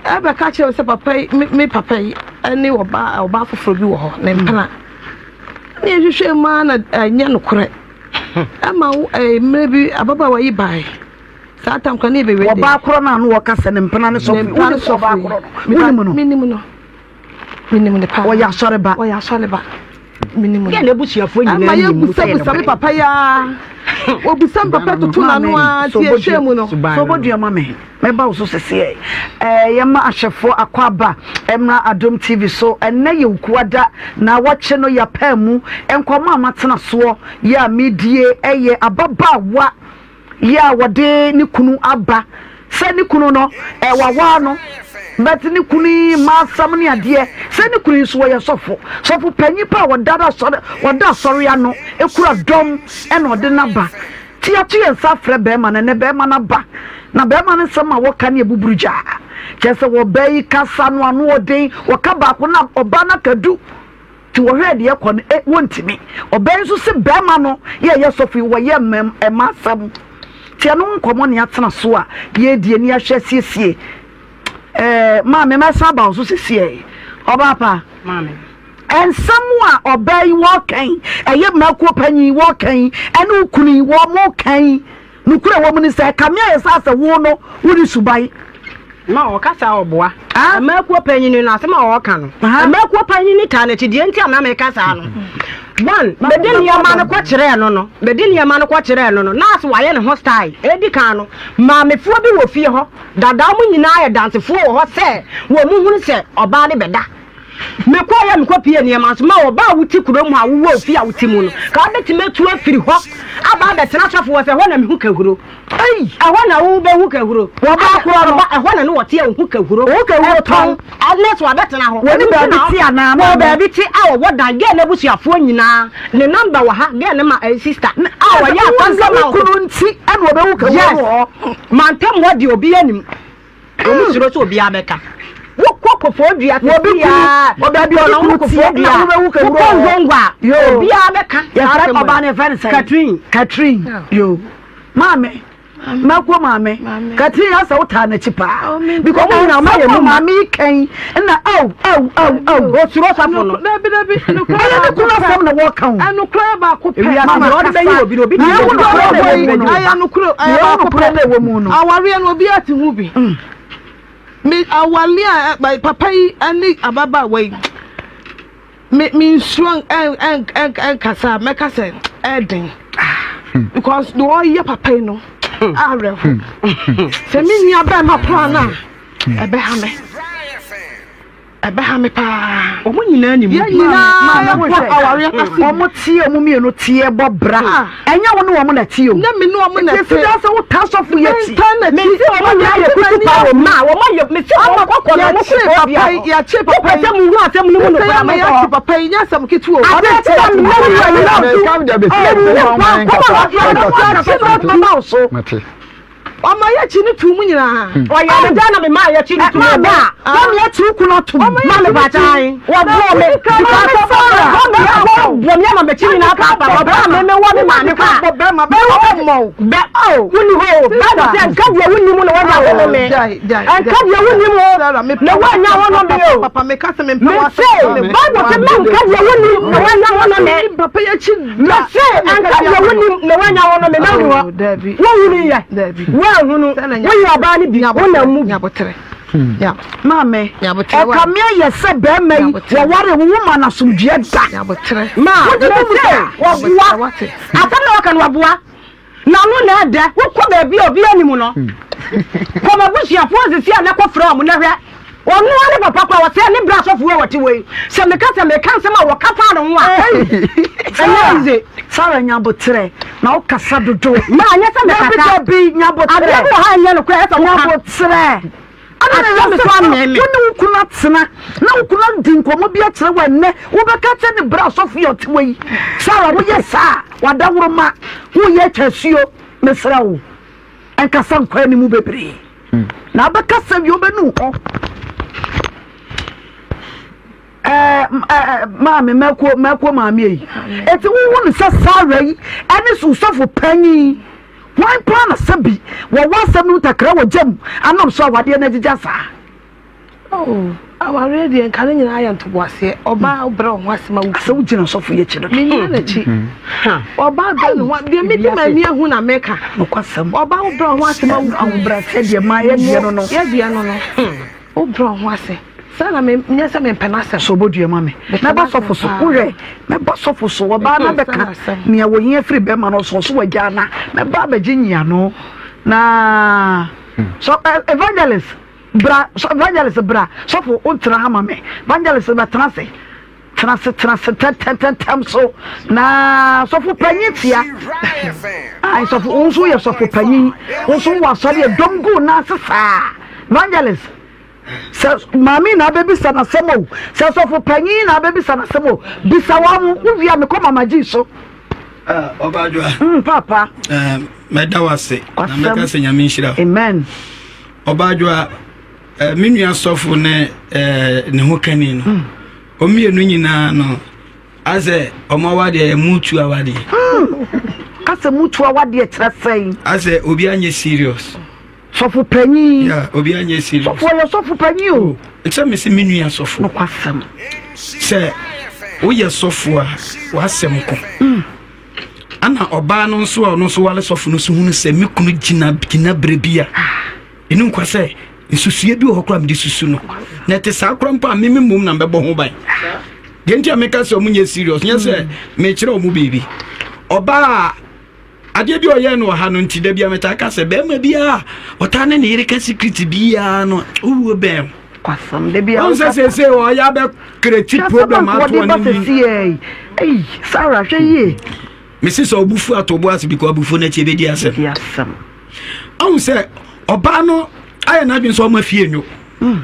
ɛbɛka kyerɛ sɛ papa yi me papa yi ɛne ɔbaa ɔbaa foforɔ bi wɔ hɔ ne mpena ne yɛhwehwɛ mu ara na ɛnyɛ nokorɛ ɛma mmerɛ bi ababaawa yi bae. Saa tam kora ne yɛbɛwie deɛ. Ɔbaa korɔ no a na wɔka sɛ ne mpena ne sɔfo. Wonim ɔbaa korɔ no? Wonim no? Menim no. Menim no paa. Ɔyɛ asɔre ba. Ɔyɛ asɔre ba. Menim no. Yɛ n'abusuafoɔ nyinaa nim mu sɛ yɛ nokorɛ. Me papa yi ara. Wɔbusa me papa toto n'ano ara nti yɛhwɛ mu no. So obodua ma me. Mɛba wo so seseɛ. Ɛɛ yɛma ahwɛfoɔ akɔ aba mmra Adom TV so. Ɛnnɛ yɛ Wukuada na wɔkye no yɛapaa mu. Nkɔmmɔ a matena soɔ yɛ a medie ɛyɛ ababaawa Yɛ a wɔde ne kunu aba sɛ ne kunu no wawaa no but ne kunu yi mma asɛm ne adeɛ sɛ ne kunu yi nso wɔyɛ sɔfo sɔfo panyin pa a wɔda asɔre wɔda asɔre ano ekura dɔm ɛna ɔde n'aba ti ato yɛn nsa afrɛ bɛrima no ɛnɛ bɛrima no aba na bɛrima no nsɛm a wɔka ne ebuburu gyaa kyerɛ sɛ wɔbaa yi kasa no ano ɔden wɔka baako na ɔbaa no aka du. Nti wɔhwɛɛ deɛ ɛkɔ no, e, wɔntumi. Ɔbaa yi nso se bɛɛma no yɛ ɛyɛ sɔfo yi, wɔyɛ mmam, ɛma asɛm. Nti ɛno ho nkɔmmɔ ne atena so a yɛredie ne yɛahwɛ asiesie. Ɛɛ, maame mɛsan aba wo so sesiɛ. Ɔbaa pa. Maame. Nsɛm a ɔbaa yi wɔɔka yi, ɛyɛ mmakuo panyin wɔɔka yi, ɛne wo kunu yi wɔn ka yi, Nokorɛ wɔ mu ne sɛ, ɛkame ayɛ sɛ asɛ wo no wonni suban. Ma ɔka saa ɔboa. Mmakuo panyin no asɛm a ɔka no. Mmakuo panyin no taa n'akyi deɛ nti a na meka saa no. One, mede nneɛma no kɔ kyerɛɛ no no, mede nneɛma no kɔ kyerɛɛ no no, na ase wayɛ ne ho style. Edi kan no, maamefoɔ bi wɔ fie hɔ, dadaa wɔn nyinaa yɛ dansefoɔ wɔ hɔ sɛ wɔn hunu sɛ ɔbaa no bɛda. Mekɔeɛ a mekɔpiee nneɛma nso ma ɔbaa a wote kurom hɔ a wowɔ ofie a wote mu no, ka wobɛtumi atu afiri hɔ aba abɛtena asɔfo hɔ sɛ ɛhɔ na mehu kahuro. Ei! Ɛhɔ na wobɛhu kahuro. Wɔbaa korɔ no. Ɛhɔ na ne wɔte a wohu kahuro. Wohu kahuro tɔn. Ɛne so abɛtena hɔ. Wɔne baabi te anaa maame? Wɔ baabi te a wɔwɔ dan. Gɛɛ n'abusuafoɔ nyinaa ne namba wɔ ha. Gɛɛ ne ma ɛyɛ sista a wɔyɛ asɛm ma. Kunu nti ɛna wɔbɛhu kahuro wɔ hɔ. Mantam hɔ deɛ obi anim. Wɔn suro sɛ obiara bɛka. Wokɔ kofo dua sisi a. Obi kunu tie na wobɛwu kawuro. Wokɔ ngongo a. Obiara bɛka. Yɛfrɛ ɔbaa no yɛfrɛ no sɛn? Catherine. Catherine. Yo. Maame. Mako maame. Catherine asɛ wotaa n'akyi paa. Because wɔn nyinaa wɔayɛ mu maame yi kɛn na aw aw aw aw. Osuro sɔfo no. Dabi dabi. Ɛyɛ ne kunu asɛm na wɔka o. Ɛnukurɛ baako pɛ. Ewiase deɛ ɔde bɛyi obi na obi ti yɛ bi. Ɛyɛ nukurɛ ɛyɛ baako pɛ. Awareɛ no obi ate ho bi. Me awareɛ a papa yi ne ababaawa yi me me nsuro ɛnkasa mɛka sɛ ɛden because deɛ ɔyɛ papa yi no awerɛho sɛ me nua bɛrima koraa no a ɛbɛha me. Ɛbɛha me paa. Wɔn nyinaa nim. Yɛn nyinaa yɛwɔ awareɛ ase. Wɔn tie wɔn mmienu tie bɔ bra. Ah. Ɛnyɛ wo ne wɔn na tie o. Nyɛ me ne wɔn na tie. Nti esi sɛ wo taa sɔfo yɛ ti. Mentaa na ti. Mesi wɔn nyinaa yɛ kutu pa wɔ mu a wɔn ayɛ mesi wɔn kɔkɔ na wɔn kɔkɔ bia. Yɛakye papa yi. Wopɛ sɛ mu hu asɛm no mu no kora mɛ yɛakye papa yi nyɛ asɛm ketewa o. Ade ti na mɛ wura yi na ɔdu. Mɛ mu kɔ kɔ na ɔdu. Ɔma yɛkyi no tuu mu nyinaa. Ɔyɛ ne dɛn na me maa yɛkyi no tuu mu da a. Wɔn yɛ kyi kunu atum. Ma me bàtà yi. Wɔbɔ me. Wɔbɔ me ama mɛkyi nyinaa paapa. Ɔbaa me me wɔ me maame kɔ a. Bɛrima bɛrima mmɔ wo. Bɛ o wuni hɔ o. Bible sɛ nka deɛ wuni mu na wɔnya wo no me. Nka deɛ wuni mu na wɔnya wo no me o. Papa me ka sɛ me mpɛ wɔ asɛm. Bible sɛ mɛ nka deɛ wuni na wɔnya wo no me. Papa yɛkyi da. Mɛ se nka deɛ wuni na wɔnya wo no me na wuni hɔ. Wohunu yɛ, woanhunu, woyɛ ɔbaa no bi, wonam mu bi. Maame, ɛkame ayɛ sɛ bɛrima yi wɔware wo wo ma no asomdwoeɛ da. Ma, mese wɔboa. Asɛm na wɔka no wɔboa. Na no na ɛdɛ, wokɔ baabi a obi anim no. Kɔ m'abusuafoɔ nsisi a na kɔfrɛ wɔn na hwɛ. Ɔno ara ne papa koraa ɔsɛɛ ne bra sɔfo a ɔte hɔ yi. Sɛ meka sɛ meka nsɛm a wɔka faa ne ho a, ɛnyɛ easy. Sarah nya aboterɛ na wo kasa dodo. Ma anyɛ sɛ mekasa. Dabi dabi nya aboterɛ. Adeɛ bi wɔ ha a ɛnyɛ nokorɛ ɛsɛ woka. Nya aboterɛ. Ɛna na Asɛm so amee me. Wo ne wo kunu atena na wo kunu adi nkɔmmɔ bi akyerɛ wo ɛnnɛ wobɛka kyerɛ ne bra sɔfo yi a ɔte hɔ yi. Sarah woyɛ saa a w'adaworoma woyɛ atwa asuo mesrɛ wo. Nkasa nkɔ anim bebree. Na abɛkasa wie wobɛnu hɔ. Ɛɛ ɛɛ maame mɛkuo mɛkuo maame yi. Eti wohu no sɛ Sarah yi ɛne sosɔfo panyin. Hwan paa na sɛ bi wɔwɔ asɛm no ntakra wɔ gyam anam so awadeɛ no agyigya saa. Oh, awareɛ deɛ nka ne nyinaa yɛ ntoboaseɛ. Ɔbaa wobrɛ wo ho ase ma wo Asɛ wogyina sɔfo yi akyi dodo. Mennyina n'akyi. Ɔbaa brɛ ne ho deɛ mede m'ani ahu na meka. Nokwasɛm. Ɔbaa wobrɛ wo ho ase ma wo Ahobrɛaseɛ deɛ maa yɛ deɛ no no. Yɛ deɛ no no. Wobrɛ wo ho ase. Sɛ na me nyɛ sɛ mempɛ n'asɛm. Sɛ ɔbɔdua ma me. Mɛba sɔfo so. Wohwɛ mɛba sɔfo so. Ɔbaa no abɛka nea wɔhia firi bɛrima no so ɔso wagyaa na mɛba abɛgye nyiano na so evangelist. Bra, sɔ, evangelist bra, sɔfo wo ntena ha ma me. Evangelist bɛ tena ase, tena ase, tena ase tɛntɛntɛntɛm so. Na sɔfo panyin tia. Ai, sɔfo, wo nso yɛ sɔfo panyin. Wo nso wɔ asɔre yɛ dɔm gu na ase saa. Evangelist, sɛ maame na abɛbisa n'asɛm o, sɛ sɔfo panyin na abɛbisa n'asɛm o, bisa wɔn mo, wo wie a mekɔ mama gyi so. Ah, ɔbaadwoa. Papa. Mɛda wo ase. Na mɛka sɛ Nyame nhyira. Amen. Ɔbaadwoa, eh, me nua sɔfo ne eh, ne ho kani no, mm. wɔn mmienu nyinaa no, asɛ wɔn awadeɛ yɛ mutu awadeɛ. Mm. Asɛ mutu awadeɛ kyerɛ sɛn? Asɛ obi anyɛ serious. Sɔfo panyin. Yeah, obi anyɛ serious. Sɔfo yɛ sɔfo panyin o. Sɛ me sɛ me nua sɔfo. Nokwasɛm. Sɛ woyɛ sɔfo a, w'asɛm ko. Mm. Ana ɔbaa no nso a ɔno nso ware sɔfo no nso hunu sɛ me kunu gyina gyina berɛ bi a ɛnu nkwa sɛ nsusuiɛ bi wɔ hɔ koraa mede susu no na ɛte saa koraa mpo a meme mmom na mbɛbɔ ho ban. Deɛ nti a meka sɛ ɔmo nyɛ serious nyɛ sɛ mekyerɛ ɔmo biribi. Ɔbaa a adeɛ bi a ɔyɛɛ no wɔ ha no nti da bi a metaa ka sɛ bɛrima biara ɔtaa ne ne yere ka secret biara no owuo bɛn. Kwasam da bi a Ɔn sɛ seesei ɔyɛ abɛ kreti problem ato ɔne ni. Ei Sarah hwɛ yie. Mesi sɛ ɔbufu ato bo ase because abufuo no akyi ebedi asɛm. Di asɛm. Ɔn sɛ ɔbaa no ayɛ n'adwene sɛ ɔma fie nwo. Hmm.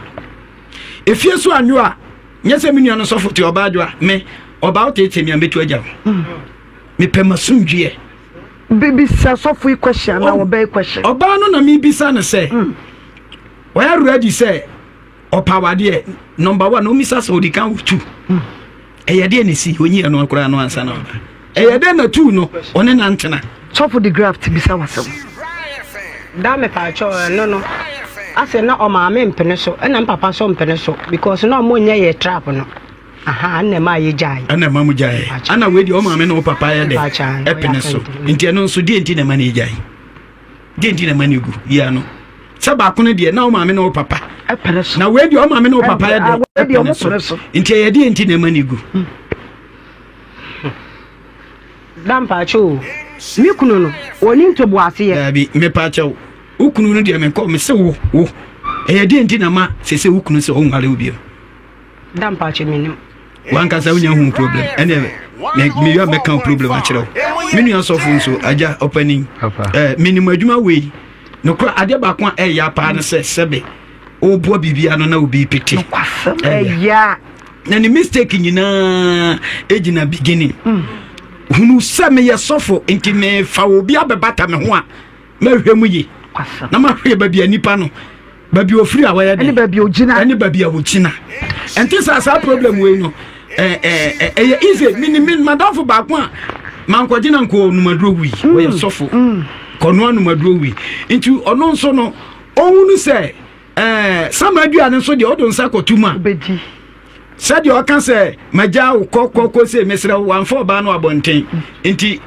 Efie so anwo a nyɛ sɛ me nua no sɔfo te ɔbaa dwo a me ɔbaa woteetee me a mɛtu agya wo. Hmm. Mepɛ m'asomdwoeɛ. Bibisa sɔfo yi question na ɔbɛyi question. Ɔbaa no na mebisa no sɛ. Hmm. Ɔyɛ ready sɛ ɔpa awadeɛ number one ɔmisa sɛ ɔdi kan wɔ tu ɛyɛ deɛ na ɛsi ɔnyi ɛno koraa no ansa na ɔba ɛyɛ dɛ na tu no ɔne na ntena. Sɔfo de graft bisa wasɛm. Da mepaakyɛw ɛno no asɛ na ɔmaame mpene so ɛna mpapa so mpene so because na ɔmo nyɛ yɛ trap no aha ɛna ɛma yɛ gyae. Ɛna ɛma mo gyae ɛna wei deɛ ɔmaame ne wo papa yɛ dɛ ɛpene so nti ɛno nso deɛ nti na ɛma ne gyae. Deɛ nti na ɛma no gu yi ano sɛ baako no deɛ na wo maame ne wo papa na wei deɛ wo maame ne wo papa yɛ dɛ ɛpene so nti ɛyɛ deɛ nti na ɛma no gu. Da mpaakyɛ o me kunu no ɔni ntoboaseɛ. Daabi mepaakyɛ wo wo kunu no deɛ menkɔ mese wo wo ɛyɛ deɛ nti na ma sɛ sɛ wo kunu sɛ ɔnware wo bio. Da mpakyɛ menim. Wankasa wonya hu problem ɛne meyɛ a mɛka wo problem akyerɛ wo. Me nua sɔfo nso agya ɔpanin. Eh, menim adwuma wei. Nokora adeɛ baako a ɛyɛ paa no sɛ sɛbe woboa biribi ano na obi pete. Ɛyɛ. Na ne mistake nyinaa gyina beginning. Mm. Hunu sɛ meyɛ sɔfo nti mefa obi abɛbata me ho a mɛhwɛ mu ye na mahwɛ baabi a nipa no baabi ofiri a wɔyɛ de ɛne baabi ogyina ɛne baabi a ogyina ɛnte saa saa problem wei no ɛɛ ɛyɛ easy mini mi madamfo baako a mankɔgyina nkɔ numaduro wui mm. wɔyɛ sɔfo mm. kɔnoa numaduro wui nti ɔno nso no ɔhunu sɛ ɛɛ sama aduane nso deɛ ɔdo nsa kɔto mu a sɛdeɛ ɔka sɛ magya wo kɔ kɔ kɔ se mesrɛ wo wamfa ɔbaa no abɔnten nti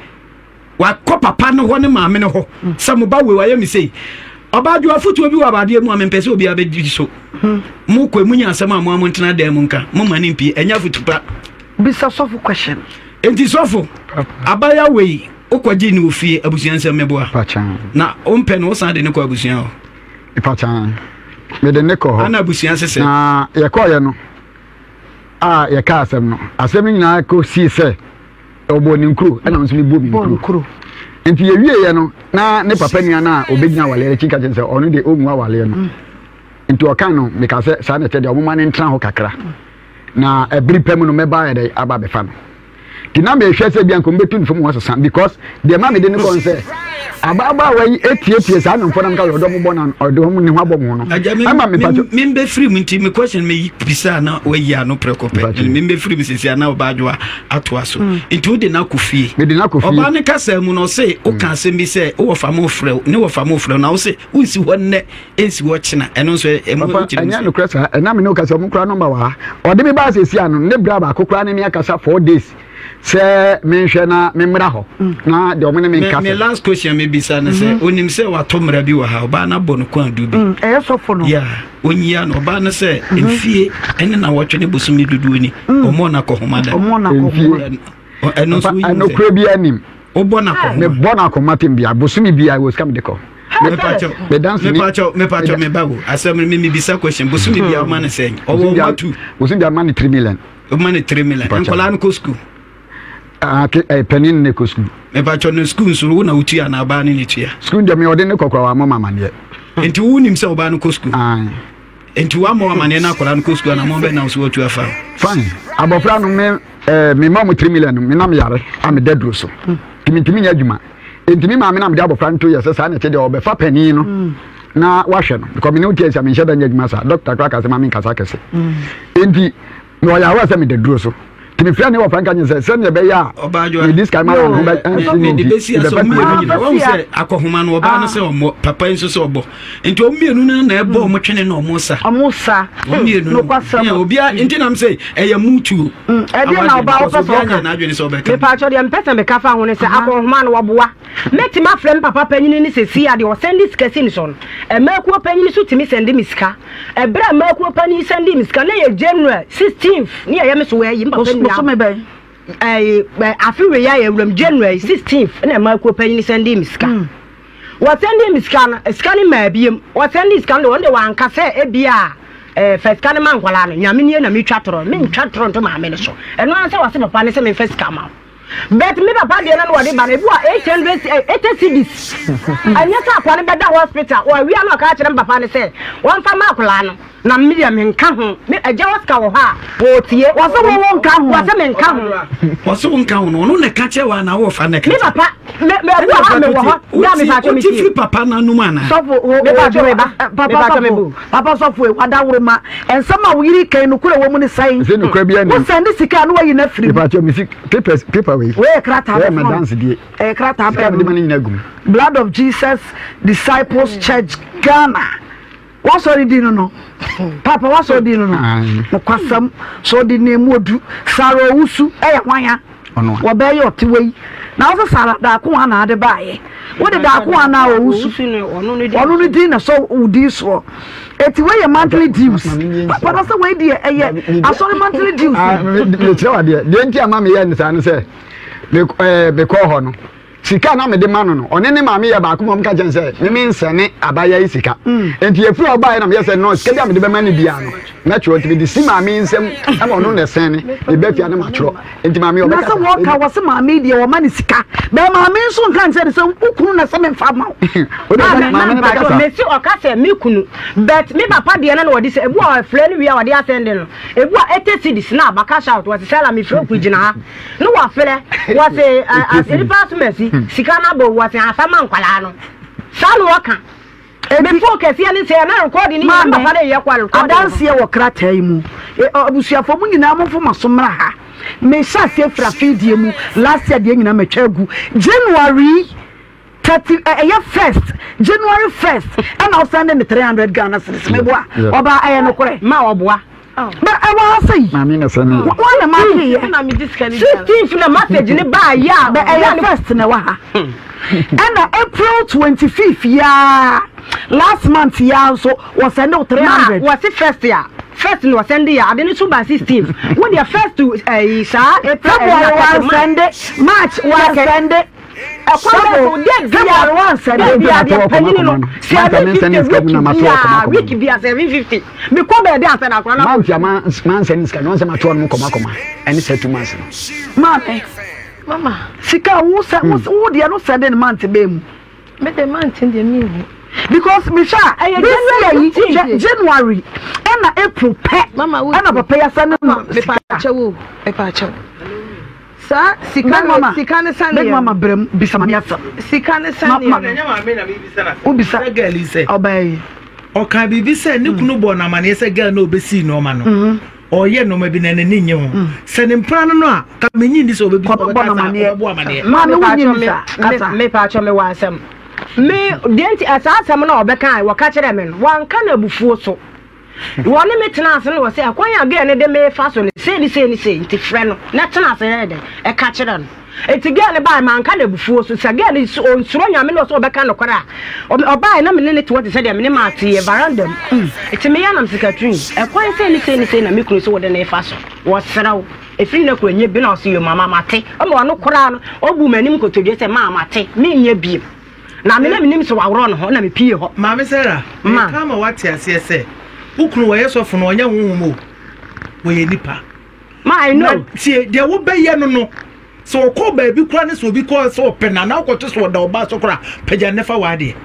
Wakɔ papa no hɔ ne maame no hɔ sɛ mo ba wei wayɛ me sei. Ɔbaa dwo afotuo bi wɔ abadeɛ mu a mempɛ sɛ obiara bɛdi so. Mo kɔ mu nya asɛm a mo a montena dan mu nka. Mo ma ne mpie. Ɛnyɛ afotu pa. Bisa sɔfo question. Enti sɔfo, abaya wei wokɔgye ne wɔ fie abusua nsɛm meboa? Na wompɛ no wosan de ne kɔ abusua hɔ? Mpakyɛw, mede ne kɔ hɔ. Ana abusua sesɛ? Na yɛkɔɔyɛ no a yɛka asɛm no, asɛm no nyinaa kɔsii sɛ ɔbɔɔ ne nkuro ɛna nso mebɔ me nkuro nti yɛwieɛ no na ne papa nua no a ɔbɛgyina awaleɛ akyi ka kyerɛ sɛ ɔno deɛ ɔnwu awaleɛ no mm. nti ɔka no meka sɛ saa na ɛtɛ deɛ ɔmoma no ntena hɔ kakra na ɛbere pɛ mu no mɛba yɛ dɛ aba abɛfa no nti na mehwɛ sɛ bia nka ɔmbɛtu ne fam hɔ sesa because deɛ ma mede ne kɔn sɛ ababaawa yi etietie saa nnwomfoɔ na meka sɛ ɔdɔ mo bɔ na ɔde ho ne ho abɔ mo ho no ɛma me mpakyɛ membɛfiri mu nti me question me bisa na wayi ano prɛko pɛ membɛfiri mu sisi ana ɔbaa adwoa atoa so mm. nti wode no akɔ fie mede no akɔ fie ɔbaa no kasa mu no ɔse woka mm. asɛm bi sɛ wowɔ fa mo frɛ ne wɔ fa mo frɛ na wo se wonsi hɔ nnɛ ɛnsi hɔ kyena ɛno nso ɛmu ɛnyɛ nokorɛ saa ɛna me ne wo kasa ɔmo kora nɔmba wɔ ha ɔde me baa sɛsi ano ne bra baako koraa ne me akasa 4 days sɛ menhwɛ na memmra hɔ mm. na deɛ ɔmo ne me nka me last question me bisa ne sɛ mm-hmm. onim sɛ wato mmara bi wɔ ha ɔbaa no abɔ no kwan du bi mm, ɛyɛ sɔfo no ya onyia no ɔbaa no sɛ mm-hmm. mfie ɛne na wɔtwe ne bosome dodoɔ ni mm. ɔmɔ na kɔhoma da ɔmɔ na kɔhoma ɛno nso woyi sɛ ɛnokorɛ bi anim wobɔ na kɔhoma mebɔ na kɔhoma tem bia bosome bia wɔ sika mede kɔ mepakyɛw mepakyɛw meba wo asɛm no memebisa question bosome bia woma ne sɛn ɔwɔ ɔma tu bosome bia ma ne 3 million Woma no 3 million. Nkwadaa no kɔ sukuu. Ah, eh, panin ne kɔ sukuu. Mepakyɛ no sukuu nso wo na wotua anaa ɔbaa no ne tua? Sukuu deɛ me ɔde ne kɔkora wammɔ ma amaneɛ. Nti wo nim sɛ ɔbaa no kɔ sukuu? Nti wammɔ amaneɛ na akwadaa no kɔ sukuu anaa mɔbɛ na so watu afa? Fine. Abɔfra no me eh, me ma mo 3 million no me nam yare a me da duro so. Nti mentumi nyɛ adwuma. Nti me maame na mede abɔfra no to yɛ sɛ saa na ɛte deɛ ɔbɛfa panin no. Mm. na wahwɛ no because mene wotia sɛ menhyɛ da nyɛ adwuma saa dɔkta koraa ka sɛ ma menkasa kɛse mm. enti na ɔyɛ awa sɛ meda duro so nti mefrɛ ne wɔfa nka nyɛ sɛ sɛneɛ ɛbɛyɛ a medi sika ma no ho bɛnsi ne nti mebɛfa mmienu sɛ akɔhoma no ɔbaa no sɛ ɔmmɔ papa nso sɛ ɔbɔ nti ɔmo mmienu no na ɛbɔ ɔmo twene na ɔmo sa ɔmo sa ɔmo mmienu no obia nti nam sɛ ɛyɛ mutuo ɛdeɛ na ɔbaa wopɛ sɛ ɔka mepaakyɛ deɛ mpɛ sɛ meka fa ho ne sɛ akɔhoma no wɔboa Mɛtumi afrɛ me papa panyini no seesei a, deɛ ɔsɛnde sika si ne so no. Mmaakuo panyini nso tumi sɛnde me sika. Ɛberɛ a mmaakuo panin sɛndee me sika, na ɛyɛ January 16th, ne yɛyɛ me so ayi, me papa nua. Bosome bɛn? Ɛɛ, afe wei a yɛwura mu, January 16th, na mmaakuo panyini sɛndee me sika. Mm. Wɔsɛndee me sika no, sika no maa biem. Wɔsɛndee sika no deɛ, wɔn deɛ wɔanka sɛ ebia ɛɛ fa sika no ma nkwadaa no. Nyame nie na metwa torɔ. Mentwa torɔ nto maame no so. Ɛno ara sɛ wɔse papa no sɛ memfa sika ma wo. But me papa deɛ no na wɔde ba no ebi wɔ 800 80 cedis. Ɛnyɛ sɛ akwadaa no bɛda hospital wɔawia na ɔka akyerɛ me papa no sɛ wɔmfa ma akwadaa no na me deɛ menka ho. Me agya Oscar wɔ hɔ a wɔtie. Wɔsɛ wo wo nka ho. Wɔsɛ menka ho. Wɔsɛ wo nka ho no ɔno na ɛka kyerɛ wɔ anaa wɔfa na ɛka Me papa me me ebi wɔ hɔ a mewɔ hɔ. Yɛ a mepa kyɛ me tie. Wote firi papa n'anom anaa? Sɔfo o Mepa kyɛ me ba. Papa Mepa kyɛ me sɔfo bo. papa sɔfo e wadaworo ma nsɛm a wo yere kan nokorɛ wɔ mu ne sɛn? Ɛsɛ nokorɛ biara nnim. Wo sɛnde sika a na wayi no afiri mu. Mepa kyɛ me si papers paper wei. Wei yɛ krataa bɛfo. Ɛyɛ madansedie. Ɛyɛ krataa bɛn. Sika mede ma no nyina gum. Blood of Jesus Disciples Church Ghana. W'asɔre din no no. Papa w'asɔre din no no. Nokwasɛm sɛ ɔde na emu odu. Sarah Owusu ɛyɛ hwan a? Wɔbɛyɛ ɔte wei. Na wosɛ Sarah daako a na ade baayɛ. Wode daako a na Owusu. Ɔno no din na sɔ wo din soɔ. Eti wei yɛ monthly dues. Papa na sɛ wei deɛ ɛyɛ asɔre monthly dues. Mekyerɛ wadeɛ. Deɛ nti a ma meyɛ ne saa no sɛ mekɔɔ hɔ no. Sika na mede ma no no, ɔne ne maame yɛ baako ma ɔmo ka kyɛn sɛ me me nsɛne abaayewa yi sika. Nti efiri hɔ baeɛ na meyɛ sɛ no sika bi a mede bɛma no biara no mɛtwerɛ nti mede si maame yi nsam ɛma ɔno na ɛsɛne meba fie a na matwerɛ nti maame yi Na ɔbɛka sɛ wɔka wɔ se maame yi deɛ wɔma no sika bɛɛ maame nso nka nkyerɛ no sɛ wo kunu na sɛ memfa ma wo. Wode sɛ maame no bɛka saa. Mesi ɔka sɛ me kunu but me papa deɛ no na wɔde sɛ ebu a ɔfrɛ no wie a wɔde asɛnde no ebu a 80 cedis na aba cash out wɔse sɛla mefrɛ wo gyina ha Ne wafrɛ wɔse ɛ nipa asomasi sika no abɔ wɔse afa ma nkwadaa no saa na wɔka me phone kɛseɛ ne sɛ na recording ne nyina papa ne yɛ kwa recording adanseɛ wɔ krataa yi mu abusuafoɔ mu nyinaa momfo ma so mmra ha mehyɛ aseɛ firi afeedie mu last year deɛ nyinaa matwa agu January 30 ɛyɛ first January first ɛna ɔsan de ne 300 Ghana cedis meboa ɔbaa ɛyɛ nokorɛ ma ɔboa Bɛ ɛwɔ ha sɛ yi. Maame na sɛ ne. Wɔn na maa ke yɛ. 16th na message ne baa yɛ a. Bɛ ɛyɛ first na ɛwɔ ha. Ɛna April 25th yaa last month yaa nso wɔsɛnde wo 300. Ma wɔsi first ya first na wɔsɛnde ya ade ne so ba 16th. Wo deɛ first to ɛyi saa April. February wɔnsɛnde March wɔnsɛnde. Ɛkwan bɛn so dɛ bia dɛ bia deɛ panyin no 750 week bia week bia 750 mekɔ baabi ansa na akora no Month a mansɛ ne sika no ɔnsɛ matoa no mu kɔma kɔma ɛne sɛ 2 months no. Maame mama sika wo sɛ wo deɛ no sɛnde no month bɛn mu. Me de month deɛ me nhu. Because mehwɛ a this year yi hwɛ January ɛna April pɛ ɛna papa yi asɛnde no sika. Mepa kyɛw o mepa kyɛw. Saa sika no sika no sani yɛ. Big mama brɛ mu bisa maame asɛm. Sika no sani yɛ. Ɛnyɛ maame na mi bisa na. O bisa. Sɛ girl yi sɛ. Ɔbaa yi. Ɔka biribi sɛ ne kunu bɔ n'amaneɛ sɛ girl no obesi nneɛma no. Mm-hmm. Ɔyɛ nneɛma bi na n'ani nye ho. Mm. Sɛ ne mpena no no a ka menyi ndi sɛ ɔbɛbi ɔbɛka sa ɔbɛbɔ amaneɛ. Maame wo nyi ndi sa kasa. Me pa atwa me wɔ asɛm. Me deɛ nti saa asɛm no a ɔbɛka a wɔka kyerɛ me no wanka no abufuo so. Wɔne me tenaa ase na wɔse ɛkwan a girl no de me fa so no sei ne sei ne sei nti frɛ no na tena ase yɛ dɛn ɛka kyerɛ no. Nti girl no bae manka no abufuo so sɛ girl no ɔnsuro Nyame na ɔsɛ ɔbɛka nokorɛ a ɔbae na me ne no te hɔ te sɛ deɛ me ne maa te yɛ veranda mu nti meyɛ nam sikatuni ɛkwan sei ne sei ne sei na me kunu se wode no fa so wɔserɛ wo ɛfiri nnɛ kɔ ɛnyɛ bi na ɔse yo mama mate ɔma ɔno koraa no ɔbu m'anim nkotodwe sɛ maa mate menyɛ biem. Na me na menim sɛ waworɔ ne ho na mepie hɔ. Maame Sarah, meka ama woate aseɛ sɛ, wo kunu wɔyɛ sɔfo no, ɔnyɛ honhom o, wɔyɛ nipa. Ma, I know. Na tie, deɛ wobɛyɛ no no, sɛ ɔkɔ baabi koraa ne sɛ obi kɔ sɛ ɔpɛ no anaa wokɔto sɛ ɔda ɔbaa so koraa, pagya ne fa w'adeɛ.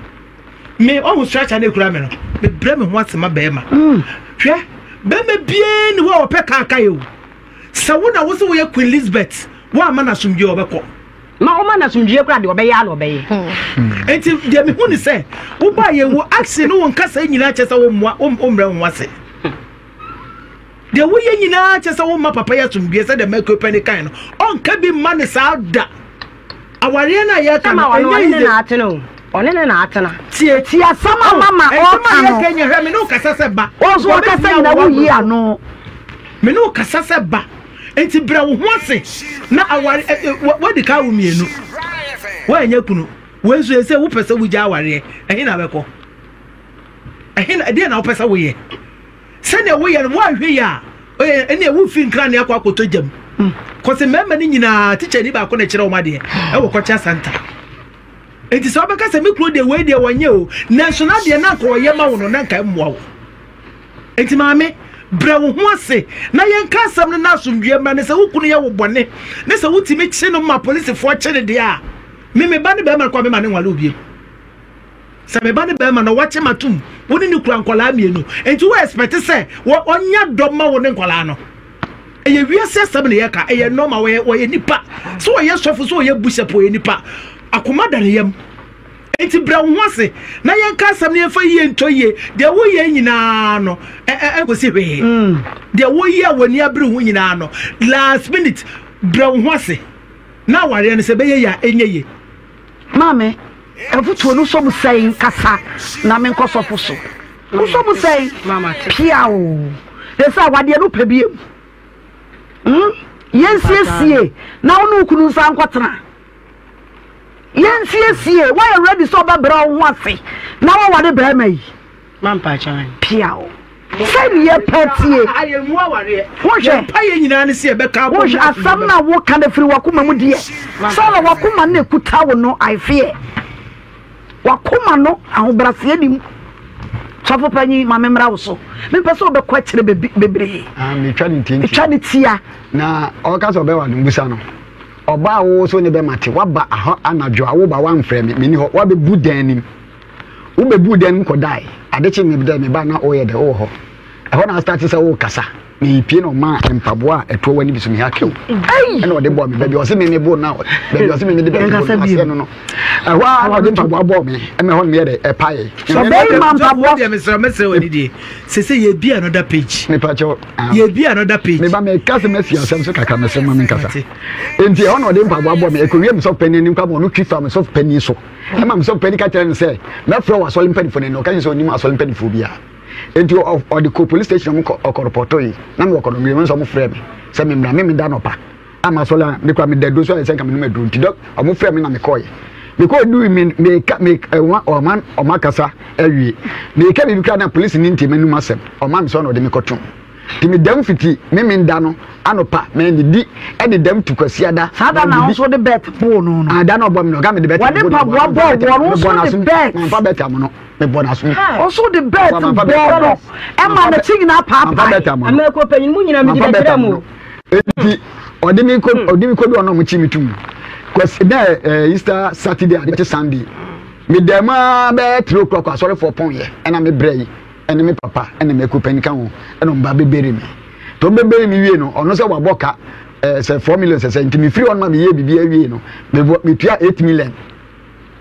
Me, ɔho structure no ekura me no, mebrɛ me ho ase ma bɛrima. Mm. Hwɛ, bɛrima biara ni hɔ a ɔpɛ kaakae o. Sɛ wo na wo sɛ woyɛ Queen Elizabeth, woamma no asomdwoeɛ ɔbɛkɔ. Ma woma no asomdwoeɛ koraa deɛ ɔbɛyɛ ara na ɔbɛyɛ. Enti deɛ mehu ne sɛ wobaa yɛn wo action ne wo nkasa nyinaa kyɛ sɛ wommoa wommrɛ wo ho ase. Deɛ woyɛ nyinaa kyɛ sɛ womma papa yi asomdwoeɛ sɛdeɛ Mercury pɛ ne kan no ɔnka bi mma ne saa da. Awareɛ no a yɛka no ɛnyɛ yize. Ɔne ne na atena. Tie. Tie asɛm a mama ɔka no. Nsɛm a yɛka nyɛ hwɛ me ne wo kasa sɛ ba. Wɔn nso wɔkasa nyinaa woyi ano. Me ne wo kasa sɛ ba. Nti brɛ wo ho ase na aware wadi ka wo mmienu. Woanyɛ kunu. Wei nso ɛsɛ wopɛ sɛ wogya awareɛ. Ɛhe na bɛkɔ? Ɛhe na ɛdeɛ na wopɛ sɛ woyɛ? Sɛdeɛ woyɛ no woanhwɛ yie a ɛne wofi nkra ne akɔ akɔtɔ gyam. Kɔsɛ mmarima no nyinaa tikyani baako na ɛkyerɛ wɔn adeɛ ɛwɔ kɔkyɛ santa. Enti sɛ wobɛka sɛ me kunu deɛ wei deɛ wɔnyɛ o, nanso na deɛ na anka ɔyɛ ma wo no na anka ɛmmoa wo. Enti maame, brɛ wo ho ase na yɛnka asɛm no na asomdwoeɛ mmra ne sɛ wo kunu yɛ wo bɔne ne sɛ wotumi kye no ma polisifoɔ kye no deɛ a, me me ba ne bɛrima no kɔ a mema ne nwale wo bio. Sɛ me ba ne bɛrima no wakye matom, wo ne ne kura nkwadaa mmienu, enti wo expect sɛ ɔnya dɔ ma wo ne nkwadaa no. Ɛyɛ wiase asɛm na yɛka, ɛyɛ normal, wɔyɛ wɔyɛ nipa. Sɛ ɔyɛ sɔfo, sɛ ɔyɛ bishop, ɔyɛ nipa. Akoma da ne yam. Enti brɛ wo ho ase na yɛnka asɛm no yɛmfa yie ntɔ yie. Deɛ woyɛ nyinaa no, ɛnkɔsi hwee. Mm. Deɛ woyɛ a w'ani abere ho nyinaa no, last minute brɛ wo ho ase na awareɛ no sɛ ɛbɛyɛ yie a ɛnyɛ yie. Maame, afutuo no sɔ mu sɛn kasa na menkɔ sɔfo so. Wosɔ mu sɛn? Piaw. De sɛ awadeɛ no pɛ biem. Hmm? Yɛnsiesie na wo ne wo kunu nsa nkɔtena. Yɛnsiesie, woayɛ ready sɛ ɔbɛbrɛ wo ho ase na waware barima yi. Piaw. Sɛ ne yɛ pɛ tie. Wohwɛ. Wohwɛ asɛm na woka no firi wakoma mu deɛ. Sɛ na wakoma no ekuta wo no, I fear. Wakoma no ahobraseɛ nim. Sɔfo panyin ma me mmra wo so. Mempɛ sɛ wobɛkɔ akyire bebree. Ah, metwa ne ntiantia. Twa ne tia. Na ɔka sɛ ɔbɛwa no mbusa no. Ɔbaa wo so ne bɛma te waba ahɔ anadwo a woba wamfrɛ me menni hɔ wabɛbu dan nim. Wobɛbuu dan mu kɔdae. Ade kye me dɛ meba na woyɛ dɛ wowɔ hɔ. Ɛhɔ na astate sɛ wokasa. Mepie na ɔmaa mpaboa a ɛtoɔ w'ani bi so meha kew. Ɛna ɔde bɔɔ me baabi ɔse me mebo na baabi ɔse me mede bɛte bɔ no aseɛ no no. Ɛhɔ a na ɔde mpaboa bɔɔ me ɛma ɛhɔ no meyɛ dɛ ɛpae. Sɛ bɛrima mpaboa. Deɛ mesrɛ mesrɛ wɔ ne deɛ sese yɛ bi another page. Mepakyɛw. Yɛ bi another page. Meba meka sɛ masi asɛm so kakra mesrɛ ma menkasa. Enti ɛhɔ na ɔde mpaboa bɔɔ me ɛkɔwie me sɔfo panin anim kwa ma ɔno twi fa me sɔfo panin so. Ɛma me sɔfo panin ka kyerɛ no sɛ mɛfrɛ wɔ asɔre mpanimfoɔ no ani ɔka kyerɛ sɛ ɔnim asɔre mpanimfoɔ biara. Enti ɔde kɔ police station ɔmo kɔ ɔkɔ repɔtɔ yi na mewɔ kɔnɔmire mo nso ɔmo frɛ me sɛ me mmra me meda nɔpa a ma sɔle a me kura me da duro so ayɛ sɛ nka me nom aduro nti dɔ ɔmo frɛ me na me kɔɔyɛ me kɔɔ du me me ka me ɛwa ɔma ɔma kasa awie me ka biribi kura na police ni nti m'anum asɛm ɔma me sɛ ɔna ɔde me kɔtum nti me dam fiti me me nda no anɔpa me ne di ɛde dam tu kwasiada saa da na ɔnso de bɛt bɔɔ no no ada na ɔbɔ me no ɔka me de bɛt wɔde mpaboa bɔɔ wɔn nso de bɛt mamfa bɛt amono mebɔ n'aso mu. Ɔso de bɛɛt bɔɔ no ɛma ne ti nyinaa paapae. Amako panyin mu nyinaa mede bɛkyerɛ mu. Eti ɔde mi kɔ ɔde mi kɔ do ɔno ɔmo kyi mi tum. Kɔsi dɛ ɛɛ Easter Saturday ade kye Sunday. Me dɛm aa bɛyɛ 3 o'clock asɔrefoɔ pɔn yɛ ɛna me brɛ yi ɛne me papa ɛna me panyin ka ho ɛna ɔmo ba bɛbɛri mi. Tɔ ɔmo bɛbɛri mi wie no ɔno sɛ wabɔ ka ɛɛ sɛ 4 million sɛ sɛ nti me firi hɔ no ma me yɛ bibi awie no me bɔ me tua 8 million.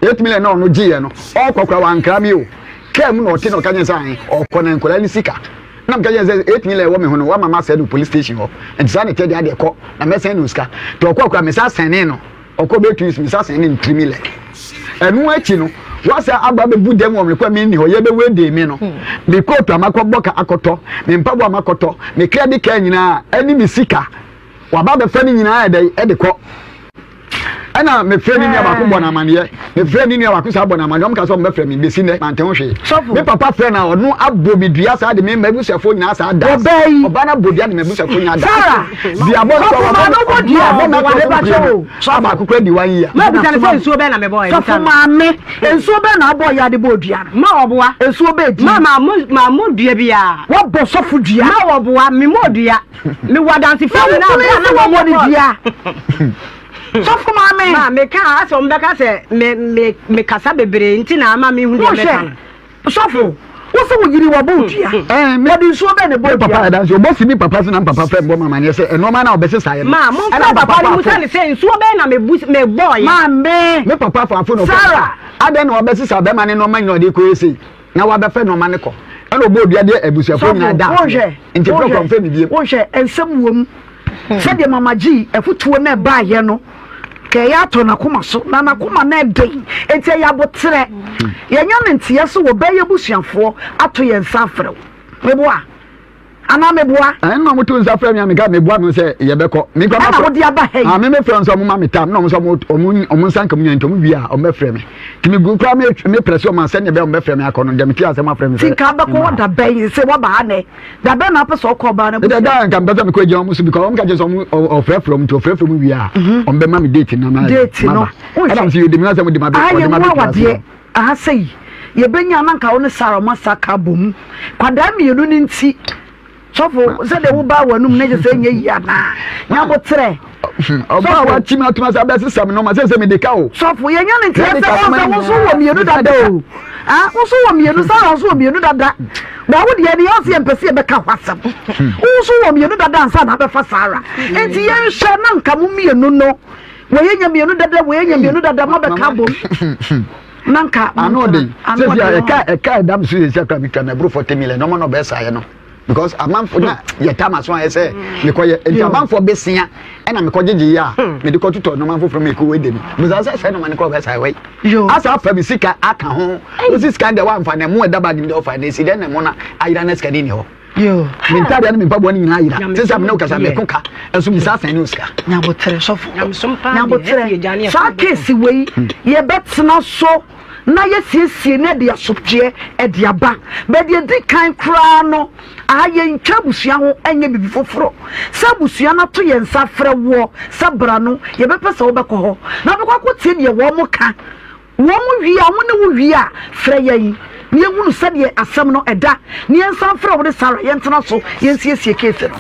8 million na ɔno gyeeɛ no ɔkɔ kora wankra me o kaa mu na ɔte na ɔka kyerɛ sɛ ahe ɔkɔ na nkwadaa ne sika na meka kyerɛ sɛ 8 million ɛwɔ me ho no wama ma sɛ no police station hɔ nti saa na ɛtɛ deɛ adeɛ kɔ na mɛsɛn no sika nti ɔkɔ kora mesa sɛne no ɔkɔ bɛyɛ 2 weeks mesa sɛne no 3 million ɛno akyi no wasa aba bɛbu dɛm wɔ mekɔ me nni hɔ yɛbɛwɛ dee me no me kootu a makɔbɔ ka akɔtɔ me mpaboa a makɔtɔ me credit card nyinaa ɛne me sika waba bɛfa ne nyinaa ɛdɛ ɛde kɔ ɛna mefrɛ ne nua baako bɔ no amaneɛ mefrɛ ne nua baako saa bɔ no amaneɛ ɔmo ka sɛ ɔmo bɛfrɛ me bɛsi nnɛ mante ho hwee me papa frɛ na ɔno abɔ me dua saa de me mma abusuafoɔ nyinaa saa da ɔba no abɔ dua de me abusuafoɔ nyinaa da dua bɔ no kɔ wabɔ dua bɔ no akɔ so so abaako kora di wan yia ma bisa ne sɛ nsuo bɛn na mebɔ sɔfo maame nsuo bɛn na abɔ yɛ ade bɔ dua no ma ɔboa nsuo bɛn di ma ma mo dua biara wɔbɔ sɔfo dua ma ɔboa me mo dua mewɔ adansefoɔ nyinaa berɛ a na wɔwɔ ne dua sɔfo maame ma meka a asɛ wɔn bɛka sɛ me me mekasa bebree nti na ama mehu deɛ mɛka no sɔfo wo sɛ wo yiri wɔbɔ dua wɔde nsuo bɛn ne bɔ dua papa ɛda nso ɔbɔ si mi papa so na papa fɛ bɔ mama neɛ sɛ ɛnɔɔma na ɔbɛsesa yɛ no ma momfrɛ papa no musa ne sɛ nsuo bɛn na mebu mebɔɔyɛ maame me papa fo afo na ɔfɛ Sarah adɛn na ɔbɛsesa bɛma ne nɔɔma nyina ɔde kɔ ɛsei na wabɛfɛ nɔɔma no kɔ ɛna ɔbɔ odua deɛ abusuafoɔ nyinaa da aseɛ nti prɔprɔ mfɛ me biem. Wohwɛ nsɛm wom sɛdeɛ mama gyi afutuo no ɛbaayɛ no kɛyɛ atɔ n'akoma so na n'akoma no ɛden nti ɛyɛ aboterɛ yɛnya ne nteɛ so wɔ bɛyɛ abusuafoɔ ato yɛn nsa afrɛ wo meboa Anaa meboa? Ɛnna wɔn to nsa frɛ mi a meka meboa mi sɛ yɛbɛkɔ. Mi kura ma fɛ. Ɛnna wode aba ha yi. Ah, mi mi frɛ nso wɔn ma mi tam na wɔn nso wɔn wɔn nsa nka mu nyɛ nti wɔn wie a wɔn bɛ frɛ mi. Ti mi gu kura mi mi pɛrɛ sɛ wɔn asɛ ne bɛ wɔn bɛ frɛ mi akɔ no dɛm ti asɛm afrɛ mi sɛ. Ti nka abɛkɔ hɔ dabɛn sɛ waba ha nɛ dabɛn na apɛ sɛ ɔkɔ ɔbaa na busia. Ɛdɛ nka mpɛ sɛ mekɔ gyina wɔn so because wɔn ka kyerɛ sɛ wɔn ɔfrɛfrɛ wɔn nti ɔfrɛfrɛ mu wie a wɔn bɛ ma mi date na ma date no. Ɛna mi sɛ yɛ demi na sɛ mo de ma bɛ ɔde ma bɛ tura ase. Aha sei, yɛbɛnya na nka wo ne Sarah mo asa ka abɔ mu. Kwadaa mmienu no nti, sɔfo, sɛdeɛ wobaa w'anum no gye sɛ ɛnyɛ yie anaa? Nyaboterɛ. Ɔbaa wa ti ma tuma sa bɛ sisa mi nɔɔma sɛ sɛ mi de ka o. Sɔfo, yɛnya ne nteɛ sɛ wɔn sɛ wo nso wɔ mmienu dada o. Ah, wo nso wɔ mmienu, Sarah nso wɔ mmienu dada. Na wo deɛ ne yɛn sɛ yɛmpɛ sɛ yɛbɛka ho asɛm. Wo nso wɔ mmienu dada ansa na abɛfa Sarah. Nti yɛnhwɛ na nka mo mmienu no. Wɔyɛ nya mmienu dada, wɔyɛ nya mmienu dada, mo abɛka abom. Na nka ano ɔden. Sɛ sɛ ɛka ɛka ɛda mi so yɛ sɛ kura mi twa na ɛboro 40 million nɔɔma na ɔbɛyɛ saa yɛ no. Because amanfo na yɛ tam aso ayɛ sɛ mekɔyɛ nti amanfo bɛsia ɛna mekɔ gyegye yɛ a mede kɔ tutɔ nɔɔma foforɔ mekɔ wei de mi. Bisa sɛ sɛ nɔɔma no kɔ ɔbɛyɛ saa wei. Asa afa mi sika aka ho. Wosi sika deɛ wamfa na ɛmo ɛda bag mi deɛ ɔfa na esi dɛ na ɛmo na ayera na sika ne ni hɔ. Me ntaadeɛ ne me mpaboa no nyinaa yera. Te sɛ me ne wo kasa mɛko ka nso me saa sɛn ne wo sika. Nyaboterɛ sɔfo. Nyaboterɛ. Saa keesi wei yɛbɛtena so. na yɛasiesie na ɛde asomdwoeɛ ɛde aba. But deɛ ɛdi kan koraa no, aha yɛntwa abusua ho nyɛ biribi foforɔ. Sɛ abusua no ato yɛn nsa afrɛ woɔ sɛ bra no, yɛbɛpɛ sɛ wobɛkɔ hɔ na wobɛkɔ akɔtie deɛ wɔn ka. Wɔn wie a, wɔn ne wo wie a, frɛ yɛn na yɛnhunu sɛdeɛ asɛm no ɛda na yɛnsan mfrɛ wo ne Sarah yɛntena so yɛnsiesie case no.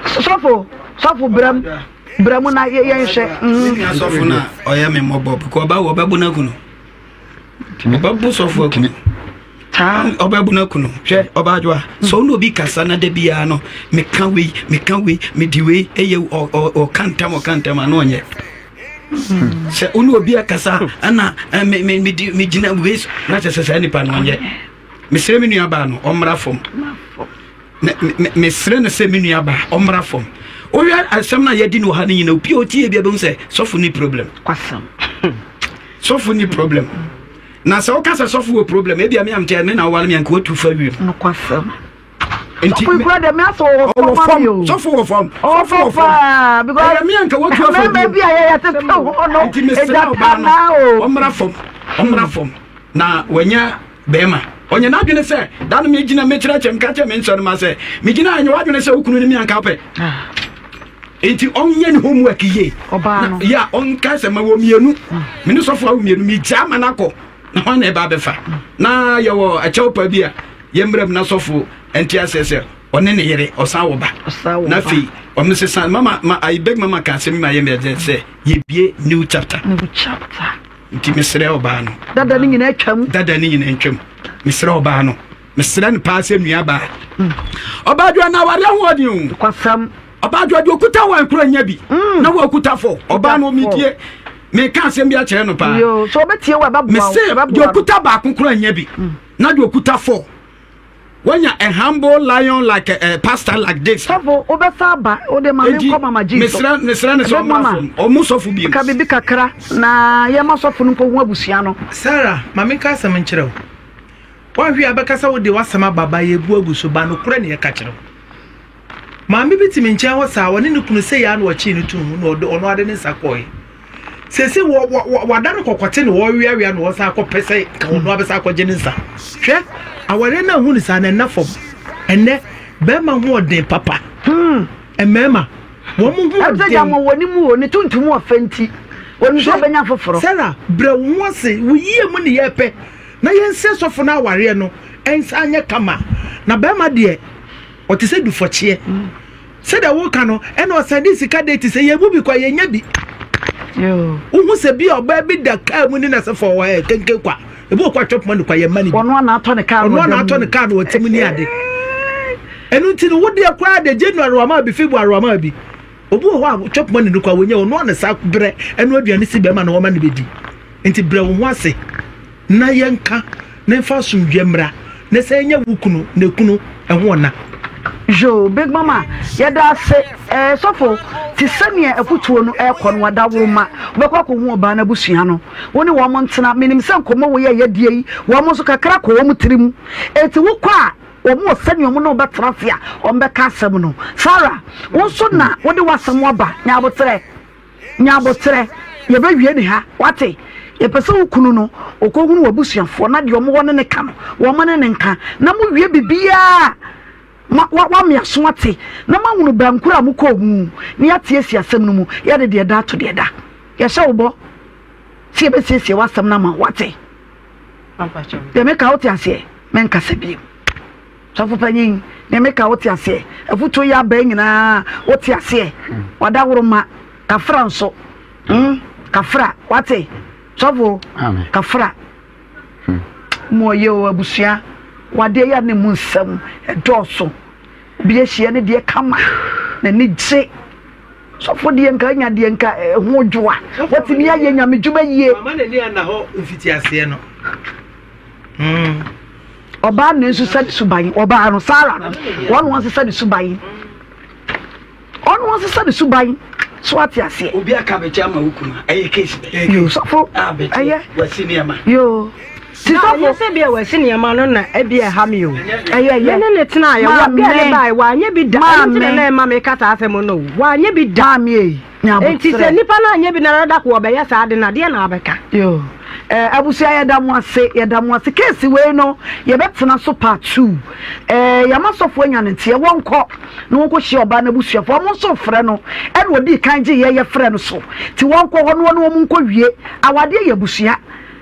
Sɔfo, sɔfo brɛm. Brɛ mu na yɛnhwɛ. Me nua sɔfo na ɔyɛ me mmɔbɔ because ɔba wɔ ɔbɛbo no aku no. Ɔbɛbo sɔfo aku no. Ɔbɛbo no aku no. Hwɛ ɔbaadwoa sɛ ɔne obi kasa na da biara no meka wei meka wei medi wei ɛyɛ ɔka ntam ɔka ntam ano ɔnyɛ. Sɛ ɔne obi akasa ɛna megyina wei na kyɛ sɛ saa nipa no ɔnyɛ. Mesrɛ me nua baa no ɔmmra fam. Mesrɛ no sɛ me nua baa ɔmmra fam. Wohwɛ asɛm no a yɛadi no wɔ ha no nyina obi a ɔtie bia bɛhu sɛ sɔfo ni problem. Kwasɛm. Sɔfo ni problem. Na sɛ woka sɛ sɔfo wɔ problem ebia me amkyɛ me na wowale me anka watu fa wiem. Nokwasɛm. Nti sɔfo kura dɛ me asɔ wɔ fam ami o. Sɔfo wɔ fam. Sɔfo wɔ fam. Because ɛyɛ me anka watu afa wiem. Mɛmɛ bi a yɛyɛ tete hɔ no. Nti mesrɛ ɔbaa no ɔmmra fam ɔmmra fam na wanya Bɛrima, ɔnyɛ n'adwene sɛ, da no megyina mekyerɛkyerɛ meka kyerɛ me nsɔre ma sɛ, megyina ɛnyɛ w'adwene sɛ wo kunu ne me anka wopɛ. Ah. Nti ɔnyɛ ne homework yie. Ɔbaa no. Ya ɔnka sɛ ma wɔ mmienu. Mm. Me ne sɔfo awo mmienu megyaa ma no akɔ. Na hwan na ɛba abɛfa. Mm. Na yɛwɔ akyɛw pa bi a yɛmmra mu na sɔfo nte aseɛ sɛ ɔne ne yere ɔsan wɔ ba. Na afei ɔno sesa mama ma I beg mama ka asɛm ma yɛ mɛ sɛ yɛbie new chapter. New chapter. Nti mesrɛ ɔbaa no. Dada no nyinaa twam. Dada no nyinaa ntwam. Mesrɛ ɔbaa no. Mesrɛ no paa sɛ nua baa. Hmm. Ɔbaa dwa na awareɛ ho ɔden o. Kwasam. Ɔbaa dwa deɛ okuta wɔn kura nya bi. Hmm. Na wɔkuta fɔ. Ɔbaa no ɔmidie. Meka asɛm bi akyerɛ no paa. Yoo, so ɔbɛtie wɔ ɛbɛboa wo. Mese deɛ okuta baako kura nya bi. Hmm. Na deɛ okuta fɔ. Wanya a humble lion like a, a pastor like this. Sɔfo, wobɛsa aba, wode ma menkɔ mama gyi so. Mesrɛ mesrɛ ne sɛ ɔmmra fam. Ɔmo sɔfo bi. Ka biribi kakra na yɛma sɔfo no nkɔhu abusua no. Sarah, ma menka asɛm nkyerɛ wo. Woanhwɛ a bɛka sɛ wode w'asɛm aba ba yɛbu agu so ba nokorɛ na yɛka kyerɛ wo. Maame bi te me nkyɛn hɔ saa, ɔne ne kunu sei ara na ɔkyee no too mu na ɔde ɔno ade ne nsa kɔɔe. Seesei wɔ wɔ wɔ wada no kɔkɔte na wɔweawea na wɔsan akɔpɛ sɛ ka ɔno abɛsa akɔgye ne nsa. Hwɛ, awareɛ no ahu no saa na ɛnna fam. Ɛnnɛ, bɛrima ho ɔden papa. Hmm. Mmarima, wɔn ho ɔden. Ɛsɛ gya mo wɔ ne mu o, ne tuntum ɔfɛ nti, wɔn nso ɔbɛnya foforɔ. Sarah, brɛ wo ho ase, wo yie mu ne yɛpɛ na yɛnsɛ sɔfo no awareɛ no nsa nyɛ kama. Na bɛrima deɛ, ɔte sɛ dufɔkyeɛ. Sɛdeɛ woka no, ɛna ɔsɛnde sika de te sɛ yɛn mu bi kwa yɛnya bi. Wohu sɛ bi a ɔbaa bi da kaa mu ne n'asefo wɔ ɛ kenken kwa. Ebi wɔ kɔ atwa poma no kwa yɛn mma ne bi. Ɔno ana atɔ ne kaa no ɔno ana atɔ ne kaa no ɔte mu ne ade. Ɛno nti no wodeɛ koraa de January wama bi February wama bi. Obi wɔ hɔ a twɛ poma ne no kwa wɔnya ɔno ana saa brɛ ɛno aduane si bɛrima na wɔma no bɛdi. Nti brɛ wo ho ase. Na yɛnka na mfa asomdwoeɛ mmra, na sɛ ɛnyɛ wo kunu na ekunu, ɛho ɔna. Yoo big mama yɛda ase ɛɛ sɔfo te sɛnea afutuo no ɛkɔ no wadaworo ma wobɛkɔ akɔhu ɔbaa no abusua no wo ne wɔn ntena menim sɛ nkɔmmɔ wei a yɛadie yi wɔn nso kakra kɔ wɔn tirim eti wokɔ a wɔn wɔ sɛnea wɔn ne wo bɛtena ase a wɔn bɛka asɛm no Sarah wo nso na wode w'asɛm aba nyabotrɛ Nya aboterɛ, yɛbɛwie ne ha, wate? Yɛpɛ sɛ wo kunu no, ɔkɔhunu w'abusuafoɔ na deɛ wɔwɔ ne no ka no, wɔn ne no nka, na mowie biribiara a, ma, wa, wame aso ate, na moahunu bɛnkoro a mokɔɔ mu, na yɛate asi asɛm no mu, yɛde deɛ ɛda ato deɛ ɛda. Yɛhyɛ wo bɔ sɛ yɛbɛsiesie w'asɛm no ama wo, wate? Deɛ meka wote aseɛ? Menkasa bio. Sɔfo panyin, nea meka wote aseɛ? Afutuo yi abɛn nyinaa wote aseɛ? Wadaworo ma kafra nso. Hmm, kafra, wate? Sɔfo, kafra. Hmm. Mu ɔyɛ o abusua, wadeɛ yɛ ne mu nsɛm ɛdɔɔso. Obi ahyia ne deɛ kama, n'ani gye. Sɔfo deɛ nka anya deɛ nka ɛho dwo a, watumi ayɛ nyame dwuma yie. Mama n'ani anna hɔ mfitiaseɛ no. Hmm. Ɔbaa no nsesa ne suban. Ɔbaa no, Sarah no, wɔn wɔn nsesa ne suban. Ɔno wɔn nsesa ne suban. So ate aseɛ. Obi aka abɛkyɛ ama wo kunu a, ɛyɛ case bɛ. Yoo sɔfo. Ɛyɛ. Wasi nneɛma. Yoo. Ti sɔfo. Ɛnyɛ sɛ bi a wasi nneɛma no na ebi ɛha mi o. Ɛyɛ ɛyɛ. Mene ne tena yɛ. Wɔ bi a ne ba wanyɛ bi da. Ɛno nti na na ɛma mi kasa asɛm no. Wanyɛ bi da. Maame eyi. Enti sɛ nnipa no anyɛ bi na da ko wɔbɛyɛ saa ade no a, deɛn na wobɛka? Yoo eh, abusua yɛda mo ase, yɛda mo ase. Case wei no yɛbɛtena so part 2. Eh, yɛama sɔfo anya ne nteɛ, wɔnkɔ na wɔnkɔ hyia ɔbaa no abusuafo. Wɔn nso frɛ no, ɛna ɔdii kan gye yɛyɛ frɛ no so. Nti wɔnkɔ hɔ na wɔne wɔn nkɔ wie. Awadeɛ yɛ abusua,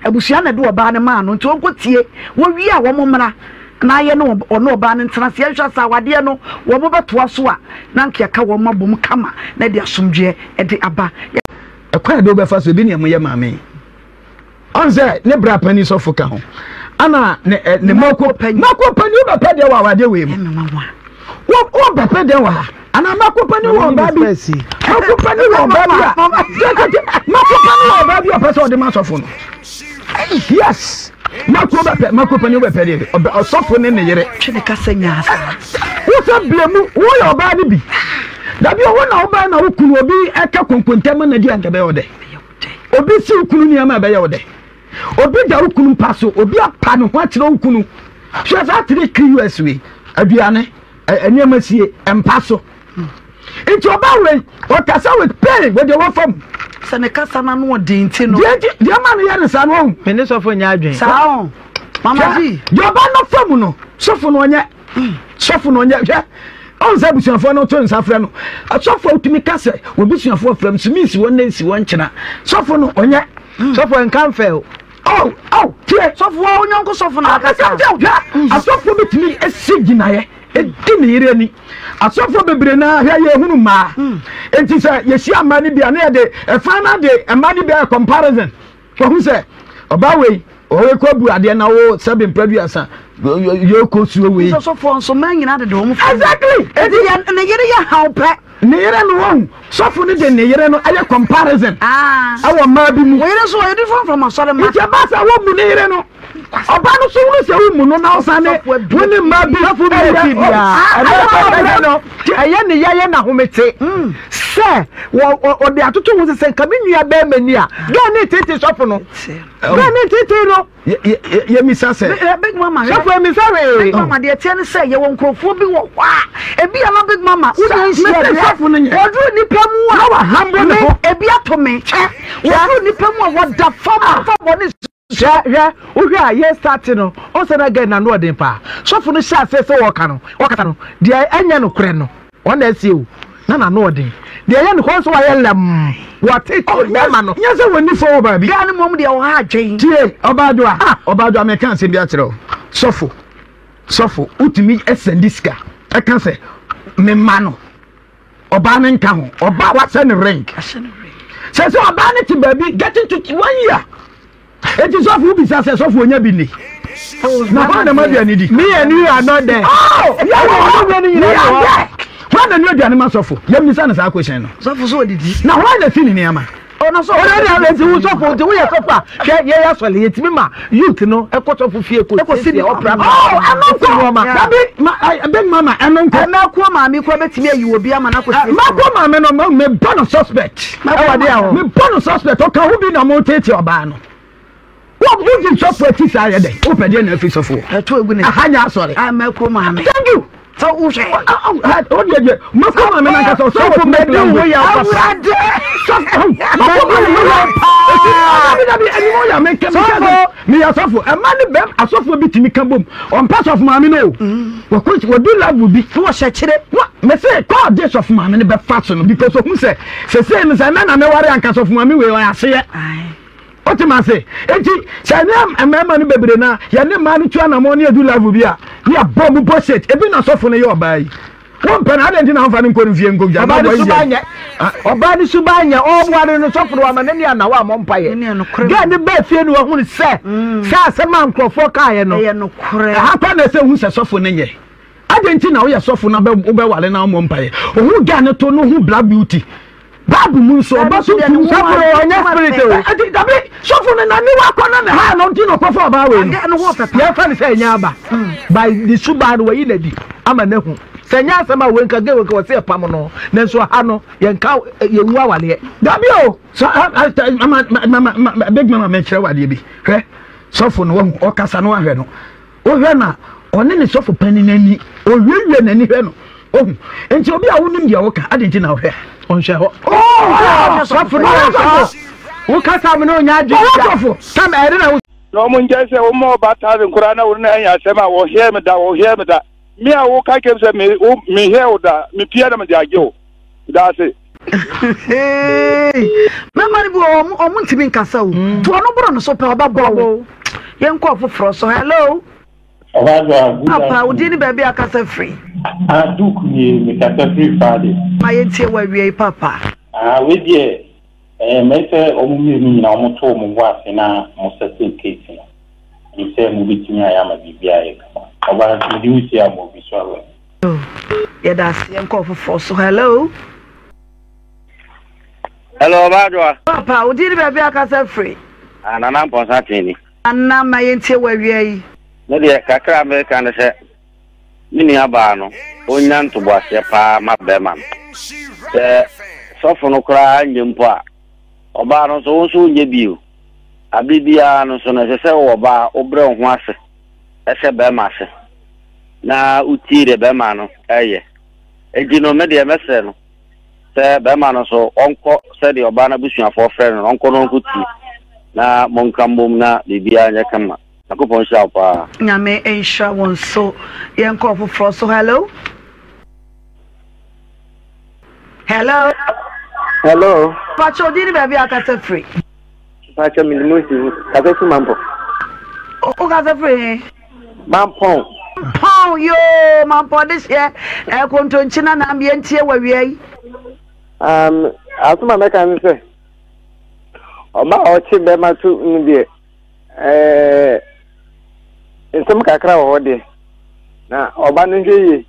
abusua na ɛde ɔbaa no maa no, nti wɔnkɔ tie. Wɔwie a wɔn mmra na yɛne ɔne ɔbaa no ntena ase yɛnhwɛ sɛ awadeɛ no wɔn bɛtoa so a, na anka yɛaka wɔn abom kama na ɛde asomdwoeɛ de aba. Ɛkwan a ɛde wobɛfa so ebi ne ɛmo yɛ maame yi. Ɔn sɛ ne bra panin sɔfo ka ho. Ana ne ɛ ne mako mako panin wobɛpɛ deɛ wɔ awadeɛ wei mu. Wobɛpɛ deɛ wɔ ha. Ana mako panin wɔ ɔbaa bi. Mako panin wɔ ɔbaa bi a. Mako panin wɔ ɔbaa bi a ɔpɛ sɛ ɔde ma sɔfo no. Yes. Mako bɛpɛ mako panin wobɛpɛ deɛ ɔbɛ ɔsɔfo ne ne yere. Twe ne kasa nyaa saa. Wosɛ blemu woyɛ ɔbaa no bi. Dabi ɔwɔ na wobaa na wo kunu obi ɛka konkontam na di anka bɛyɛ ɔdɛ. Obi si wo kunu nneɛma ɛbɛyɛ wo dɛ. Obi da wo kunu mpa so, obi apa ne ho akyerɛ wo kunu. Hwɛ saa 3 QS wei, aduane, nneɛma sie, mpa so. Nti ɔba wei, ɔkasa with pain, wɔ deɛ wɔfa mu. Sɛ ne kasa no ano ɔden nti no. Deɛ nti, deɛ ma no yɛ ne saa no ɔhu. Me ne sɔfo nyɛ adwene. Saa o, Mama G. Deɛ ɔba no fa mu no, sɔfo no ɔnyɛ. Sɔfo no ɔnyɛ hwɛ ɔn sɛ abusuafoɔ no to nsa frɛ no sɔfo a wotumi ka sɛ wɔbusuafoɔ frɛ m sumi nsi wɔn na nsi wɔn nkyena sɔfo no ɔnyɛ hmm. sɔfo nka mfɛ o oh oh tie sɔfo a onyɔnko sɔfo na akasa hwɛ hmm. asɔfo bitumi esi gyinaeɛ edi ne yere ani asɔfo bebree na hwɛ yɛ ehunu mmaa hmm. nti sɛ yɛhyia mmaa no bi a ne yɛde ɛfa na de mmaa no bi ayɛ comparison Wahu sɛ ɔbaa wei ɔrekɔ abu adeɛ na wo sɛbe mprɛduasa yɛkɔ suo wei. Sɔfoɔ nso mmaa nyinaa dede wɔn fam. Exactly. Eti yɛ ne yere yɛ haw pɛ. Ne yere no wɔn sɔfo no de ne yere no ɛyɛ comparison. Ah. Ɛwɔ mmaa bi mu. Wɔn yere nso wɔyɛ different from asɔre mma. Nti ɛbaa sɛ wɔn mu ne yere no. Ɔbaa no so wunu sɛ wo mu no na ɔsan ne wo ne mmaa bi. Sɔfo bi yɛ ti biara. Ɛbɛ no ɛyɛ ne yɛyɛ na homete. Sɛ wɔde atoto ho sɛ sɛ nka me nua bɛrima ni a gɛɛ ne tete sɔfo no gɛɛ ne tete no. Yɛmisa sɛ. Big mama sɔfo emisa wee. Big mama deɛ teɛ ne sɛ yɛwɔ nkurɔfoɔ bi wɔ hɔ a ebi a na big mama wonya nhyia deɛ wɔduru nipa mu a me ebi ato me kyɛ wɔduru nipa mu a wɔda fam afa bɔ ne. Hwɛ hwɛ wohwɛ a yɛ start no ɔnsɛ na gɛɛ nano ɔden paa sɔfo no hyɛ aseɛ sɛ ɔɔka no ɔkasa no deɛ ɛnyɛ nokorɛ no ɔn na ɛseɛ o na nano ɔden deɛ ɛyɛ nokorɛ nso wayɛ lɛmm wɔtete bɛɛma no. Nyɛ sɛ wɔnni fɔ wɔ baabi. Gɛɛ no mmom deɛ ɔha adwen. Tie ɔbaadoa ɔbaadoa meka asɛm bi akyerɛ wo sɔfo sɔfo wotumi sɛnde sika ɛka sɛ mema no ɔbaa no nka ho ɔbaa wasɛ ne ring sɛ sɛ ɔbaa no te baabi getting to one year eti sɔfo wobisa sɛ sɔfo onya bi ni na hɔ na ma aduane di. Me and you are not there. Oh, yɛ wɔ hɔ we are there. Hɔ na ni aduane ma sɔfo yɛ mmisa no saa question no. Sɔfo so odidi. Na hɔ na si ne nneɛma. Ɔno so ɔno de abɛnti wo sɔfo nti woyɛ sɔfo a hwɛ yɛyɛ asɔre yɛtumi ma youth no ɛkɔ sɔfo fie kɔ siesie ɔpra ma oh ɛno nkɔ dabi ma big mama ɛno nkɔ ɛmɛ kuo maame kura bɛtumi ayi obi ama no akɔ siesie mɛ kuo maame no mɛ bɔ no suspect ɛwɔ de ahɔ mɛ bɔ no suspect ɔka ho bi na mo tete ɔbaa no wọ́n wọ́n di sɔfo akyi saa yɛ dɛ wọ́n pɛ deɛ na efi sɔfo wɔ ɛto egu ne aha nyɛ asɔre ɛmɛ kuo maame thank you. Sɛ wohwɛ. O deɛ deɛ mako maame na nkasa ɔsɛ wɔ make language. Awurade. Sɔfo mako maame ho yɛ paa. Dabi dabi ɛni mo yɛ mi kɛ mi kɛ mi yɛ sɔfo ɛma ne bɛm asɔfo bi tumi ka bom ɔmpɛ sɔfo maame no o. Wɔkɔ wɔdu level bi. Wɔhyɛ kyerɛ. Wɔ mɛ sɛ kɔɔ de sɔfo maame no bɛ fa so no because ohun sɛ sese no sɛ ɛnɛ na mɛ ware anka sɔfo maame wei ɔyɛ aseɛ. Wote me ase? Enti sɛ ɛnyɛ mmarima no bebree na yɛne mmaa no tu anamɔn ne yɛdu level bi a, ne yɛbɔ mu bɔ set. Ebi na sɔfo no yɛ ɔbaa yi. Wompɛ no, adɛn nti na womfa no nkɔ ne fie nkɔgya Ɔbaa no suban nyɛ. Ɔbaa no suban nyɛ. Ɔware no sɔfo no wama n'ani anna hɔ ammɔ mpaeɛ. Girl no baa fie no wahunu sɛ sɛ asɛm a nkurɔfoɔ kaeɛ no. Ɛyɛ nokorɛ. Ɛha koraa na ɛsɛ hu sɛ sɔfo no nyɛ. Adɛn nti na woyɛ sɔfo na wobɛware na wommɔ mpaeɛ? Ohu girl no to no hu black beauty. Bible mu nso ɔba tuntum sɔfo no ɔnyɛ spirit o. Ɛti dabi sɔfo no na ne wakɔ na ne ha no nti na ɔkɔfa ɔbaa wei no. Yɛmfa no sɛ ɛnyɛ aba by ne suban no wayi n'adi ama no ahu sɛ ɛnyɛ asɛm a wei nka gay wei nka wɔsɛ yɛpam no nanso ɔha no yɛnka yɛnwu awaleɛ. Dabi o sɛ mama mama big mama mɛkyerɛ wo adeɛ bi hwɛ sɔfo no wahu ɔkasa no wahwɛ no wohwɛ na ɔne ne sɔfo panin ani ɔwiewie n'ani hwɛ no. Ohu. Nti obi a wonim deɛ woka, adi nti na wohwɛ. Ɔnhwɛ hɔ. Oh, sɔfo no yɛ sɔfo. Wo kasa mu no nya adwene. Ɔyɛ sɔfo. Tam ɛde na wo. Na wɔn nkyɛn sɛ wɔn ma ɔba thousand koraa na wɔn na anya asɛm a wɔhɛɛ me da wɔhɛɛ me da me a woka kyerɛ me sɛ me wo mehɛɛ wo da mepia na mede agye wo da ase. Mɛma no bi wɔ ɔmo ɔmo ntumi nkasa o. Mm. To ɔno boro no so pɛ ɔbɛbɔ wo. Yɛnkɔ ɔfoforɔ so. Hello. Papa, wo din ne baabi a kasa firi. Ah, Duke nie, me kasa firi Fade. Ma yɛntie wɔ awiei papa. Ah, wei deɛ, eh, mɛyɛ sɛ wɔn mmienu nyinaa wɔn to wɔn bo ase na mo settle case no. Nim sɛ mobɛtumi ayɛ ama biribi ayɛ kama. Ɔbaa, mede wo si ama obi so awɛ. Oh, yɛda ase yɛnkɔ ɔfoforɔ so. Hello. Hello, ɔbaa Adwoa. Papa, wo din ne baabi a kasa firi. Ah, Nana Mpɔnsa Teni. Nana, ma yɛntie wɔ awia yi. Me deɛ, kakra a meka ne sɛ, me nua baa no, ɔnnya ntoboaseɛ paa ma bɛrima no. Sɛ sɔfo no koraa nyɛ mpo a, ɔbaa no nso, wo nso wonyɛ bi o. Abere biara no nso no, ɛsɛ sɛ wowɔ ɔbaa a, wobrɛ wo ho ase hyɛ bɛrima ase na wotie deɛ bɛrima no ɛyɛ. Enti no, me deɛ mɛsrɛ no sɛ bɛrima no nso ɔnkɔ sɛdeɛ ɔbaa no abusuafoɔ frɛ no no, ɔnkɔ na ɔnkɔtie na monka mmom na biribiara nyɛ kama. Nyankopɔn nhyira wo paa. Nyame nhyira wo nso. Yɛnkɔ ɔfoforɔ so. Hello. Hello. Hello. Pacho odi ni baabi akasa firi. Pacho mi ni mo si kasa fi Mampong. O kasa firi he? Mampong. Mampong yoo Mampong de hyɛ ɛkontonkyi na nam yɛn tie wɔ awia yi. Um, asoma mɛka ne sɛ ɔba a ɔkye bɛma to no deɛ Ɛɛ, nsɛm kakra wɔ hɔ deɛ, na ɔba no nhwɛ yie.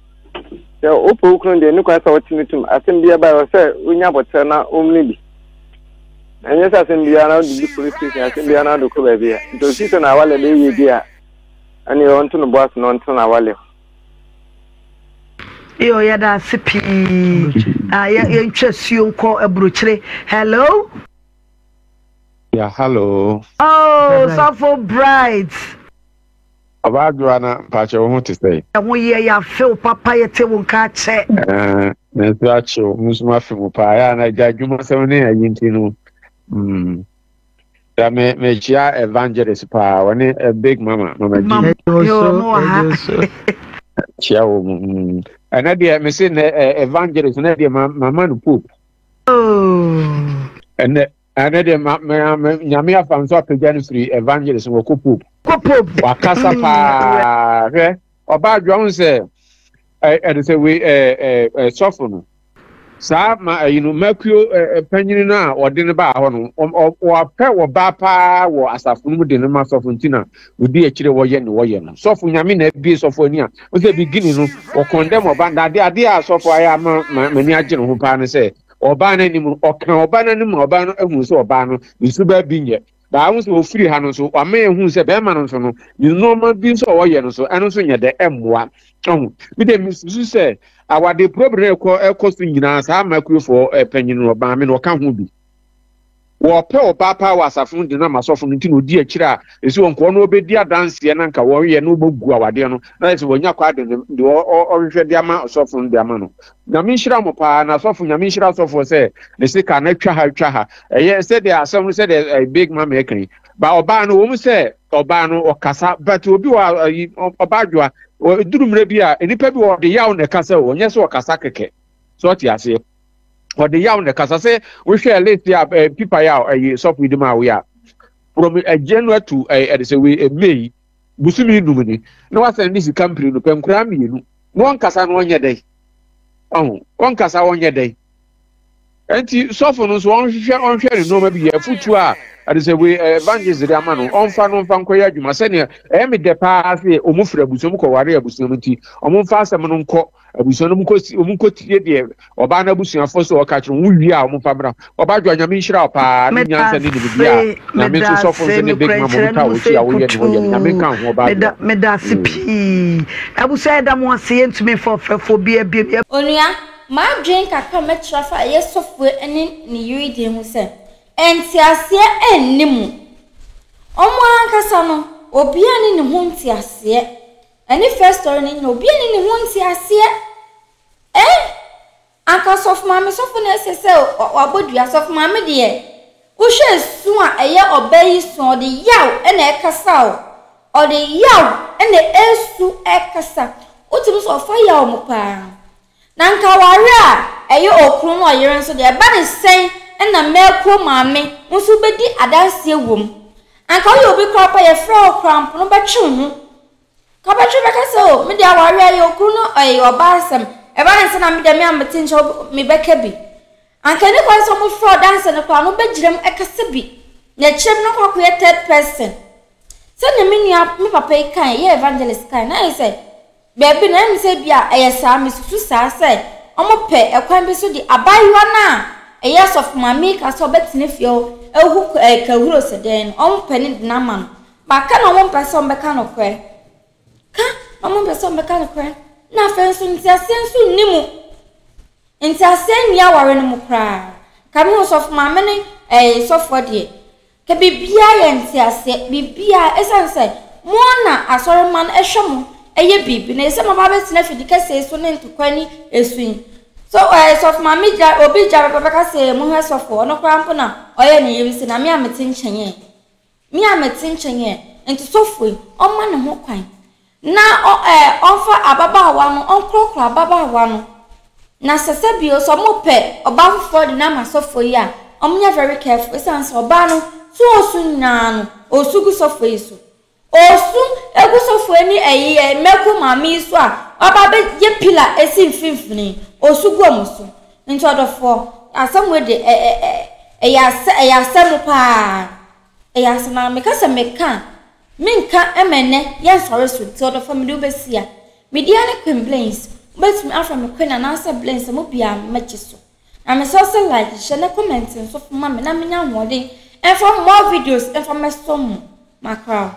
Sɛ wopɛ wo kunu deɛ, ne kwan sɛ wote no tom. Asɛm biara ba ɛwɔ sɛ wonya abɔterɛ na womene bi. Na ɛnyɛ sɛ asɛm biara na wode di police station, asɛm biara na wode kɔ baabi a. Nti ɔsi sɛ na awale bɛyɛ yie deɛ a, ɛne ɔnto no bo ase na ɔntena n'awale hɔ. Iyo yɛda ase pii. Ah, yɛntwa suo nkɔ aburokyire. Hello. Yeah, hello. Oh, Sɔfo Bright. Ɔbaa Adwoa na mpakyɛ wo ho te sɛ? Ɛho yɛ yɛafew papa yɛte wo nka akyɛ. Eh, me nso akyew, mo nso mafe mo paa. Yɛ na agya adwumasɛm ne ayi nti no. Mm. Ya me mekyia evangelist paa, wɔne eh, big mama, mama G. Yo, mo wɔ ha. Kyia wɔ mu. Mm. Ɛnɛ deɛ me se nɛ eh, evangelist nɛ deɛ mama no pope. Oh. Ɛnɛ Ɛno deɛ ma ma ma nyame afa nso apagya no firi evangelist wɔ kɔ pope. Kɔ pope. Wakasa paa hwɛ ɔbaa adwa ho sɛ ɛde sɛ wei ɛ ɛ sɔfo no saa ma ɛyi no makuo ɛ panyin no a ɔde no baa hɔ no ɔpɛ ɔbaa paa wɔ asafo no mu de no ma sɔfo nti na odi akyire wɔyɛ ne wɔyɛ no sɔfo nyame na abie sɔfo ani a ɔsɛ bigini no ɔkɔndɛm ɔba na ade ade a sɔfo ayɛ ama m'ani agye ne ho paa no sɛ Ɔbaa no anim no, ɔkaa ɔbaa no anim ma ɔbaa no ahunu sɛ ɔbaa no ne suban bi nyɛ. Baa ho sɛ ɔfiri ha no nso, wama yɛhunu sɛ bɛrima no nso no, ne nneɛma bi nso a ɔyɛ no nso, ɛno nso nyɛ dɛ, ɛmmoa. Ɔho, me deɛ mesusu sɛ awade problem no ɛkɔ ɛkɔ so nyinaa saa mmakuofoɔ panyin no, ɔmaame no, ɔka ho bi. Wɔpɛ ɔbaa paa wɔ asafo no de no ama asɔfo no nti na ɔdi akyire a ɛsi wɔn nka ɔno ɔbɛdi adanseɛ na nka wɔyɛ na wɔbɛgu awadeɛ no na ayɛ sɛ wɔanya kɔ ade no deɛ ɔhwehwɛ de ama ɔsɔfo no de ama no. Nyame nhyira mo paa na asɔfo Nyame nhyira asɔfoɔ sɛ ne sika no atwa ha atwa ha ɛyɛ sɛdeɛ asɛm no sɛdeɛ big mama ɛka yi ba ɔbaa no wɔn sɛ ɔbaa no ɔkasa but obi wɔ ɔbaa adwoa duru mmerɛ bi a nnipa bi wɔ ɔde yaw na ɛkasa o ɔnyɛ sɛ ɔkasa kɛkɛ sɛ ɔte aseɛ ɔde yaw na ɛkasa sɛ wohwɛ list a eh, pipa yi a ɛyi sɔfo yi de ma wo yi a from ɛgye no atu ɛde sɛ wei ɛmɛ yi busumi num ni na wasan de sika mpiri no pɛ nkoraa mmienu na wɔnkasa no ɔnyɛ dɛn ɔho wɔnkasa ɔnyɛ dɛn nti sɔfo no nso ɔnhwehwɛ ɔnhwɛ ne nneɛma bi yɛ afutuo a ɛde sɛ wei evangelist de ama no ɔnfa no nfa nkɔyɛ adwuma sɛnea ɛyɛ me dɛ paa sɛ ɔmo firi abusua mu kɔware abusua mu nti ɔmo nfa asɛm no nkɔ Abusua no wɔnkɔ wɔnkɔ tie deɛ ɔbaa no abusuafoɔ sɛ ɔka kyerɛ wɔn wie a wɔn fa mmra. Ɔbaa dwa nyame nhyira wo paa ne nyansa ne nimdeɛ a nyame nso sɔfo nso ne big man wɔn taa wɔkyi a woyɛ ne wɔyɛ no nyame nka ho ɔbaa dwa. Meda ase pii. Abusua yɛda mo ase yɛntumi mfa ɔfrɛfoɔ biara biom. Onua, m'adwene kakra a mɛkyerɛ afa ɛyɛ sɔfoe ne ne yere din ho sɛ, nteaseɛ nni mu. Wɔn ankasa no, obiara nni ne ho nteaseɛ. Ɛne first story no nyina obi nni ne ho nteaseɛ. Anka sɔfo maame sɔfo na ɛsɛ sɛ wabɔ dua sɔfo maame deɛ wohwɛ su a ɛyɛ ɔbaa yi su a ɔde yaw na ɛkasa o ɔde yaw na ɛsu ɛkasa wotumi sɛ ɔfa yaw mu paa na anka aware a ɛyɛ okunu ne ɔyere nso deɛ ɛba ne sɛn na mɛkuo maame nso bɛdi adanseɛ wom anka woyɛ obi koraa pɛ yɛfrɛ wo koraa mpo no bɛtwe wo ho Ka bɛtwe bɛka sɛ o me deɛ awareɛ yɛ okunu no ɛyɛ ɔbaa asɛm ɛba ne sɛ na me deɛ me a mete nkyɛn me bɛka bi anka ne kwan sɛ ɔmo frɛ ɔdanse no koraa no bɛgyina mu ɛkasa bi na akyire no kɔ akɔyɛ third person sɛdeɛ me nua me papa yi kan yɛ evangelist kan na ayɛ sɛ baabi na ɛmu sɛ bi a ɛyɛ saa mesusu saa sɛ ɔmo pɛ ɛkwan bi so de abaayewa no a ɛyɛ sɔfo maame ka sɛ ɔbɛtena fie hɔ ehu ɛɛ kahuro sɛ dɛn no ɔmo pɛ ne de n'ama no Ba ka na wɔmpɛ sɛ wɔbɛka nokorɛ. Ka na wɔmpɛ sɛ wɔbɛka nokorɛ. Na afei nso nteaseɛ nso nni mu. Nteaseɛ nni aware no mu koraa. Ka me ho sɔfo maame ne ɛɛ sɔfoɔ deɛ. Ka biribiara yɛ nteaseɛ. Biribiara ɛsiane sɛ mo na asɔremma no ɛhwɛ mo ɛyɛ biribi. Na ɛsɛ mo aba abɛtena afidi kɛseɛ yi so ne ntɔkwa ne esu yi. So ɛɛ sɔfo maame gya obi gya bɛba bɛka sɛ mo hwɛ sɔfo ɔno koraa mpo na ɔyɛ ne yere si na me a mete nkyɛn ɛ. Me a mete nkyɛn ɛ, nti sɔfo yi, ɔmma ne ho kwan na ɔ ɛ ɔmfa ababaawa no, ɔnkorɔkorɔ ababaawa no. Na sɛ sɛ bio sɛ wɔpɛ ɔbaa foforɔ de no ama sɔfo yi a, wɔnyɛ very careful ɛsiane sɛ ɔbaa no so ɔresu nyinaa no, ɔresu gu sɔfo yi so. Ɔresu gu sɔfo yi ne ɛyi ɛ mɛko maame yi so a waba abɛyɛ pillar ɛsi mfimfini, ɔresu gu wɔn so. Nti ɔdɔfoɔ, asɛm wei de ɛ ɛ ɛ ɛyɛ asɛ ɛyɛ asɛm paa. Ɛyɛ asɛm a meka sɛ meka a, menka ma ɛnnɛ yɛnsɔre so nti ɔdɔfoɔ mede wo bɛsi a. Me din ara ne Queen Blings. Wobɛtumi afrɛ me Queen anaasɛ Blings emu biara mɛgye so. Na mesrɛ wo sɛ like, hyɛ ne comment nso fa ma me na menya ahoɔden mfa more videos mfa mmɛsom mo. Makra wo.